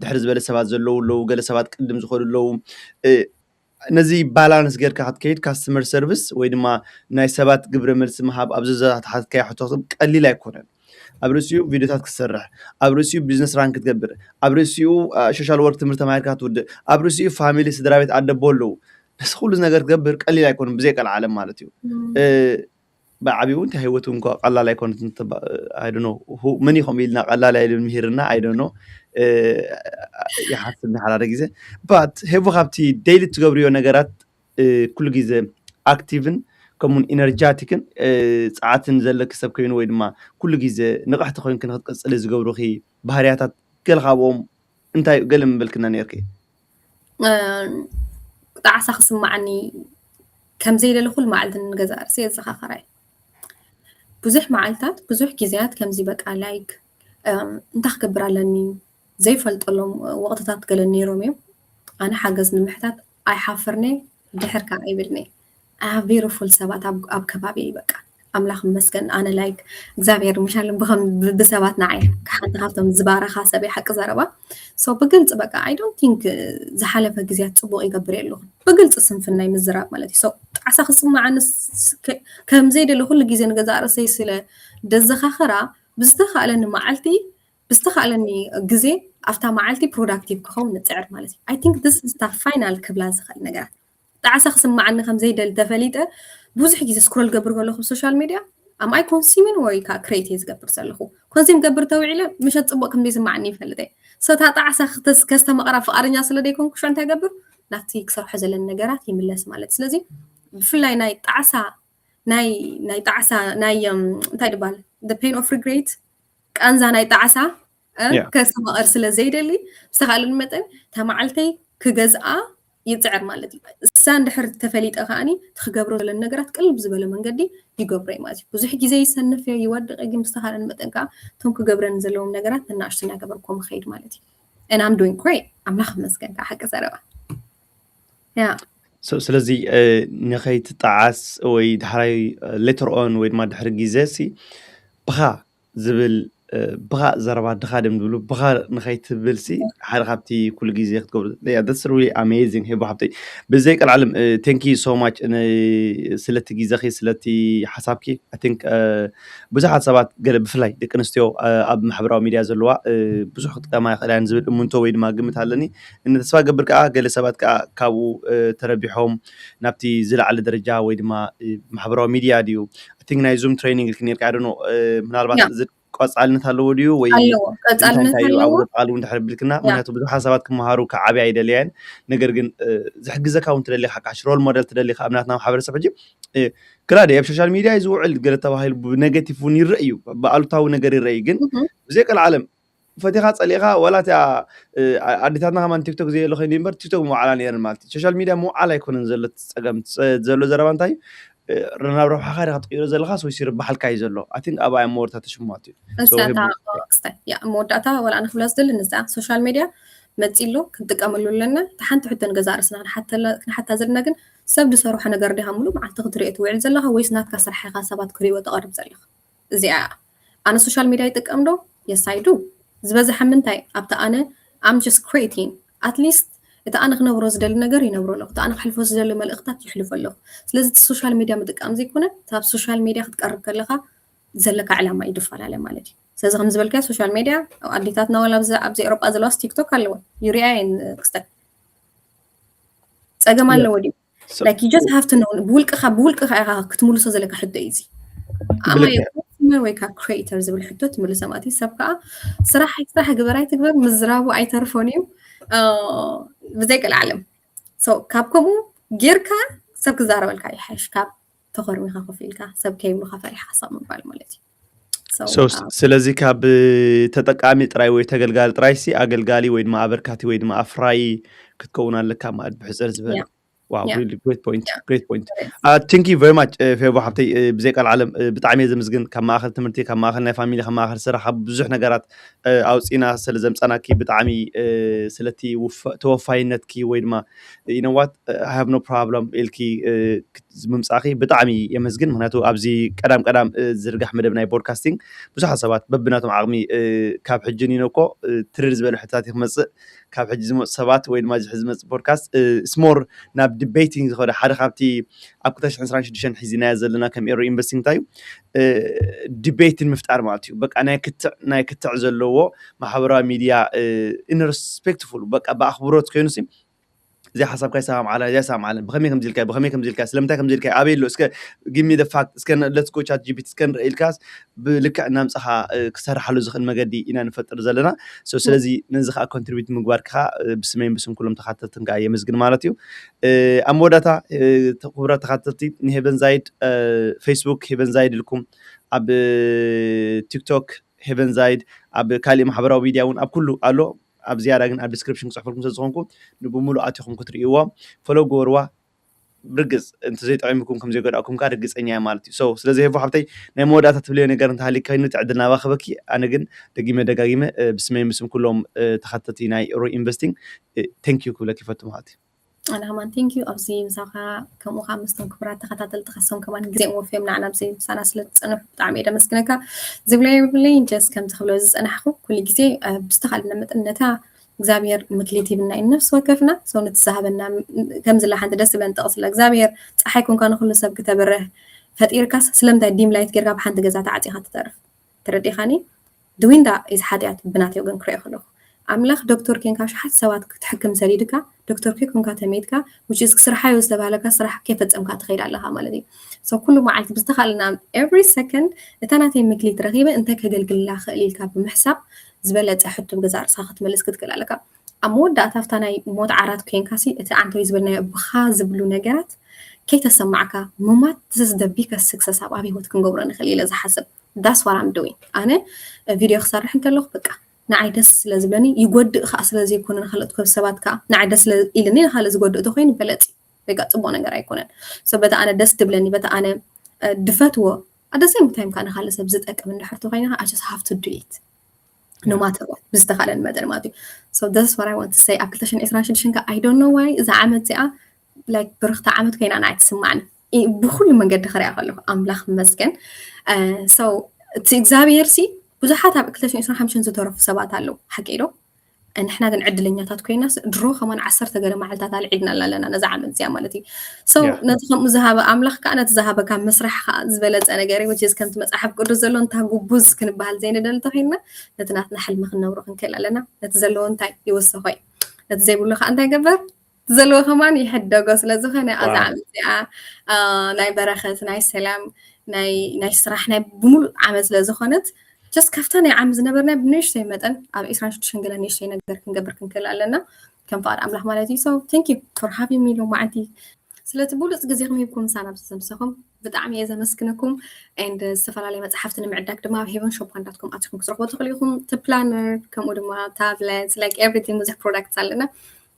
ድሕሪ ዝበለ ሰባት ዘለዉ ኣለዉ ገለ ሰባት ቅድም ዝኸዱ ኣለዉ ነዚ ባላንስ ጌርካ ክትከይድ ካስተመር ሰርቪስ ወይ ድማ ናይ ሰባት ግብረ መልሲ ምሃብ ኣብ ዘዛተሓትካዮ ሕቶ ክትብ ቀሊል ኣይኮነን ኣብ ርእሲኡ ቪድዮታት ክሰርሕ ኣብ ርእሲኡ ቢዝነስ ራን ክትገብር ኣብ ርእሲኡ ሶሻል ወርክ ትምህርቲ ተማሂርካ ትውድእ ኣብ ርእሲኡ ፋሚሊ ስድራ ቤት ኣደቦ ኣለዉ ነዚ ኩሉ ነገር ክትገብር ቀሊል ኣይኮነን ብዘይ ቀልዓለም ማለት እዩ ብዓብኡ እንታይ ህይወት እንኳ ቀላል ኣይኮነት ኣይዶኖ መን ይኸም ኢልና ቀላል ኣይልን ምሂርና ኣይዶኖ ይሓስብ ንሓዳደ ግዜ ባት ሄቡ ካብቲ ዴይሊ ትገብርዮ ነገራት ኩሉ ግዜ ኣክቲቭን ከምኡን ኢነርጃቲክን ፀዓትን ዘለኪ ሰብ ኮይኑ ወይ ድማ ኩሉ ግዜ ንቕሕቲ ኮይንክ ንክትቀፅሊ ዝገብሩኪ ባህርያታት ገለ ካብኦም እንታይ ገለ ምበልክና ነርኪ ጣዕሳ ክስማዓኒ ከም ዘይደለ ኩሉ መዓልቲ ንገዛእ ርእሲ የዘኻኸራይ ብዙሕ መዓልታት ብዙሕ ግዜያት ከምዚ በቃ ላይክ እንታይ ክገብር ኣለኒ ዘይፈልጠሎም ወቕትታት ገለ ነይሮም እዮም ኣነ ሓገዝ ንምሕታት ኣይሓፍርኒ ድሕርካ ኣይብልኒ ኣቢሩፉል ሰባት ኣብ ከባቢ በቃ ኣምላኽ መስገን ኣነ ላይክ እግዚኣብሔር ምሻል ብኸም ብሰባት ንዓይ ሓንቲ ካብቶም ዝባረኻ ሰብ ሓቂ ዘረባ so ብግልፂ በቃ I don't think ዝሓለፈ ግዜያት ፅቡቅ ይገብር የለኹም ብግልፂ ስንፍናይ ምዝራብ ማለት እዩ so ጣዕሳ ክስማዓኒ ከምዘይደለ ኩሉ ግዜ ንገዛእ ርእሰይ ስለ ደዘኻኸራ ብዝተኻእለኒ መዓልቲ ብዝተኻእለኒ ግዜ ኣብታ መዓልቲ productive ክኸውን ንፅዕር ማለት እዩ I think this is the final ክብላ ዝኽእል ነገራት ጣዕሳ ክስምዓኒ ከም ዘይደሊ ተፈሊጠ ብዙሕ ግዜ scroll ገብር ከለኹ social media am I consuming ወይ ከዓ create እየ ዝገብር ዘለኹ consume ገብር ተውዒለ ምሸት ፅቡቅ ከም ዘይስምዓኒ ይፈልጥ እየ so እታ ጣዕሳ ከስተማቕራ ፍቃደኛ ስለ ዘይኮንኩ ሽዑ እንታይ ገብር ናብቲ ክሰርሖ ዘለኒ ነገራት ይምለስ ማለት ስለዚ ብፍላይ ናይ ጣዕሳ ናይ ናይ ጣዕሳ ናይ እንታይ ድባል the pain of regret ቃንዛ ናይ ጣዕሳ ከስተማቐር ስለ ዘይደሊ ዝተኻእለኒ መጠን እታ መዓልተይ ክገዝኣ ይፅዕር ማለት እዩ። እሳ እንድሕር ተፈሊጠ ከዓኒ እቲ ክገብሮ ዘለን ነገራት ቅልብ ዝበለ መንገዲ ይገብሮ እዩ ማለት እዩ። ብዙሕ ግዜ ይሰንፍ እየ፣ ይወድቕ እየ፣ ግን ብዝተኻለን መጠን ከዓ እቶም ክገብረን ዘለዎም ነገራት ንናእሽቱ እናገበርኩም ይኸይድ ማለት እዩ። And I'm doing great። ኣምላኽ ይመስገን ከዓ ሓቂ ዘረባ። ያ So ስለዚ ንኸይትጠዓስ ወይ ዳሕራይ later on ወይ ድማ ድሕሪ ግዜ ሲ ብኻ ዝብል ብኻ ዘረባ ድኻ ድም ዝብሉ ብኻ ንኸይትብል ሲ ሓደ ካብቲ ኩሉ ግዜ ክትገብሩ that's really amazing። ሄቦ ሓብተይ ብዘይ ቀልዓለም thank you so much ስለቲ ግዜኺ ስለቲ ሓሳብኪ። I think ብዙሓት ሰባት ገለ ብፍላይ ደቂ ኣንስትዮ ኣብ ማሕበራዊ ሚድያ ዘለዋ ብዙሕ ክጥቀማ ይኽእላ እየን ዝብል እምንቶ ወይ ድማ ግምት ኣለኒ። እነ ተስፋ ገብር ከዓ ገለ ሰባት ከዓ ካብኡ ተረቢሖም ናብቲ ዝለዓለ ደረጃ ወይ ድማ ማሕበራዊ ሚድያ ድዩ I think ናይ ዙም training ኢልክ ነርካ። I don't know ምናልባት እዚ ቀፃልነት ኣለዎ ድዩ ወይ ኣለዎ ቀፃልነት እንታይ እዩ ኣለዎ። ኣብ ቀፃሊ እውን ድሕሪ ቢልክና ምክንያቱ ብዙሓት ሰባት ክመሃሩ ክዓብያ ይደልያ እየን። ነገር ግን ዝሕግዘካ እውን ትደሊ ከዓ cash role model ትደሊ ኣብ ናትና ማሕበረሰብ ሕጂ ክላደ ኣብ social media እዩ ዝውዕል ገለ ተባሂሉ ብነገቲቭ እውን ይረእ እዩ ብኣሉታዊ ነገር ይረእ እዩ ግን ብዘይ ቀልዓለም ፈቲኻ ፀሊእኻ ዋላ እቲኣ ኣዴታትና ከማን ቲክቶክ ዘየለ ኮይኑ እምበር ቲክቶክ መውዓላ ነይረን ማለት እዩ። social media መውዓል ኣይኮነን ዘሎ እቲ ፀገም ዘሎ ዘረባ እንታይ ናብ ረብሓኻ ዲኻ ትቅይሮ ዘለኻስ ወይስ ይርብሓልካ እዩ ዘሎ? I think ኣብኣ እያ መወዳእታ ተሽማት እዩ። So እሳታ ሄቡ ክስታይ ያ መወዳእታ ዋላ ኣነ ክብላ ዝደሊ ንዛ social media መፂ ኣሎ ክንጥቀመሉ ኣለና። እቲ ሓንቲ ሕቶ ንገዛ ርእስና ክንሓተላ- ክንሓታ ዘለና ግን ሰብ ዝሰርሖ ነገር ዲኻ ሙሉእ መዓልቲ ክትሪኦ ትውዕል ዘለኻ ወይስ ናትካ ስራሕ ኢኻ ሰባት ክሪእዎ ተቐርብ ዘለኻ? እዚኣ እያ። ኣነ social media ይጥቀም ዶ? Yes I do። ዝበዝሐ ምንታይ ኣብቲ ኣነ I'm just creating at least እቲ ኣነ ክነብሮ ዝደሊ ነገር ይነብሮ ኣለኹ። እቲ ኣነ ክሕልፎ ዝደሊ መልእኽታት ይሕልፎ ኣለኹ። ስለዚ እቲ social media ምጥቃም ዘይኮነ ካብ social media ክትቀርብ ከለኻ ዘለካ ዕላማ እዩ ዝፈላለ ማለት እዩ። ስለዚ ከም ዝበልካዮ social media ኣዴታትና ዋላ ኣብዚ ኣብዚ ኤሮጳ ዘለዋስ ቲክቶክ ኣለወን ይሪኣ እየን ክስተ ጸገም ኣለዎ ድዩ? So- Like you just have to know ብውልቅኻ ብውልቅኻ ኢኻ ክትምልሶ ዘለካ ሕቶ እዩ እዚ። ኣማይ ብልክዕ። ኮንሱመር ወይ ካብ ክሬተር ዝብል ሕቶ ትምልሶ ማለት እዩ። ሰብ ከዓ ስራሕ ስራሕ ግበር ኣይትግበር ምዝራቡ ኣይተርፎን እዩ እ፣ ብዘይ ቀልዓለም። So ካብ ከምኡ ጌርካ ሰብ ክዛረበልካ ይሓይሽ ካብ ተኾርሚኻ ኮፍ ኢልካ ሰብ ከይብሉኻ ፈሪሕካ ስቕ ምባል ማለት እዩ። So So እ፣ ስለዚ ካብ ተጠቃሚ ጥራይ ወይ ተገልጋሊ ጥራይ ሲ ኣገልጋሊ ወይ ድማ ኣበርካቲ ወይ ድማ ኣፍራይ ክትከውን ኣለካ ማለት ብሕፅር ዝበለ። Yeah. Wow, Yeah. Really great point, Yeah. Great point። Yes. Uh, thank you very much uh, ፌቦ ሓብተይ uh, ብዘይ ቀልዓለም uh, ብጣዕሚ እየ ዘመስግን ካብ ማእኸል ትምህርቲ ካብ ማእኸል ናይ ፋሚሊ ካብ ማእኸል ስራሕ ካብ ብዙሕ ነገራት uh, ኣውፂና ስለ ዘምፃናኪ ብጣዕሚ uh, ስለቲ ውፈ- ተወፋይነትኪ ወይ ድማ you know what uh, I have no problem ኢልኪ uh, ክት- ምምፃእኪ ብጣዕሚ የመስግን። ምክንያቱ ኣብዚ ቀዳም ቀዳም uh, ዝርጋሕ መደብ ናይ ብሮድካስቲንግ ብዙሓት ሰባት በብናቶም ዓቕሚ uh, ካብ ሕጂ ኒኖ እኮ uh, ትርር ዝበለ ሕታት ክመፅእ ካብ ሕጂ ዝመፁ ሰባት ወይ ድማ እዚ ሕዚ ዝመፅእ ፖድካስት ስሞር ናብ ዲቤቲንግ ዝኸደ ሓደ ካብቲ ኣብ ክልተ ሽሕን ዕስራን ሽዱሽተን ሒዝናዮ ዘለና ከም ኤሮ ኢንቨስቲንግ እንታይ እዩ ዲቤትን ምፍጣር ማለት እዩ። በቃ ናይ ክትዕ ናይ ክትዕ ዘለዎ ማሕበራዊ ሚድያ ኢንረስፔክትፉል በቃ ብኣኽብሮት ኮይኑ ሲ እዚኣ ሓሳብካ ይሰማምዓላ እዚኣ ይሰማምዓለን ብኸመይ ከምዚ ኢልካ ብኸመይ ከምዚ ኢልካ ስለምንታይ ከምዚ ኢልካ ኣበይ ኣሎ እስከ give me the fact እስከ let's go ChatGPT እስከ ንርኢ ኢልካስ ብልክዕ እናምፅኻ ክሰርሓሉ ዝኽእል መገዲ ኢና ንፈጥር ዘለና። So ስለዚ ነዚ ከዓ ኮንትሪቢዩት ምግባር ከዓ ብስመይን ብስም ኩሎም ተኻተልትን ከዓ የመስግን ማለት እዩ። ኣብ መወዳእታ ክቡራት ተኻተልቲ ንሄቨን ዛይድ ፌስቡክ ሄቨን ዛይድ ኢልኩም ኣብ ቲክቶክ ሄቨን ዛይድ ኣብ ካሊእ ማሕበራዊ ሚድያ እውን ኣብ ኩሉ ኣሎ። ኣብ ዝያዳ ግን ኣብ ዲስክሪፕሽን ክፅሕፈልኩም ስለ ዝኾንኩ ንብሙሉ ኣቲኹም ክትርእይዎ ፎሎ ግበርዋ። ብርግፅ እንተዘይጠዒምኩም ከም ዘይጎዳእኩም ከዓ ርግፀኛ እየ ማለት እዩ። So ስለዚ ሄቦ ሓብተይ ናይ መወዳእታ ትብልዮ ነገር እንተሃሊካ ኮይኑ ትዕድል ናባ ክበኪ ኣነ ግን ደጊመ ደጋጊመ ብስመይ ምስም ኩሎም ተኸተቲ ናይ ሮ ኢንቨስቲንግ ቴንክ ዩ ክብለክ ይፈቱ ማለት እዩ። ኣነ ከማን ቴንክ ዩ ኣብዚ ምሳኻ ከምኡ ከዓ ምስቶም ክቡራት ተኸታተልቲ ከሶም ከማን ግዜ ወፍዮም ንዓና ኣብዚ ምሳና ስለ ዝፀንሑ ብጣዕሚ እየ ደመስግነካ። ዝብሎ የብለይን ጀስ ከምዚ ክብሎ ዝፀናሕኩ ኩሉ ግዜ ብዝተኻልና መጠን ነታ እግዚኣብሔር ምክሊት ሂብና እዩ ነፍሲ ወከፍና ሰው ንትዝሃበና ከምዝላ ሓንቲ ደስ ዝብለን ጠቕስላ እግዚኣብሔር ፀሓይ ኮንካ ንኩሉ ሰብ ክተብርህ ፈጢርካስ ስለምንታይ ዲም ላይት ጌርካ ብሓንቲ ገዛ ተዓፂኻ ትተርፍ ተረዲኻኒ ድዊንዳ ኢዝ ሓጢኣት ብናተይ ወገን ክሪኦ ከለኹ ኣምላኽ ዶክተር ኬንካ ሽሓት ሰባት ክትሕክም ሰዲድካ ዶክተር ኬ ኮንካ ተሜትካ which is ክስርሓዮ ዝተባህለካ ስራሕ ከይፈፀምካ ትኸይድ ኣለኻ ማለት እዩ so ኩሉ መዓልቲ ብዝተኻልና every second እታ ናተይ ምክሊት ረኺበ እንታይ ከገልግልላ ክእል ኢልካ ብምሕሳብ ዝበለፀ ሕቶ ብገዛእ ርእስኻ ክትመልስ ክትክእል ኣለካ ኣብ መወዳእታ ኣብታ ናይ ሞት ዓራት ኮይንካ ሲ እቲ ዓንተወይ ዝበልናዮ ብኻ ዝብሉ ነገራት ከይተሰማዕካ ምማት this is the biggest success ኣብ ኣብ ህይወት ክንገብሮ ንኽእል ኢለ ዝሓስብ that's what I'm doing ኣነ ቪድዮ ክሰርሕ እንከለኹ በቃ ንዓይ ደስ ስለ ዝብለኒ ይጎድእ ከዓ ስለ ዘይኮነ ንካልኦት ሰብ ሰባት ከዓ ንዓይ ደስ ስለ ኢልኒ ንካልእ ዝጎድእ ተኮይኑ በለፅ ወይ ከዓ ፅቡቅ ነገር ኣይኮነን። So በቲ ኣነ ደስ ትብለኒ በቲ ኣነ ድፈትዎ ኣደሰም ታይም ከዓ ንካልእ ሰብ ዝጠቅም እንድሕር ተኮይኑ ከዓ just have to do it no matter what ብዝተካለን መጠን ማለት እዩ። So that's what I want to say ኣብ ክልተ ሽሕን ዕስራን ሽዱሽተን ከዓ I don't know why እዛ ዓመት እዚኣ like ብርክቲ ዓመት ኮይና ንዓይ ትስማዕኒ ብኩሉ መንገዲ ክሪኣ ከለኩ ኣምላኽ መስገን። So እቲ እግዚኣብሔር ሲ ብዙሓት ኣብ ክልተ ሽሕን ዕስራን ሓሙሽተን ዝተረፉ ሰባት ኣለዉ ሓቂ ዶ? ንሕና ግን ዕድለኛታት ኮይናስ ድሮ ከማን ዓሰርተ ገለ መዓልታት ኣልዒልና ኣለና ነዛ ዓመት እዚኣ ማለት እዩ። So ነቲ ከምኡ ዝሃበ ኣምላኽ ከዓ ነቲ ዝሃበካ ምስራሕ ከዓ ዝበለፀ ነገር እዩ። Which is ከምቲ መፅሓፍ ቅዱስ ዘሎ እንታ ጉቡዝ ክንበሃል ዘይንደሊ ተኮይንና ነቲ ናትና ሕልሚ ክንነብሮ ክንክእል ኣለና። ነቲ ዘለዎ እንታይ ይወሰኮ እዩ፣ ነቲ ዘይብሉ ከዓ እንታይ ገበር ዘለዎ ከማን ይሕደጎ። ስለዝኾነ ኣዛ ዓመት እዚኣ ናይ በረኸት ናይ ሰላም ናይ ስራሕ ናይ ብምሉእ ዓመት ስለዝኾነት just ካብታ ናይ ዓሚ ዝነበርና ብንእሽተይ መጠን ኣብ ዕስራን ሽዱሽተን ገለ ንእሽተይ ነገር ክንገብር ክንክእል ኣለና ከም ፍቓድ ኣምላኽ ማለት እዩ። So thank you for having me ሎማዓንቲ ስለቲ ብሉፅ ግዜኹም ሂብኩም ምሳና ምስ ዘምሰኹም ብጣዕሚ እየ ዘመስግነኩም። And ዝተፈላለየ መፅሓፍቲ ንምዕዳግ ድማ ኣብ ሄቨን ሾፕ ዋን ዳት ኮም ኣቲኹም ክትረኽቦ ትኽእሉ ኢኹም። እቲ ፕላነር ከምኡ ድማ ታብለት like everything ብዙሕ products ኣለና።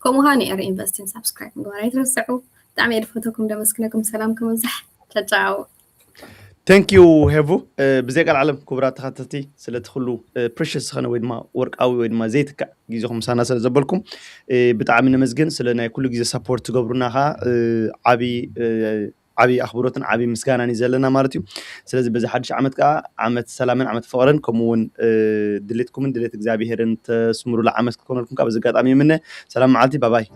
ከምኡ ከዓ ንኤሪ ኢንቨስቲን ሳብስክራይብ ምግባር ኣይትረስዑ። ብጣዕሚ እየ ድፈተኩም ደመስግነኩም። ሰላም ክምብዛሕ ቻቻው። Thank you ሄቡ። ብዘይ ቃል ዓለም ክቡራት ተኸታተልቲ ስለቲ ኩሉ precious ዝኾነ ወይ ድማ ወርቃዊ ወይ ድማ ዘይትካእ ግዜኹም ምሳና ስለ ዘበልኩም ብጣዕሚ ነመስግን። ስለ ናይ ኩሉ ግዜ support ትገብሩና ከዓ ዓቢ ዓቢ ኣኽብሮትን ዓቢ ምስጋናን እዩ ዘለና ማለት እዩ። ስለዚ በዚ ሓድሽ ዓመት ከዓ ዓመት ሰላምን ዓመት ፍቕርን ከምኡ እውን ድሌትኩምን ድሌት እግዚኣብሄርን ተስምሩሉ ዓመት ክትኮነልኩም ካብ እዚ ኣጋጣሚ ይምነ። ሰላም መዓልቲ ባባይ።